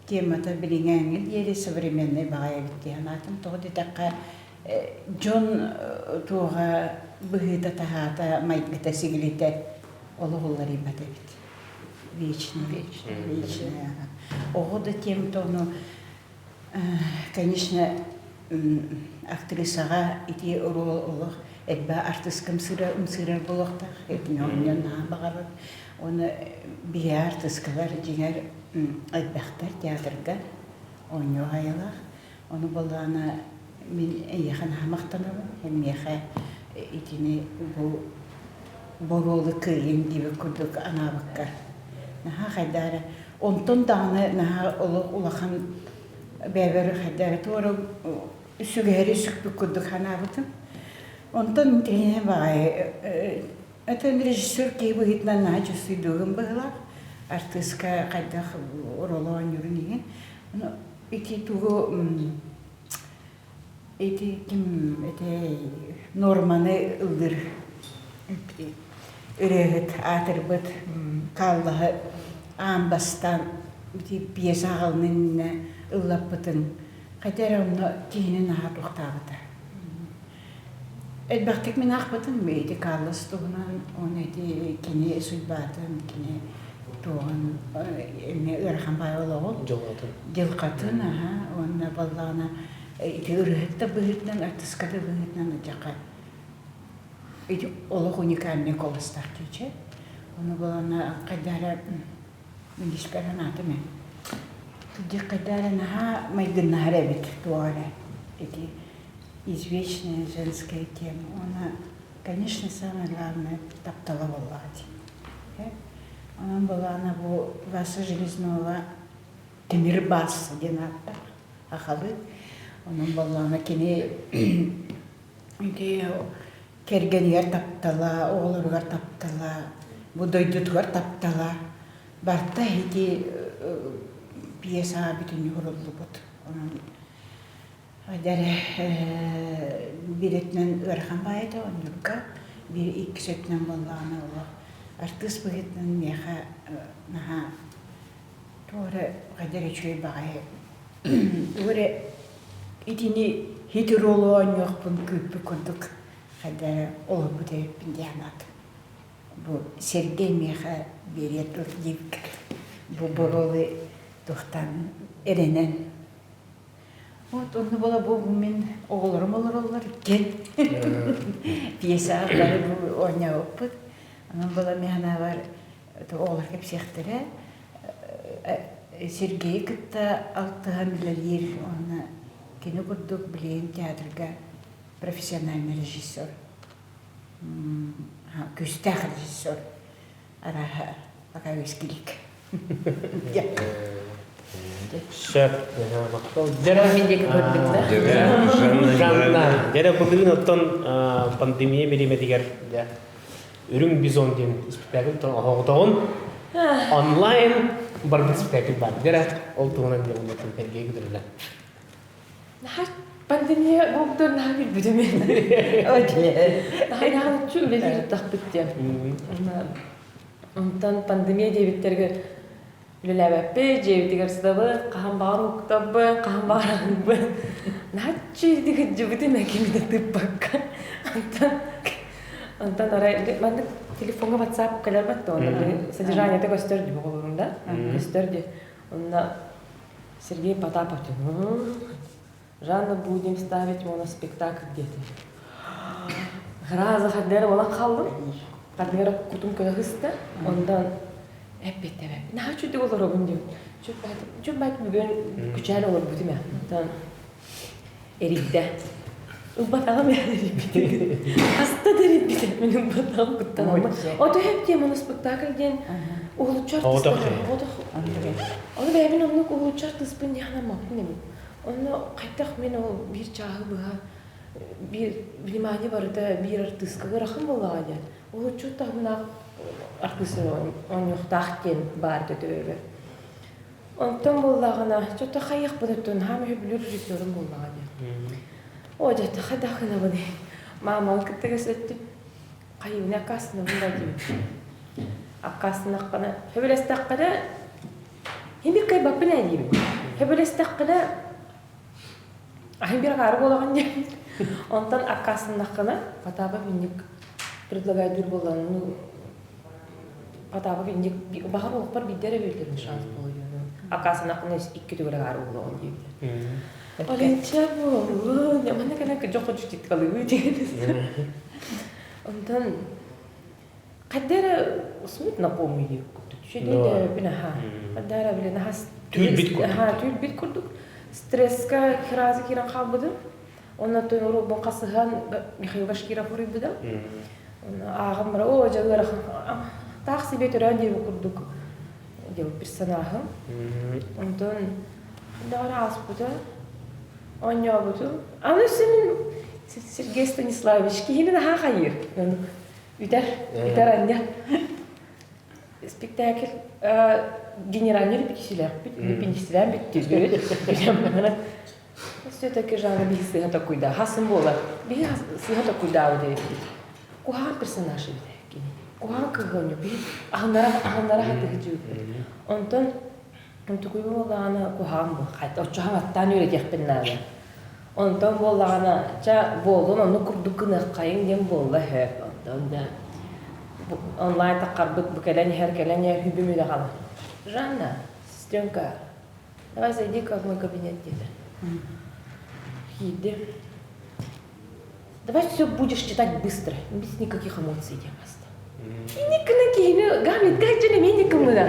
темата билиҥээҥҥи диэри современнай баҕайы эбит дии санаатым тоҕо диэтэххэ дьон туоҕа быһыыта-таһаата, майгыта-сигилитэ олох уларыйбат эбит. Вечный, вечный, вечный. Оҕо да тем-то ону, конечно, актрисаҕа ити оруол олох элбэх артыыска ымсыырар буолуохтаах. Итини оонньоон наһаа баҕарар. Уонна биһи артыыскалар дьиҥэр элбэхтэр театрга оонньуу айылаах. Ону буоллаҕына мин эйиэхэ наһаа махтанабын. Эн миэхэ итини бу боруолу кыайыҥ диэбит курдук анаабыккар. Наһаа хайдах эрэ онтон даҕаны наһаа олох улахан бэйэбэр хайдах эрэ туора сүгэһэри сүкпүт курдук санаабытым. Онтон интэриэһинэй баҕайы это режиссер киһи быһыытынан наһаа чувствуйдугун быһыылаах. Артыыска хайдах оруолу оонньуурун иһин. Ити тугу ити ким этэй нуорманы ыллыр ырыаһыт аатырбыт Каллаһы аан бастаан ити пьеса аҕалын иннинэ ыллаппытын хайда эрэ онно киһини наһаа туохтаабыта. Элбэхтик мин аахпытым ити Каллас туһунан уонна ити кини судьбатын, кини туоҕун эмиэ ыарахан баай олоҕун дьылҕатын аһа уонна баллаҕына ити ырыаһыт да быһыытынан артыска да быһыытынан адьаха ити олох уникальный куоластаах дьиэчэ ону балана хайдах эрэ миниспэр санаатым ээ кырдьык хайдах эрэ наһаа майгыннаһар эбит туох эрэ ити извечная женская тема уонна конечно самое главное таптала буоллаҕа дии Онон былаана бу Вася Железнова Тимир Бас диэн ааттаах ахалы. Онон боллаана кини кэргэнигэр таптала, оҕолоругар таптала, бу дойдутугар таптала барта ити пьесаҕа бүтүннүү суруллубут. Онон Дьэ биир өттүнэн ыарахан баайыта онньуурга, биир иккис өттүнэн буоллаҕына олох артыыс быһыытынан миэхэ наһаа туох эрэ хайда эрэ үчүгэй баҕайы тугу эрэ итини хит ролу оонньуохпун күүппүт курдук хайда эрэ олорбут эбиппин дии санаатым. Бу Сергей миэхэ биэриэ тур диэбиккэр бу боруолу туохтаан эрэнэн Вот онно буола бу мин оҕолорум олороллор иккиэн. Пьесаҕа бары бу оонньообуппут. Онон буола мин санаабар оҕолор кэпсиэхтэрэ. Сергейи кытта алтыһан үлэлиир уонна кини курдук билигин театрга профессиональный режиссер, күүстээх режиссер арааһа пока үөскилик. Сөп. Дьэрэ Жанна. Дьэрэ былырыын оттон пандемия бириэмэтигэр Үрүҥ бизон диэн спектакль оһоҕотоҕун онлайн. барбыт спектакль бар. Дьэрэ ол туһунан дьэ буллатын Сергей Гудрина. Наһаа пандемия буолбутугар наһаа күлбүтүм. Наһаа наһаа үлэлиир тахпыт диэн. Онтон пандемия диэбиттэригэр үлэлээбэппит, дьиэбитигэр сытабыт, хаһан баҕар уһуктабыт, хаһан баҕар аһыыбыт. Наһаа үчүгэйдик сылдьыбытым кими да тыыппакка. Онтон онтон арай маннык телефоҥҥа WhatsApp кэлэр бат онно содержаниета көстөр дии оҕолорум да көстөр дии. Онно Сергей Потапов Жанна будем ставить моноспектакль диэтэ. Раза хардыгар буолан хааллым. Хардыгар кутум көлө сыста. Онтон эппиэттэбэппин. Наһаа үчүгэй олоробун диэн. Чүп баат бүгүн күчээн олорбутум ээ. Онтон эрийдэ. Ылбатаҕым эрийбитэ. Хаста да эрийбитэ. Мин ылбатаҕым куттанаммын. Ото хэп диэн моноспектакль диэн уһулуччу артыыстар. Ону бэйэбин оннук уһулуччу артыыспын диэн санаммаппын эбит. Онно хайдах мин ол биир чааһы быһа биир внимание барыта биир артыыска ыарахан буоллаҕа диэн. Уһуччу таһымнаах артыыс оонньуохтаах диэн баар төтөбө. Онтон буоллаҕына, что-то хайыахпын өттүн хаам үһү режиссерум буоллаҕа диэн. О, дьэ, хайдах гынабыный? Мааманы кытта кэпсэттим. Хайыыбын аккаастанабын да диибин. Аккаастанаххына, сөбүлэстэххинэ Химик кыайбаппын ээ диибин. Сөбүлэстэххинэ аһын биир акаары буолаҕын диэн. Онтон аккаастаннаххына Потапов инник предлагайдыыр буоллаҕына ну Потапов инник баҕар олохпор биирдэ эрэ биллэрин шанс буолуо. Аккаастаннаххына икки төгүл акаары буолаҕын диэбитэ. Оленча буоллун. Манна кэлэн дьоххо дьүтиткалыы диэн. Онтон Хайда эрэ смутно помню курдук. Үчүгэй аха. Хайда эрэ блин аха Түүл-бит курдук. Аха, түүл-бит курдук. Стресска сразу киирэн хаалбытым. Онно урукбун хасыһан Михаил Башкиров уруйбутум. Ааҕым бара, о, дьэ ыарахан. Таах себе төрөөн диэбит курдук диэбит персонажым. Онтон хайдах эрэ ааспыта. Оонньообутум. Аны өссө мин Сергей Станиславович киһини наһаа хайыыр. Үтэр, үтэр анньа. Спектакль генеральный репетициялаахпыт, репетициялаан бүттүбүт. Все-таки жанр биһи сыыһа токуйда. Хасын буолар. Биһи сыыһа токуйдаабыт эбиппит. Куһаҕан персонаж эбит кини. Куһаҕан кыһыанньу. Биһи аһыннара аһыннара хатыһы Онтон Онтукуй буоллаҕына куһаҕан бу. Хайта оччоҕо аттаан үөрэтиэхпин наада. Онтон буоллаҕына, чэ, буоллун оннук курдук гыныаххайыҥ диэн буолла сөп. Онтон да онлайн таххарбыт бу кэлэн иһэр, кэлэн иһэр хүбүм үлэҕэ Жанна, сестренка, давай зайди-ка в мой кабинет диэтэ. Киирдим. Давай все будешь читать быстро, без никаких эмоций диэн баста. Инник киһини Гамлет кайдьан эмиэ инник гыммыта.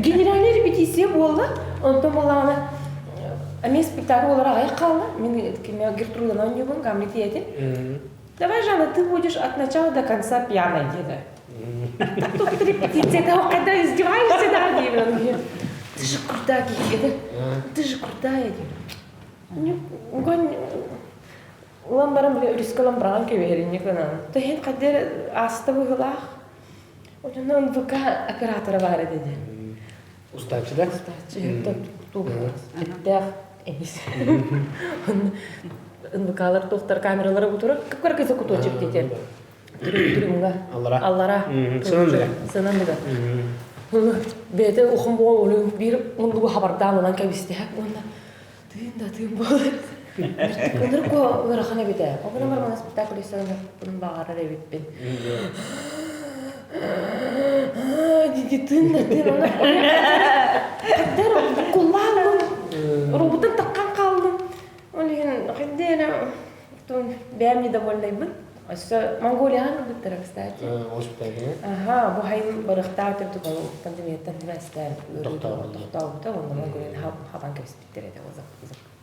Генеральная репетиция буолла. Онтон буоллаҕына эмиэ спектакль олоро аҕыйах хаалла. Мин кимэ Гертруданы оонньуубун, Гамлет ийэтин. Давай, Жанна, ты будешь от начала до конца пьяной диэтэ. Тут репетиция, когда издеваешься, да, диибин. Ты же крутая, киһи. Ты же крутая, диибин. Ылан баран били өрүскэ ылан быраҕан кэбиһэринньик гынан. Тэһин хайдах ааста быһыылаах. Онон НВК оператора баар этэ диэн. Устааччы да? Устааччы. Эттээх эмис. НВКлар туохтар камералара бутура кып-кыракый кутуочек диэтер. Түрүмҥа. Аллара. Аллара. Сынан дыга. Сынан дыга. Бэйэтэ ухум буол биир мундугу хабардаан ылан кэбисте. Уонна Тыын да тыын буолар. Ынырык ыарахан эбит ээ. Ол гынан баран спектакль истэн баҕарар эбиппин. Диди тыын да тыын. Хаддар куллааллым. Роботун таккан хааллым. Ол иһин хайда эрэ бэйэм недовольнайбын. Өссө Монголияҕа ылбыттара, кстати. Ол спектакль. Аха, бу хайын барыахтаах этим пандемияттан сибээстээн тохтообута уонна Монголияны хабан кэбиспиттэр этэ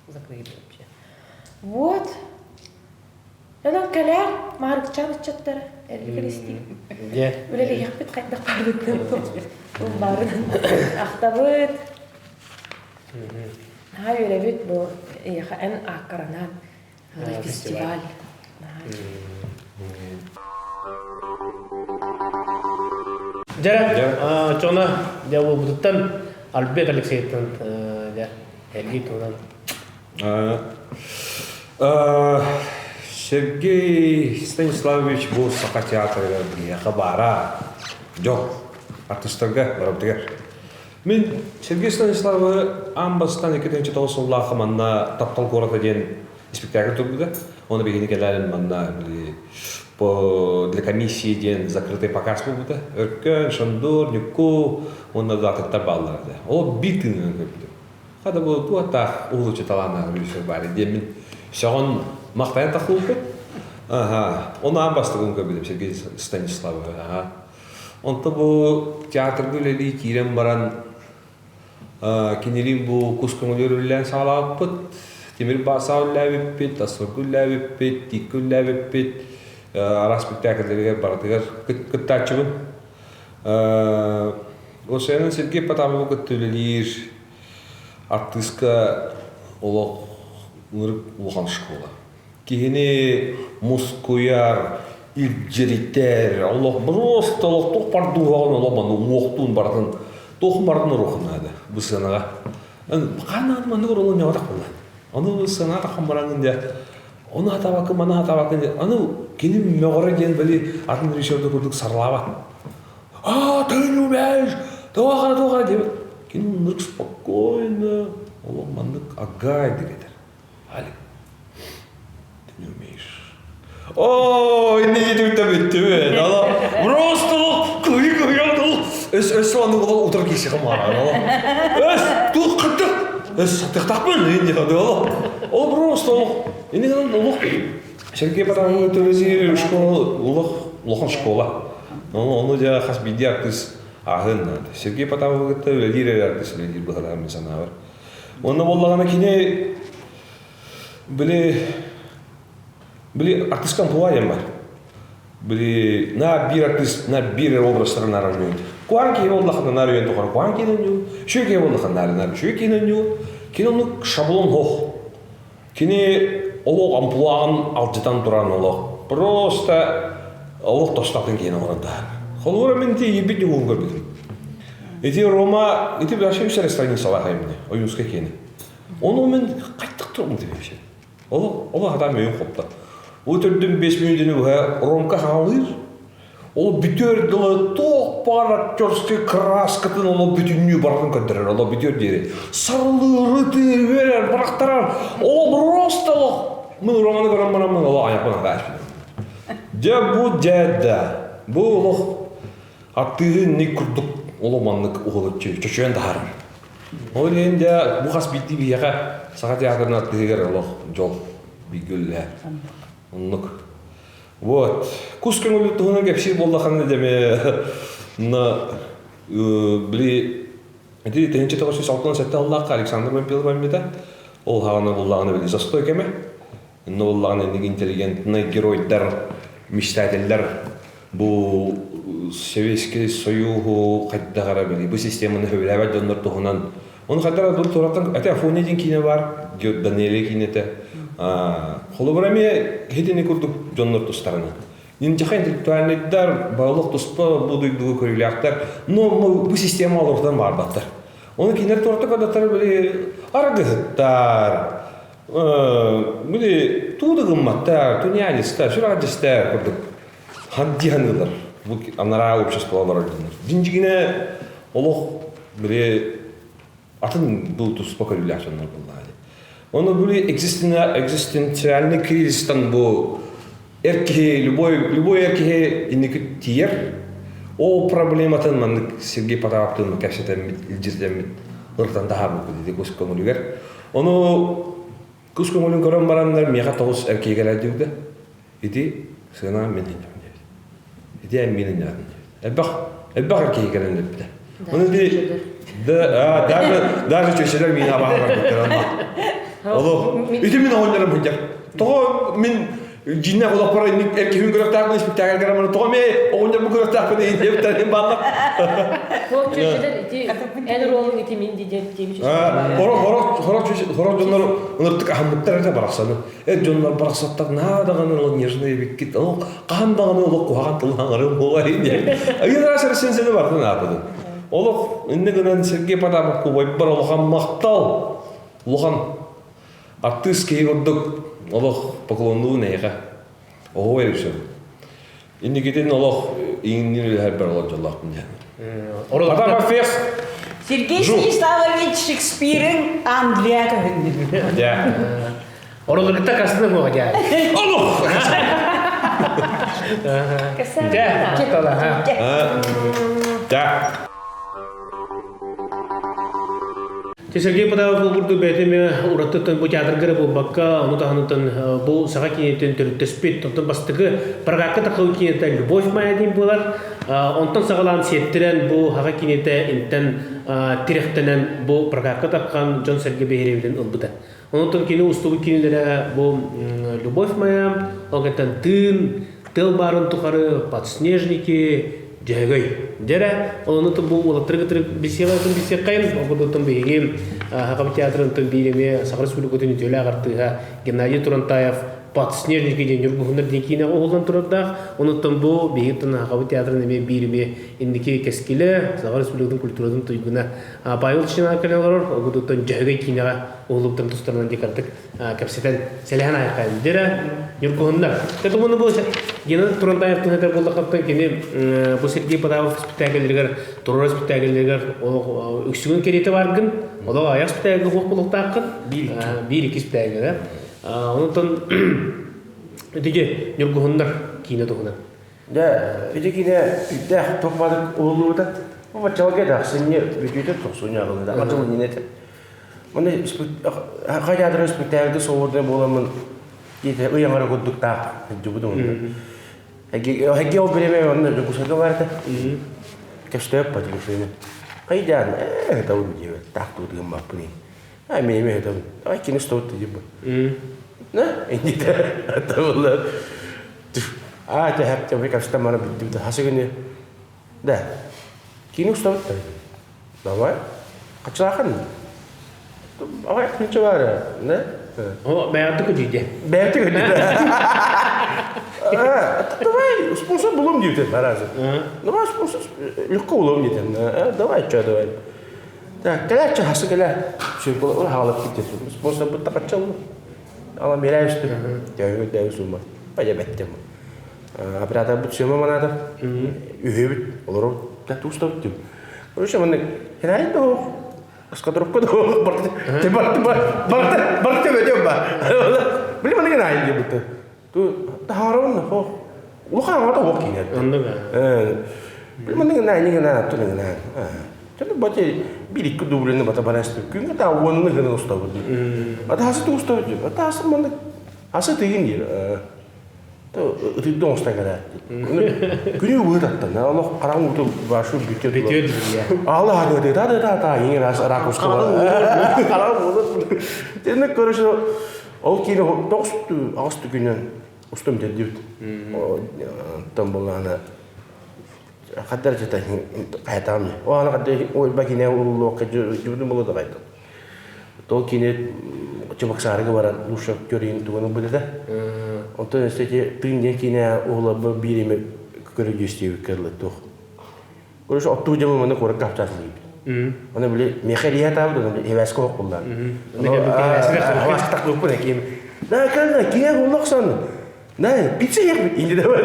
закрыли вообще. Вот. Онон кэлээр Маарыкчаан ыччаттара эрэлгэр истии. Үлэлиэхпит хайдах баарбытынан баарынан ахтабыт. Наһаа үөрэбит бу эйиэхэ эн ааккаранаан фестиваль. Дьэрэ, чона дьэ буолбутуттан. Альберт Алексеевтан дьэ Сергей туһунан. Сергей Станиславович бу Саха театрыгар биһиэхэ баара дьол артыстарга барыбытыгар. Мин Сергей Станиславы аан бастаан 2009 сыллаахха манна «Таптал куората» диэн спектакль турбута. Оны биһини кэлэрин манна били по для комиссии диэн закрытый показ буолбута. Өркөн, Шандор, Ньукку уонна да атыттар бааллар этэ. Ол биир тыынынан көрбүтүм. Хата бу туохтаах уһулуччу талааннаах режиссер баар диэммин сөҕөн махтайан тахсыбыппыт. Аха. Ону аан бастакын көрбүтүм Сергей Станиславовы. Аха. Онто бу театрга үлэлии киирэн баран кинилиин бу кус көҥүлүөр үлэлээн саҕалаабыппыт. Тимир Баасаҕа үлэлээбиппит, Тасырга үлэлээбиппит, Тииккэ үлэлээбиппит, араас спектакльдэригэр барытыгар кыттааччыбын. Осенин Сергей Потаповы кытта үлэлиир артыыска олох ынырык улахан школа. Киһини мускуйар, илдьиритэр, олох просто олох туох бар дууһаҕын олох манна уҥуохтуун барытын туох барытын уруохун наада бу сыанаҕа. Хаан маннык оруолун ньоҕотох буолла. Ону сыанаҕа таххан бараҥын дьэ ону хатаабаккын, маны хатаабаккын диэн аны кини мөҕөрө диэн били атын режиссерда курдук сарлаабат. А, ты не умеешь! Туохара, туохара диэбит. Кини оннук спокойно, олох маннык агай диэтэр. Алик, ты не умеешь. О, инне жетиктен бүттү Ала, просто кыйы кыйы Өс өс аны ол утыр киси кымара. Өс тух кыттык. Өс сатыктакпын инде хады ол. Ол просто ол инде олох Сергей Потапов төлөсү школа улах улахан школа. Ону дьэ хас биирдии артыыс ааһын наада. Сергей Потапов кытта үлэлиир эрэ артыыс үлэлиир быһалаах мин санаабар. Онно буоллаҕына кини били били артыска амплуа диэн бар. Били на биир артыыс на биир эрэ образтарын наар оонньуур. Куан киһи буоллахына наар үйэн тухары куан киһини оонньуур, үчүгэй киһи буоллахына наар наар үчүгэй киһини оонньуур. Кини оннук шаблон хох. Кини олох амплуаҕын алдьатан туран олох просто олох тостатын киһини оҥорон таһаар. Холобура мин ити ийбит ньугуун көрбүтүм. Ити Рома, ити вообще үс эрэ страницалаах айымньы, Ойуунскай киһини. Ону мин хайтах турбут вообще. Олох, олох адам өйүн хопта. Ол төрдүн 5 мүнүүтүнү быһа Ромка хаалыыр, Ол бүтүөр дылы туох баар актерскай краскатын оло бүтүннүү барытын көрдөрөр, оло бүтүөр диэри. Сарылыыры тыырар, бырахтарар. Ол просто олох. Мын романы көрөн баран мын оло айаппын агаашпын. Дьэ бу дьэ да. Бу олох артыыһы ник курдук оло маннык уһулуччу чөчүөн таһаарар. Ол иһин дьэ бу хас биирдии биһиэхэ Саха театрын артыыһыгар олох дьол бигүллэ. Оннук. Вот. Кус көҥүлү туһунан кэпсиир буоллаххына дьэме на били ити 1967 сыллаахха Александр Вампилов аммита ол хаҕана буллаҕына били застой кэмэ инно буллаҕына инник интеллигентный геройдар мечтателлэр бу Советский Союһу хайдах эрэ били бу системаны сөбүлээбэт дьоннор туһунан Оны хайдах эрэ тураттан ати Афоня диэн киинэ бар, Данелия киинэтэ. Холобура эмиэ хитини курдук дьоннор тустарынан. Нинджаха интеллектуальныйдар, балык туспа бу дойдуга көрүүлээхтэр, но бу система олорутан баарбаттар. Оны кинилэр туорта көрдөттөр били арыгыһыттар, били туу да гымматтар, тунеядецтар, сүрәдистер курдук хандиһанылар. Бу анараа общество олорор дьоннор. Динжигине олох били атын бу туспа көрүүлээх дьоннор буоллаҕа дии. Ону били экзистенциальный кризистан бу эр киһи любой любой эр киһи инники тиийэр ол проблематын маннык Сергей Потаповтыын кэпсэтэммит илдьиртэммит ырытан таһаарбыппыт ити кус көҥүлүгэр. Ону кус көҥүлүн көрөн бараннар миэхэ тоҕус эр киһи кэлэр диэбитэ. Ити сыана мин инньэбин диэбит. Ити эн мин инньэҕин диэбит. Элбэх, элбэх эр киһи кэлэн эппитэ. Оны ди да даже даже чөчелер миин абаһа барбыттар Олох ити мин оҕонньорум сылдьар. Тоҕо мин дьиҥнээх олохпор инник эр киһин көрөхтөөхпүн испиктээкил грамманы тоҕо эмиэ оҕонньорбун көрөхтөөхпүн диэбиттэрин бааллар. Туох чөчелер ити эн ролун ити мин диэн диэбит Хорох хорох хорох дьоннор ыныртык аһаммыттар этэ барахсаны. Эр дьоннор барахсаттар наһаа даҕаны ол нежный эбиккит, ол хаһан даҕаны олох куһаҕан тылы хаҥарыам буолуо диэн. Ыйыраас эрэ сен сени бартын ааппытын. Олох иннэ гынан Сергей Потапов кубайбар улахан махтал. Улахан артыыс киһи курдук олох поклоннуун эйиэхэ. Оһо эрүсүм. Инникитин олох иҥнин үлэһэрбэр олох дьоллоохпун диэн. Потапов фех! Сергей Станиславович Шекспирин Англия көһүннү. Дя. Оролоргыта касны буға дя. Олох! Дя, тола, ха. Дя. Сергей Потапов бу курдук бэйэтэ эмиэ ураттыттан бу театрга буолбакка, ону таһынытан бу саха киинэтин төрүттэспит, онтон бастакы прокатка тахсыбыт киинэтэ «Любовь моя» диэн буолар. Онтон саҕалаан сиэттэрэн бу саха киинэтэ интэн тирэхтэнэн бу прокатка таххан дьон-сэргэ биһирэбилин ылбыта. Онтон кини устубут кинилэрэ бу «Любовь моя», ол кэнтэн «Тыын», «Тыал баарын тухары», «Подснежники», Дьөһөгөй дьэрэ онуну бу уолаттары кытары билсиэҕин билсиэххэйин ол курдуктан биһиги Саха театрын биир эмиэ Саха Республикатын үтүөлээх артыыһа Геннадий Турантаев «Подснежники» диэн ньургуһуннар диэн киинэҕэ уһуллан турардаах. Онуттан бу биһиги Сахабыт театрын эмиэ биир эмиэ инники кэскилэ Саха Республикатын культуратын туйгуна Павел Чичинов кэлэн олорор. Ол курдуктан Дьөһөгөй киинэҕэ уһуллубуттан тустарынан декартык кэпсэтэн сэлэһэн айаххайын дирэ ньургуһуннар. Тэтумуну бу Гена Турантаев туһатар буоллаххаттан кини бу Сергей Потапов спектакльлэригэр турар спектакльлэригэр олох үксүгүн кэриэтэ баргын, олох аяқ спектакльга хуох булуктааххын, биир икки спектакльга. Онтон итиги ньургуһуннар киинэ туһунан. Дьэ, ити киинэ үттээх туох баадык уһуллубута. Бу баччаларга тахсынньы бүтүүтэ тохсунньу аҕылыыта. Атын иннинэ этэ. Маны хайаатар испиктээкилгэ суолурда буоламмын диэтэ ый аҥара курдук таах сылдьыбытым онно. Эги ол бириэмэ онно Дьокуускайга барда. Көстөөп патрушины. Хайдаан ээ табын диэбит таах туутугун баппын. А мен эме табын. Ай кини стоут дип. На инде табылар. А те хәп те кашта мана биттим. Хасыгыны. Да. Кини устабыт. Давай. Качалахан. Давай, ничего баар. Не? О, бэйэти көдүйдэ. Бэйэти көдүйдэ. Давай, спонсор булам дийтен аразы. Давай спонсор легко булам дийтен. Давай, что давай. Так, кэлэ чахасы кэлэ. Сүр ол хаалып китте. Спонсор бутта качал. Ала мерәйсті. Дәйгө дәйгө сума. Бая беттем. Оператор бут сөмө манада. Үһөбүт олору да тустап дим. Короче, маны хинай до Скадровка до барты барты барты барты өтө ба. Били маны гына инде бутта. Ту тахарон хо. Улахан ата хо кине. Э. Били маны гына ни гына ту гына. Чөндө бати бир икки дублени бата барасты. Күнгө та онны гына устабыт. Ата хасы тустабыт. Ата хасы маны хасы тыгын дир. Ытыйды оҥостон кэлээт. Күнү быһыт аттан. Олох хараҥ ууту башу бүтүө. Бүтүө Алла хады та та та иҥер ракушка. Хараҥ ууту. Тенне көрөшө ол киини тоҕус аҕыс күнүн устум дедибит. Тон буллаана хаддар жата кайтам. О ана кадда ой бакине уллуокка жубудум болот кайтам. Тол кине Чебоксарыга баран лучше көрейін туганы буде да. Онтон өстети тыын ден кине ула бу бириме көрө жестеби керле тух. Короче, отту жамы маны корак капчасы дейт. Оны биле мехелия табы да хевеско окулдар. Хавас так көп кем. На кана кине уллаксан. На пицца ек инде да бар.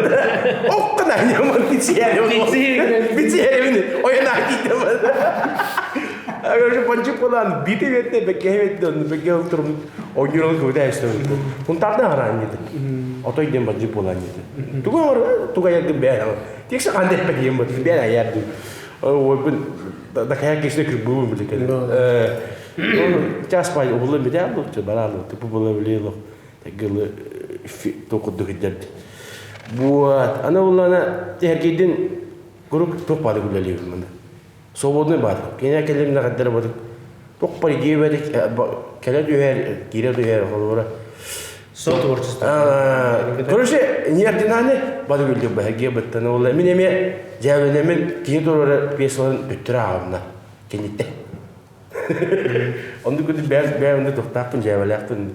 Оккана яман пицца ек. Пицца ек. Ой на ките бар. Короче, панчык болан бите бетне бекке бетне бекке турум ойнорол көдө эстө. Хунтардан аран деді. Отой ден панчык болан деді. Туга бар, туга ердим бәр. Тексе кандай пе дем бат, бәр аярды. Ой бун да кая кешне кир бу биле кеде. Час пай улы бите алды, баралы, типу була биле Тегылы токуду хиддерди. Вот, ана улана тергейдин курук топпады гүлелеби мында. Свободный бар. Кене келемне каддар бадык. Топпар диебедик келе дүйер, кире дүйер холора. Со творчество. Короче, неординарный бады гүлдүк баа гебеттен ол. Мен эме жабенемен кини турары пьесаларын бүттүрө агымна. Кенитте. Онду күнү бәр бәр онду токтаппын жабелякпын.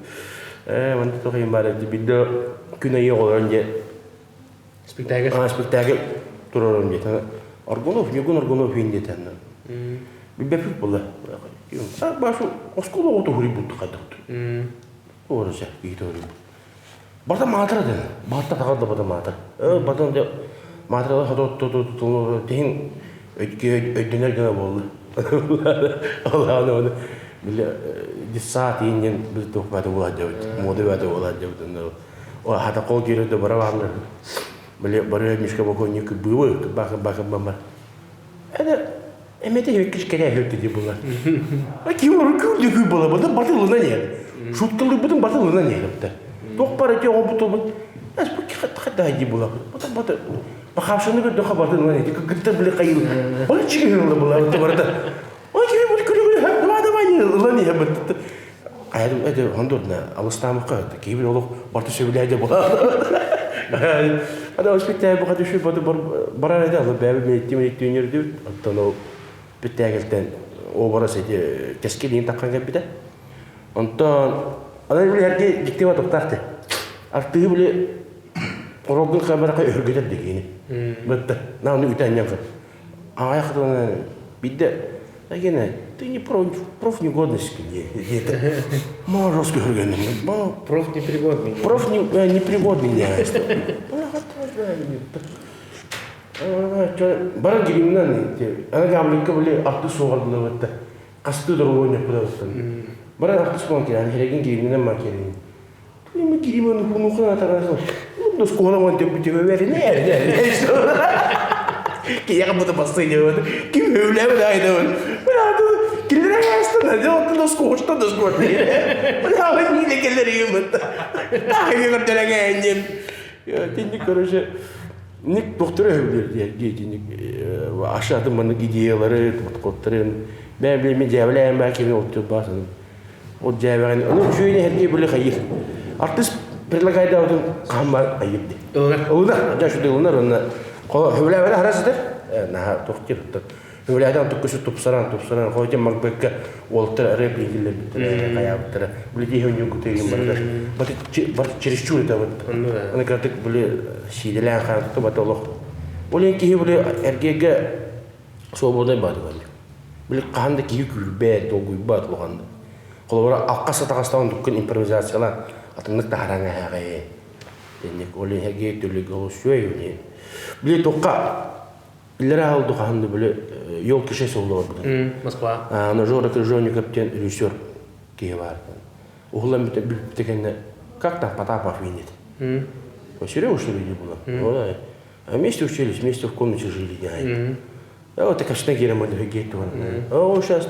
Э, онду тохим бар бидде күн айы олорон же. Спектакль. А, спектакль туророн же. Аргунов, Нюгун Аргунов хин же. Билбэппит буолла. Башу оскуола оҕото хуруйбут хайдах. Орыса киһи хуруйбут. Барда маатыра ден. Барта тагар да бата маатыр. Батан де маатырала хото то то тиһин өйдөнөр гына буолла. Аллааны оны биле дисаат иинен бил тух бата була дебит. Мода бата була дебит. О хата кол кире бара барлар. Биле бары мишка боконник бывы бака бака бамар. Это эмете хеккиш кере хөттү ди була. А ким ору күлдү күл була бада батылына не. Шуткалы бутун батылына не хепте. Тох пара те обуту бут. Әс бу хат хат ди була. Бата бата. Бахапшыны көрдө хабатын не. Гытты биле кайыл. Бала чиге була бата барда. Ой ким бу күлү күлү давай давай ылан не бат. Айдым эде хондорна алыстамыкка кийбир олох барты сөбүләде була. Ада оспитә бу кадышы баты барар эде алып бәбе метти метти өнерди. Оттон ол бүттәгелтен образ эти кескилин таккан кеппите. Онтон ана биле herге диктева токтарты. Артыгы биле орогун камерага өргөтөр дегени. Бытты. На оны үтәннән кып. Ага хатына бидде Агена, ты не проф, профнегодность где-то. Ма жестко өргөнүм. Ма проф непригодный. Проф не, непригодный не. Бара гримнан ана гамлыкка биле арты соғардылы бытты. Касты дорогой не куда бытты. Бара арты соған келе, аны хереген гримнан ма келе. Мен гримнан хунухына тарасың. Ну, скоро он тебе тебе вери, не, не. Кияга бута басты деп. Ким өвләбе айды. Бля, килер астына, деп да скошта да скошта. Бля, не келер юм. Тагы көрдөрөгө эндем. Тинник, короче, ник доктор өвлөр диye aşağıda manık ideyaları, подкоттары. Ben bilmi cevleyen belki bir oturup basın. O cevleyen, onu şöyle her böyle hayır. Artist предлагает да кама айып ди. Ылынар. Ылынар, жа шуды ылынар, оны Хөвләвәле харасыдыр. Наха тохтир. Хөвләдән туккысы тупсаран, тупсаран, хойден Макбекке олтыр репликилер биттер, каябыттыр. Биле дихен юк деген бар. Бат бар чересчур это вот. Аны картык биле сиделән хантты бат олох. Олен кихи биле эргеге свободный бады бар. Биле каханда кихи күлбә, долгуйбат логанда. Колора акка сатагастан дуккан импровизациялар атыңнык тахараңа хагы. Денек олен эргеге төрле голос шөй. Биле тоққа Илера алды ханды биле yol кишesi oldu orada. Москва. Ана Жора Крыжовников тен режиссер кие бар. Углан бит бит как там Потапов видит. Серега что ли было? Ну да. А вместе учились, вместе в комнате жили. А вот так что герам это гетто. А он сейчас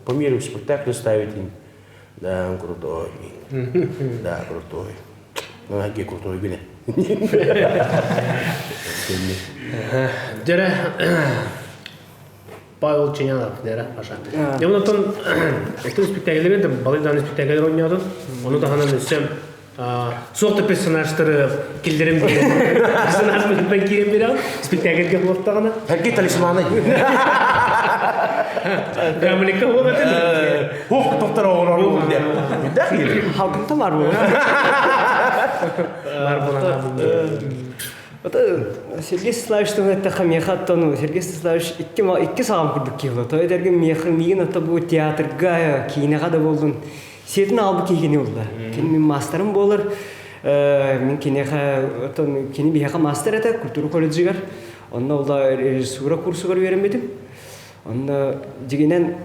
по миру спектакль ставит. Да, он крутой. Да, крутой. Ну, а крутой биле. Дере Павел Чинянов, дере, Паша. Я онтон этин спектакльдер бердим, балыйдан спектакльдер ойнадым. Оны да ханан өссем соқты персонаждары келдерем персонаж мен кирем берем спектакльге болуптагына. Herke талисманы. Гамлика болот. Хох доктор оғыр деп. Халкымта бар бу. Бар болан. Ото Сергей Стиславич туһунан хамеха тону Сергей Стиславич икки икки саҕам курдук киһи То эдерген меха миигин ото бу театрга киинэҕэ да буоллун сиэтин аалбы киһини булла. Кини мин мастерым буолар. Мин кинеха отон кини биһэхэ мастер этэ культура колледжигар. Онно ула режиссура курсугар үөрэммитим. Онно дьигинэн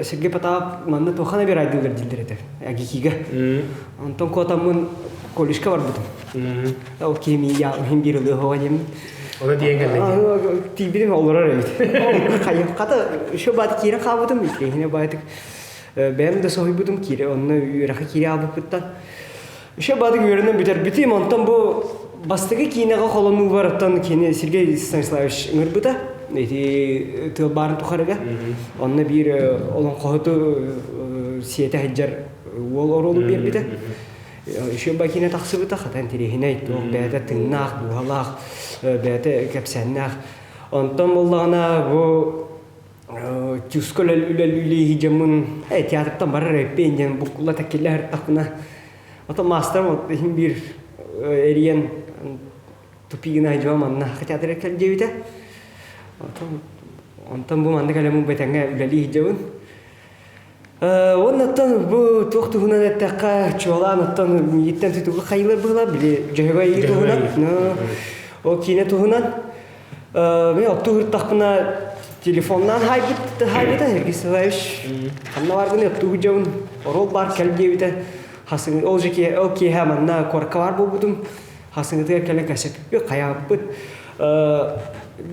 Сергей Потапов манна туохана бир айдылар дилдер этэ. Агикига. Онтон куотаммын колледжка барбытым. Ол кеми я хим бир ылы хоға дем. Оны диэн кэллэ. Тибирим олорор эбит. Хайып ката еще бат кире кабытым, иккехине байтык. Бэм да соһуйбутум кире, онно үрэхэ кире албыппыттан. Еще батык үөрэнэн бүтэр бүтүм, онтон бу бастыгы киинэҕэ холонуу бар, оттон кини Сергей Станиславович ыҥырбыта. Ити тыл барын тухарыга. Онно биир олоҥхоһуту сиэтэ сылдьар уол оруолу биэрбитэ. Еще бакина тахсыбыта хатан тирехинэй туох бэйэтэ тыҥнаах, буһалаах, бэйэтэ кэпсээннээх. Онтон буоллаҕына бу тюскол үлэлүүлии дьоммун театртан барар эппиэн диэн буккулла таккиллэ сырыттахпына. Ото мастерым иһин биир эриэн тупигына дьуо манна театрга кэл диэбитэ. Отон Онтон бу маннык элэммин бэтэҥҥэ үлэлии сылдьабын. Уоннаттан бу туох туһунан эттэххэ, чуолаан оттон миигиттэн тутугу хайылар быһыылаах, били Дьөһөгөй туһунан, ол киинэ туһунан. Мен оттуу сырыттахпына телефоннаан хаайбыт хаайбыта Сергей Силаевич ханна баргын оттуу сылдьабын, оруол баар кэл диэбитэ. Хасыҥ ол же ол киэһэ манна куоракка баар буолбутум. Хасыҥытыгар кэлэн кэпсэппиппит, хайаабыппыт.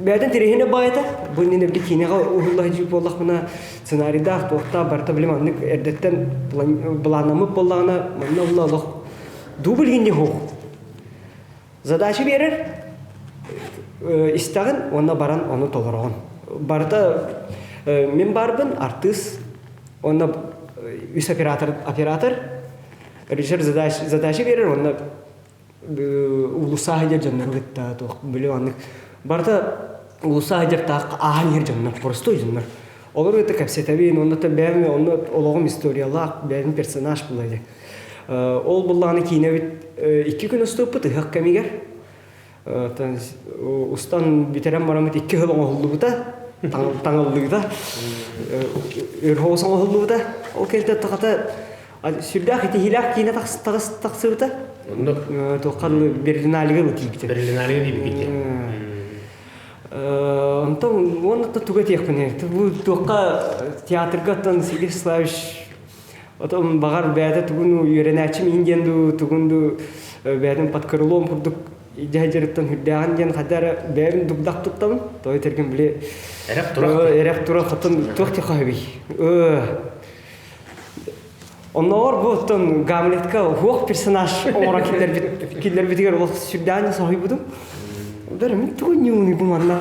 Бэйэтин тириһинэ баайта, бу иннинэ били киинэҕэ уһулла сылдьыбыт буоллахпына, сценарийдаах, туохтаах барыта били маннык эрдэттэн былааннаммыт буоллаҕына, манна ула олох дубль гинни суох. Задача биэрэр, истэҕин уонна баран ону толороҕун. Барыта мин баарбын, артыыс уонна үс оператор, оператор, режиссер задача биэрэр уонна уулусса сылдьар дьоннору кытта туох били маннык барыта уулусса сылдьар таах ааһан иһэр дьоннор простой дьоннор олору кытта кэпсэтэбин онно бэйэм онно олоҕум историялаах бэйэм персонаж була дии ол буллаҕына киинэбит икки күн устубуппут ыһыах кэмигэр устан бүтэрэн бараммыт икки сыл оҥоһуллубута таҥыллыыта өр соҕус оҥоһуллубута ол кэнниттэн тахата сүрдээх итиһиилээх киинэ тахсыбыта туохха Берлиналига тиийбитэ Берлиналига тиийбит онтон уонна тугу этиэхпиний бу туохха театрга оттон Сергей Вячеславович Отон баҕар бэйэтэ тугун үөрэнээччим иһин диэн дуу, тугун дуу бэйэтин под крылом курдук дьаһайдьарыттан хүрдээҕин диэн хайда эрэ бэйэбин дугдах туттабын. Той этэргин били эрэх турах эрэх турах хотон туох тихо хөбүй. Оннооҕор бу оттон Гамлетка уһуох персонаж оҥорон киллэрбит киллэрбитигэр олох сүрдээҕин соһуйбутум. Бэр мин тугу ньууный бу манна?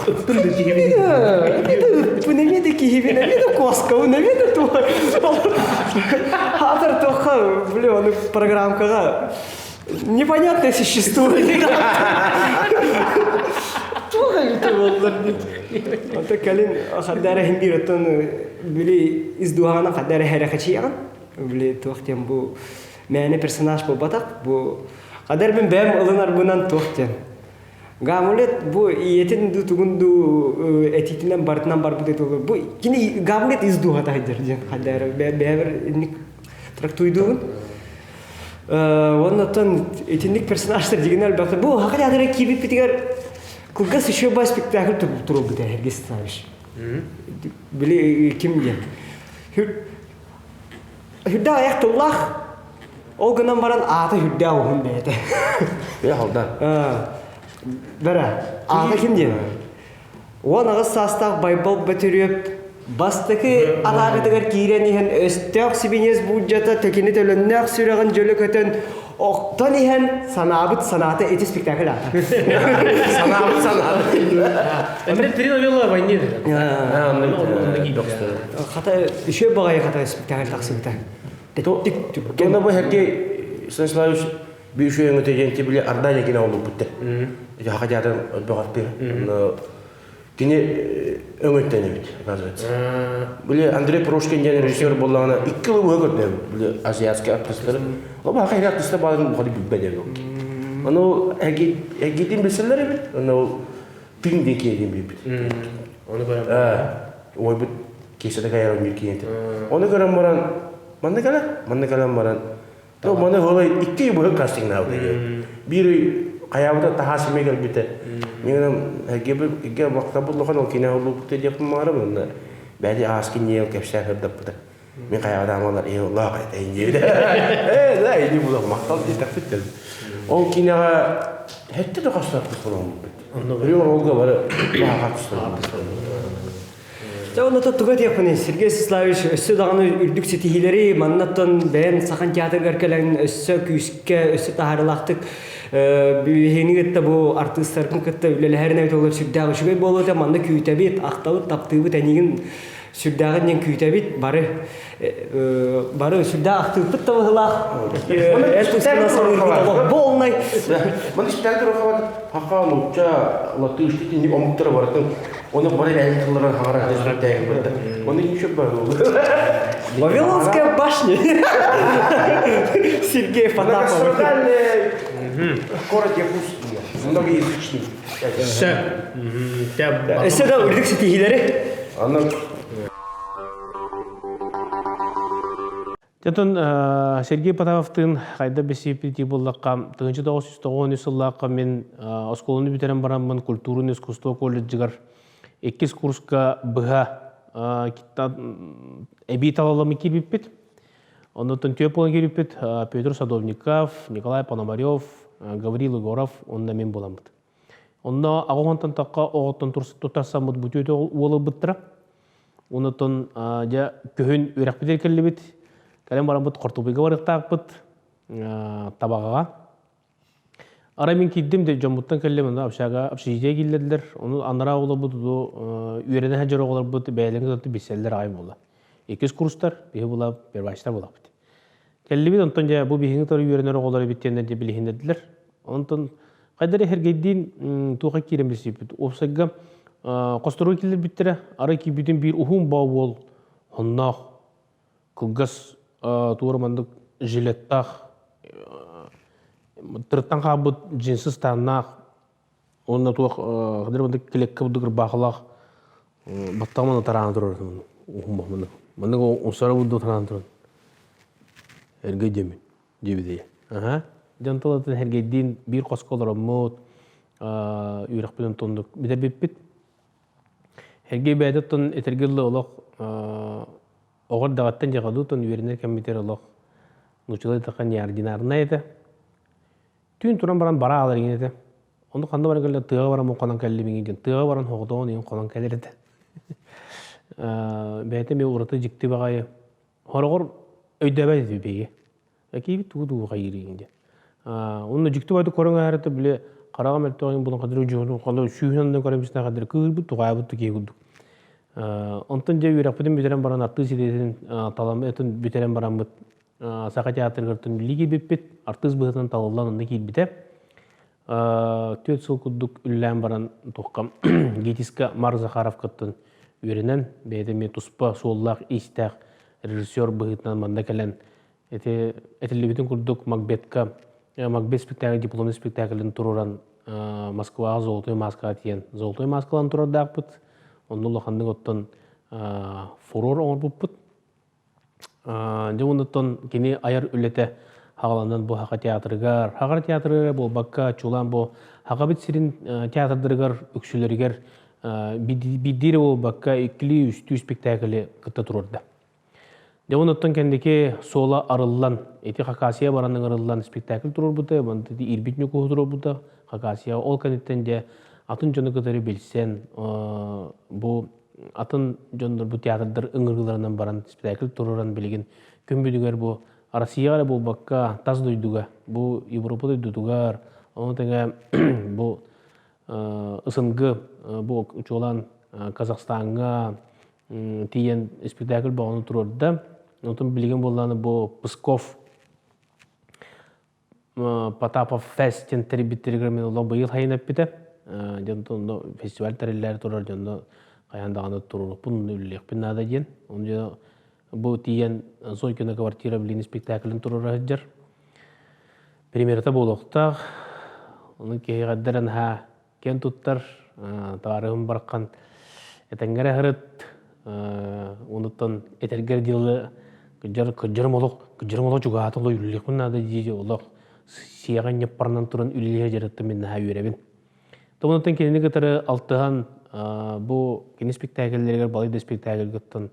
Ыппын да киһибин. Ыппын эмиэ да киһибин, эмиэ да куоскабын, эмиэ да туох. Хаатар туохха, бля, ону программкаҕа непонятное существо. Туох эбитэ буоллар Ото кэлин хардара иһин биир оттон били из дуһаҕынан хардара хэрэхэчийэҕин. Били туох диэн бу мээнэ персонаж буолбатах. Бу Хадар мин бэйэм ылынарбынан туох диэн. Гамлет бу ийэтин ду тугун ду этиитинэн барытынан барбыт этилэр. Бу кини Гамлет из дууһата сылдьар диэн хайдары бэйэбэр инник трактуйдуубун. Оннотон итинник персонажтар дигин элбэхтэр. Бу хака театра киирбиппитигэр кылгас еще ба спектакль турулбута Сергей Станович. Били ким диэн. Үрдээх айах тыллаах, ол гынан баран аата үрдээх уһун бэйэтэ. Бэйэ халда. Бэрэ, аата ким диэн? 18 саастаах Байбал Бөтүрүөп бастакы атаакатыгар киирэн иһэн өстөөх сибиниэс буулдьата төкини төлөннөөх сүрэҕин дьөлө көтөн охтон иһэн санаабыт санаата ити спектакль аата. Санаабыт санаата. Эмре три новелла войне. Хата үчүгэй баҕайы хата спектакль тахсыбыта. Тэттик түккен. Онно бу Сергей Станиславович би үчүгэй өҥөтө диэн били Ардания кино олуппуттар. Ити хака театрын өлбөҕөртү. Кини өҥөттөн эбит, оказывается. Били Андрей Прошкин диэн режиссер буоллаҕына икки ылы быһа көрдөбүт. Били азиатский артистары. Ол баха хайа артистар баарын бухады билбэт эбит. Ону эгитин билсэллэр эбит. Ону тыын диэн киһи билбит. Ону көрөн. Ойбут киэсэтэ кайар ойбут киһи. Ону көрөн баран манна кэлэр, манна кэлэн баран то маны холой икки ый быһык кастингнаабыта. Биир ый хайаабыта таһаа симэ кэлбитэ. Мин эге мактабыл лохан ол кине олук диэппин маарым онно бэйди ааскин ниэл кэпсээн сырдаппыта. Мин хайаабыта амалар ээ оллаа кайтайын диэбитэ. Ээ да ини булах мактал диэтэхпит. Ол кинеҕэ хэтте да хастарбыт холоммут. Риор олга бары Дьэ онно туга диэхпиний Сергей Сеславич өссө даҕаны үрдүк ситиһиилэри маннаттан бэйэн Сахан театрыгар кэлэн өссө күүскэ, өссө таһаарыылаахтык биһигини кытта бу артыыстаргын кытта үлэлэһэрин эбит олор сүрдээх үчүгэй буолуо этэ манна күүтэбит, ахтабыт, таптыыбыт эйигин сүрдээҕин диэн күүтэбит бары бары сүрдээх ахтыыппыт да быһылаах эр тускунан саныырбыт олох буолнай Маны спектакль рухабат хаха нуучча латыш итинник омуктара барытын оны бары бэйэн тылларын хаҥара спектакль барыта оны еще бар Вавилонская башня Сергей Потапов Город Якутск. Многоязычный. Сөп. Өссө да үрдүк ситиһиилэри. Аны Тетон Сергей Потаповтыын хайда бэсиэппитии буллахха, 1993 сыллаахха мин оскуоланы бүтэрэн бараммын культурный искусство колледжыгар иккис курска быһа эбии талаламы киирбиппит. Оннуттан түөп буолан киирбиппит Петр Садовников, Николай Пономарев, Гаврил Егоров уонна мин буоламмыт. Онно аҕа тахха оҕоттон тутарсаммыт бүтүөтэ уолубуттара. Оннуттан дьэ күһүн үөрэхпитигэр кэллибит. Кэлэн бараммыт хортуоппуйга барыахтаахпыт Табаҕаҕа. Арай мин киирдим де дьоммуттан кэллим онно общага общежитие киллэрдилэр. Ону анараа оҕолорбут үөрэнэ сылдьар оҕолорбут бэйэлэрин кытта билсэллэр аҕай буолла. Иккис курстар биһи була первачтар буолаппыт. Кэллибит онтон дьэ бу биһиги кытары үөрэнэр оҕолор эбит диэннэр дьэ билиһиннэрдилэр. Онтон хайдары Сергейдиин туохха киирэн билсибиппит. Уопсайга хосторго киллэрбиттэрэ. Арай киирбитим биир уһун баа уол онноох кылгас туора маннык жилеттаах тырыттан хаалбыт джинсы станнаах уонна туох хадыр маннык килэккэ бурдук ырбаахылаах баттаҕым тараана турар уһун маннык маннык умсара бурдук тараана турар эргэй диэмин диэбитэ аха дьон тылатын Сергейдиин биир хоско олороммут үөрэхпин онтоннук бүтэрбиппит Сергей бэйэтэ оттон этэргэ дылы олох оҕо эрдэҕиттэн дьаҕалыы үөрэнэр кэммитигэр олох нууччалыы эттэххэ неординарнай этэ. Түүн туран баран бара аалар иҥин этэ. Ону ханна баран кэллэ тыаҕа баран муҥханан кэллим иҥин диэн тыаҕа баран хоҕотоҕун иҥин хонон кэлэр этэ. Бэйэтэ эмиэ ураты дьикти баҕайы. Хороҕор өйдөөбөт этибит биһиги. Киһибит тугу тугу хайыыр иҥин диэн. Онно дьикти баҕайытык көрөн ааһар били хараҕа мөлтөҕүн булан хадыры дьуһунун халы сүүһүн аннынан көрөн бистэн хадыры кыырбыт туҕаабыт киһи курдук. Онтон дьэ үөрэхпитин бүтэрэн баран артыыс идэтин талам этин бүтэрэн бараммыт Саха театрыгар үлэлии киирбиппит. Артыыс быһыытынан талыллан онно киирбитэ. 4 сыл курдук үлэлээн баран туохха ГИТИСка Марк Захаров кыттан үөрэнэн бэйэтэ эмиэ туспа суоллаах-иистээх режиссер быһыытынан манна кэлэн ити этиллибитин курдук Макбетка Макбет спектакль дипломный спектаклын туруоран Москваҕа Золотой маскаҕа тиийэн Золотой маскалан турардаахпыт. Онно улаханнык оттон фурор оҥорбуппут. Дьэ оннуттан кини айар үлэтэ хаҕаланан бу Саха театрыгар, Хаҕар театрыгар буолбакка, чулаан бу Сахабыт сирин театрдарыгар үксүлэригэр биирдии эрэ буолбакка, иккилии, үстүү спектакли кытта туруорда. Дьэ оннуттан кэнники суола арыллан, ити Хакасия баран ыҥырыллан спектакль туруорбута, ити Ирбит Ньукуһу туруорбута Хакасия. Ол кэнниттэн дьэ атын дьону кытары билсэн, бу атын дьоннор бу театрдар ыҥырыыларынан баран спектакль туруоран билигин күн бүгүнүгэр бу Россияҕа эрэ буолбакка тас дойдуга бу Европа дойдутугар ону тэҥэ бу СНГ бу чуолаан Казахстаҥҥа тиийэн спектакль бөҕөнү туруорда. Онтон билигин буоллаҕына бу Псков Потапов Фест диэн тэрийбиттэригэр мин олох быйыл хайын эппитэ. Дьон онно фестиваль тэриллээри турар дьонно хайаан даҕаны туруорукпун, онно үлэлиэхпин наада диэн. Оны бу тиийэн Зойкина квартира билигин спектаклын туруора сылдьар. Премьерата буолуохтаах. Ону киһиҕэрдэр наһаа киэн туттар. Табаарыһым бараххан этэҥҥэ эрэ сырыт. Онуттан этэргэр дылы кырдьар кырдьарым олох кырдьарым олох чугаһаата олох үлэлиэхпин наада дии олох сиэҕэ ньыппарынан туран үлэлиэ дьарыттан мин наһаа үөрэбин. Онуттан кинини кытары алтыһан бу кини спектакльлэригэр балай да спектакльгыттан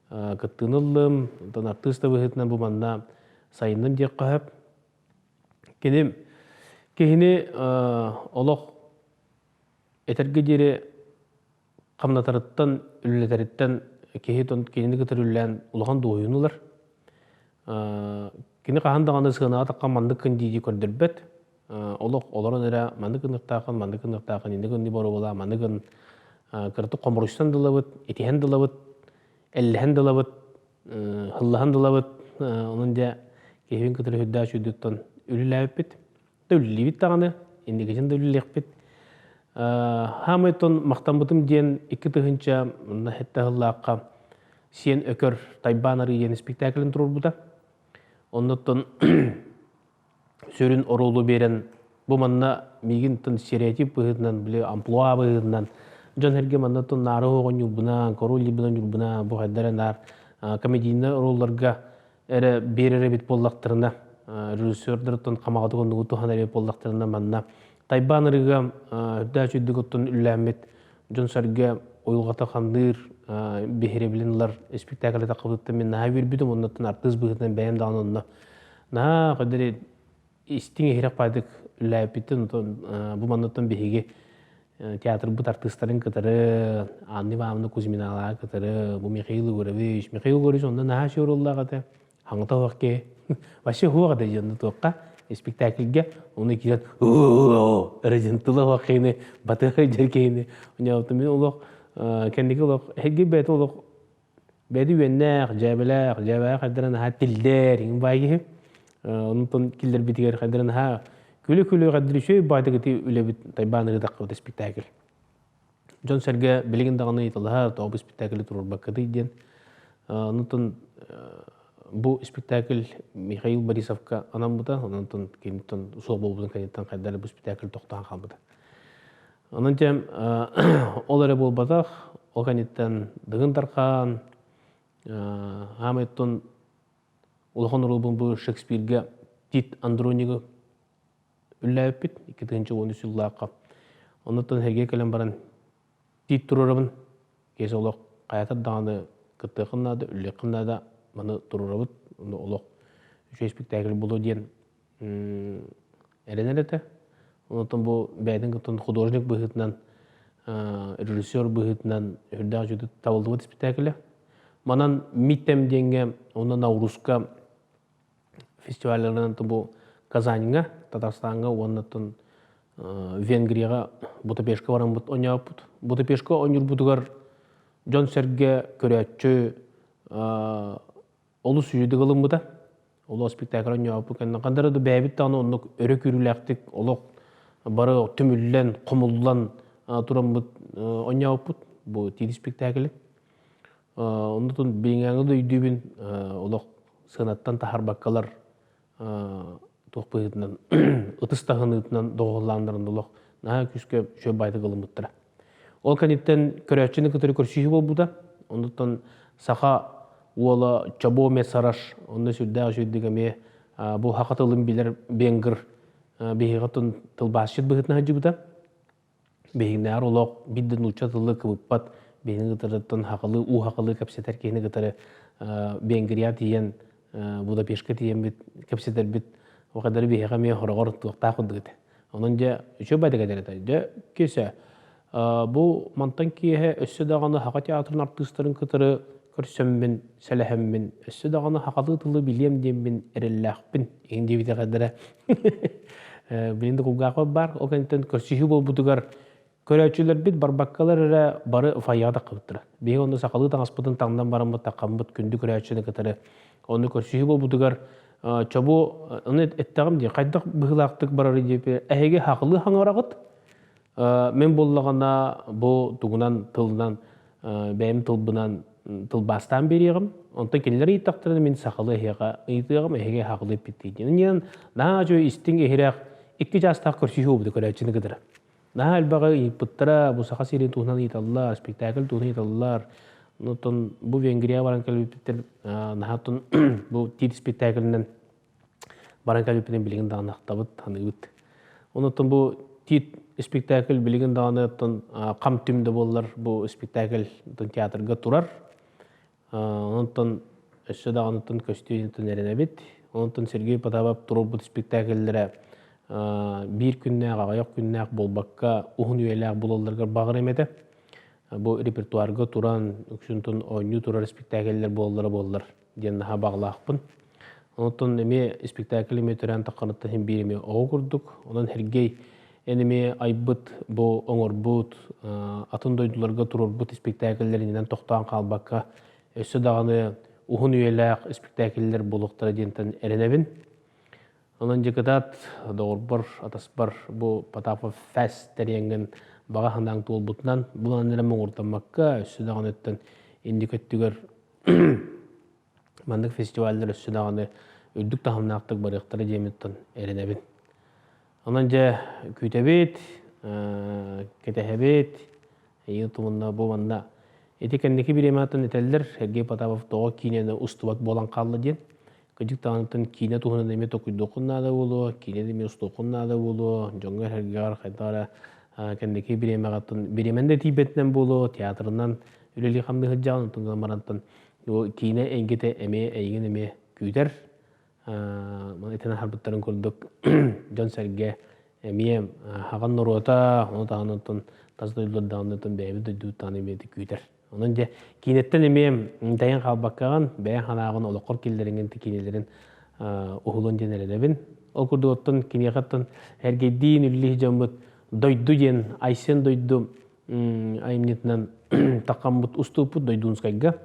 кыттыыны ыллым. Онтон артыыс да быһыытынан бу манна сайынным диэххэ сөп. Кини киһини олох этэргэ диэри хамнатарыттан, үлэлэтэриттэн киһи кинини кытары үлэлээн улахан дуоһуйууну ылар. Кини хаһан даҕаны сыанаҕа таххан маннык гын дии көрдөрбөт. Олох олорон эрэ маннык гыныахтааххын, маннык гыныахтааххын, инник гын боруобалаа, маннык гын кыратык хомуруйсан да ылабыт, итиһэн да ылабыт, эллэһэн да ылабыт, һыллаһан да ылабыт. Онон дьэ киһибин кытары сүрдээх үчүгэйдик үлэлээбиппит. Да үлэлиибит даҕаны, инникитин да үлэлиэхпит. Хаамай оттон махтаммытым диэн 2000 сэттэ сыллаахха Сиэн Өкөр Тайбаан арыы диэн спектаклын туруорбута. Оннуттан сүрүн оруолу биэрэн Бу манна миигин тон стереотип быһыытынан, били амплуа быһыытынан дьон эргэ манна тон наары оҕо ньурбунаан, король либынан ньурбунаан бу хайдара наар комедийнай ролларга эрэ биэрэр эбит буоллахтарына, режиссердартан хамаҕатык оннугу туһанар эбит буоллахтарына манна Тайбаан ырыга үрдээх үрдүк оттон үллээммит дьон-сэргэ уйулҕата хандыыр биһирэбилин ылар испиктээкили таххыбытыттан мин наһаа үөрбүтүм оннуттан артыыс быһыытынан бэйэм даҕаны онно наһаа кадри истиҥ иһирэх баайдык үллээбиппиттэн бу манныттан биһиги театрбыт артыыстарын кытары Анна Ивановна Кузьминалаҕа кытары бу Михаил Егорович Михаил Егорович онно наһаа сүруллаах этэ хаҥата суох киһи вообще суох этэ дьонно туохха испектакльгэ оны киирэн эрэ тыла суох киһини батыха дьэр киһини мин олох кэнники олох эһиги бэйэтэ олох бэйэтэ үөннээх дьээбэлээх дьээбэҕэ хайдара наһаа тиллэр иҥ баай киһи онтон киллэрбитигэр хайдара наһаа күлү-күлү хайдара үчүгэй баайдык ити үлэбит тайбаан ырытаххыбыт испектакль Дьон-сэргэ билигин даҕаны ыйыталаһар, тоҕо бу испиктээкили туруорбаккытый диэн. Онтон бу испиктээкил Михаил Борисовка анаммыта, онтон киниттэн суох буолбутун кэнниттэн хайдах эрэ бу испиктээкил тохтоон хаалбыта. Онон тем ол эрэ буолбатах, ол кэнниттэн Дыгын Дархан, аамайттан улахан оруолбун бу Шекспиргэ Тит Андронигы үллээбиппит 2013 сыллаахха. Оннуттан эһиги кэлэн баран тиит туруорабын. Кейс олох хайатар даҕаны кыттыаххын наада, үллүөххүн наада, маны туруорабыт. Ону олох үчүгэй спектакль буолуо диэн эрэнэр этэ. Онтон бу бэйэтин кыттан художник быһыытынан, режиссер быһыытынан үрдээх үчүгэй табыллыбыт спектаклэ. Манан Митем диэҥҥэ уонна Науруска фестивалларынан бу Казаньҥа, Татарстаҥҥа уонна Венгрияҕа Будапешка бараммыт оонньообуппут. Будапешка оонньуурбутугар дьон-сэргэ, көрөөччү олус үчүгэй ылыммыта. Олох спектакль оонньообуппут кэннэ ханна да бэйэбит даҕаны оннук өрө күүрүүлээхтик олох бары түмүллэн, хомуллан тураммыт оонньообуппут бу тиит спектаклы. Оннутун билиҥҥээҥи да өйдүүбүн олох сыанаттан таһаарбаккалар туох быһыытынан ытыс таһыныытынан доҕуһуллааннарын олох наһаа күүскэ үчүгэй баайдык ылыммыттара. Ол кэнниттэн көрөөччүнү кытары көрсүһүү буолбута. Оннуттан саха уола Чобо Месараш онно сүрдээх үчүгэйдик эмиэ бу саха тылын билэр венгр биһиги тылбаасчыт быһыытынан сылдьыбыта. Биһигинээҕэр олох биир да нуучча тылы кыбыппат, биһигини кытарыттан хахылыы, уу хахылыы кэпсэтэр киһини кытары Венгрия тиийэн, Будапешка тиийэммит кэпсэтэрбит ол кадары биһиэхэ эмиэ хороҕор туохтаах курдук этэ. Онон дьэ үчүгэй байдык этэр этэ. Дьэ киэсэ бу мантан киэһэ өссө даҕаны Саха театрын артыыстарын кытары көрсөммүн, сэлэһэммин, өссө даҕаны сахалыы тылы билиэм диэммин эрэллээхпин иһин диэбитэҕэрдэрэ Билин да кулгаахпар баар. Ол кэнниттэн көрсүһүү буолбутугар көрөөччүлэрбит барбаккалар эрэ бары фойеҕа таххыбыттара. Биһиги онно сахалыы таҥаспытын таҥнан бараммыт таххаммыт күндү көрөөччүнү кытары онно көрсүһүү буолбутугар чобу ону эттэҕим дии хайдах быһыылаахтык барары диэпи эһиги хахылыы хаҥараҕыт мин буоллаҕына бу тугунан тылынан бэйэм тылбынан тылбаастаан биэриэҕим. Онтон кинилэр ыйыттахтарына мин сахалыы эһиэхэ ыйытыаҕым, эһиги сахалыы эппиттии диэн. Иннинэн наһаа үчүгэй истиҥ иһирэх икки чаастаах көрсүһүү буолбута көрөөччүнү кытары. Наһаа элбэҕи ыйыппыттара, бу Саха сирин туһунан ыйыталлар, спектакль туһунан ыйыталлар. Онтон бу Венгрияҕа баран кэлбиппиттэр наһаа оттон бу тиит спектаклинэн баран кэлбиппитин билигин даҕаны ахтабыт, саныыбыт. Онуттан бу Тит спектакль билигин даҕаны оттон хам-түм да буоллар бу спектакль театрга турар. Онтон өссө даҕаныттан көстүүнүттэн эрэнэбит. Онтон Сергей Потапов туруорбут спектакльлэрэ биир күннээх, аҕыйах күннээх буолбакка уһун үйэлээх буолалларыгар баҕарыам этэ. Бу репертуарга туран, үксүн оонньуу турар спектакльлэр буолаллара буоллар диэн наһаа баҕалаахпын. Онтон эмиэ спектакль эмиэ төрөөн тахханыттан иһин биир эмиэ оҕо курдук. Онон Сергей эн эмиэ айбыт, бу оҥорбут, атын дойдуларга туруорбут спектакльлэринэн тохтоон хаалбакка, өссө даҕаны уһун үйэлээх спектакльлэр буолуохтара диэнтэн эрэнэбин. Онон дьокутаат доҕорбор, атаспар бу Потапов Фест тэрийэҥҥин баҕа санааҥ туолбутунан, бу манан эрэ муҥурдаммакка, өссө даҕаны өттөн инники өттүгэр маннык фестиваллар өссө даҕаны үрдүк таһымнаахтык барыахтара диэмиттэн эрэнэбин. Онон дьэ күүтэбит, кэтэһэбит, эйигин тумунна бу манна ити кэнники бириэмэттэн этэллэр Сергей Потапов тоҕо киинэни устубат буолан хаалла диэн. Кырдьык даҕаныттан киинэ туһунан эмиэ токуйдуоххун наада буолуо, киинэни эмиэ устуоххун наада буолуо, дьоҥҥо-сэргэҕэр хайдах эрэ кэнники бириэмэҕиттэн бириэмэн да тиийбэтинэн буолуо, театрынан үлэлии-хамныы сылдьаҕын, онтон гынан барантан киинэ эйгэтэ эмиэ эйигин эмиэ күүтэр. Итин аһарбыттарын курдук дьон-сэргэ эмиэ хаҕан норуота, ону таһынан оттон тас дойдулардаҕын оттон бэйэбит дойдубуттаҕын эмиэ күүтэр. Онон дьэ киинэттэн эмиэ тайан хаалбаккаҕын, бэйэҥ санааҕын олоххор киллэриҥин киинэлэрин уһулун диэн эрэнэбин. Ол курдук оттон киниэхэ оттон эргэйдиин үллүү дьоммут дойду диэн Айсен дойду айымньытынан таххаммыт устууппут Дойдуунскайга.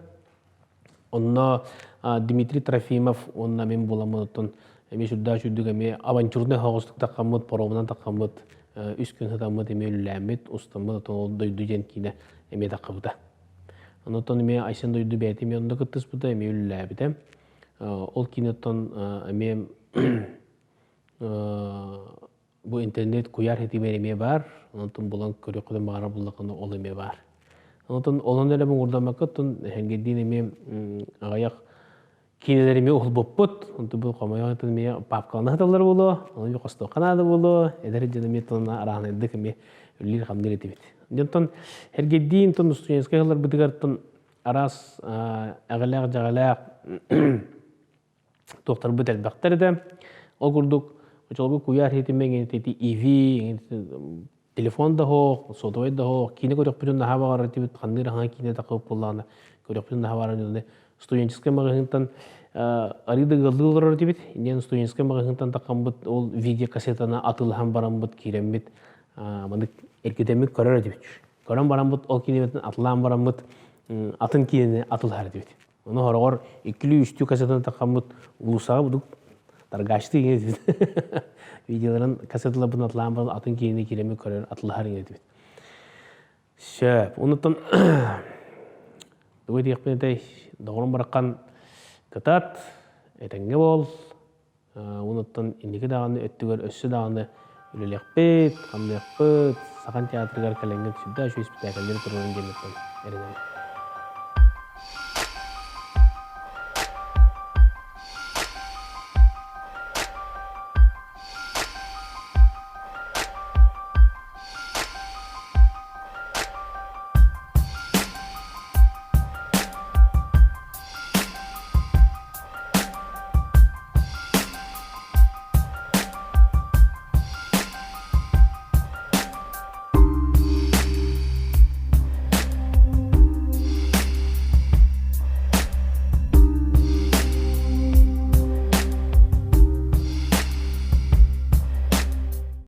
Онно Дмитрий Трофимов уонна мин буоламмын оттон эмиэ сүрдээх үрдүк эмиэ авантюрнай соҕустук таххаммыт, паромунан таххаммыт, үс күн сытаммыт эмиэ үлэлээммит, устаммыт, оттон ол дойду диэн киинэ эмиэ таххыбыта. Онтон эмиэ Айсен дойду бэйэтэ эмиэ онно кыттыспыта, эмиэ үлэлээбитэ. Ол киинэ оттон эмиэ бу интернет куйаар ситимэр эмиэ баар, онтон булан көрүөххүтүн баҕарар буллаххына ол эмиэ баар. Онтон онон эрэ муҥурдаммакка оттон эһэҥгирдиин эмиэ аҕыйах киинэлэри эмиэ уһулбуппут. Онтон бу хомойуох иһин эмиэ папкалана сыталлар буолуо, ону эмиэ хостуохха наада буолуо, эдэр дьон эмиэ тонна арааһынайдык эмиэ үлэлиир-хамныыр этибит. Онтон Эргийдиин тон студенческай сылларбытыгар тон араас эҕэлээх-дьэҕэлээх туохтарбыт элбэхтэр этэ. Ол курдук, очолорго куйаар ситимэ эҥин ИВ, телефон да суох, сотовай да суох, киинэ көрүөхпүтүн наһаа баҕарар этибит, ханныыр хаҥа киинэ таххыбыт буоллаҕына, көрүөхпүтүн наһаа баҕарар студенческай маҕаһыынтан арыы да ыаллыы олорор этибит. Диэн студенческай маҕаһыынтан таххаммыт ол видеокассетаны атыылаһан бараммыт, киирэммит, маннык эргитэммит көрөр этибит. Көрөн бараммыт, ол киинэбитин атылаан бараммыт, атын киинэни атылаһар этибит. Ону хороҕор иккилүү-үстүү кассетаны таххаммыт уулуссаҕа будук торгашты иҥэ этибит. Видеоларын кассеталарбын атлаан баран атын киинэни киирэммит көрөр атылаһар иҥэ этибит. Сөп. Онуттан тугу этиэхпин этэй, доҕорум бараххан кытаат, этэҥҥэ буол. Онуттан инники даҕаны өттүгэр өссө даҕаны үлэлиэхпит, хамныахпыт, Сахан театрыгар кэлэҥҥит сүрдээх үчүгэй испитээкэллэри туруорун диэммиттэн эрэнэбин.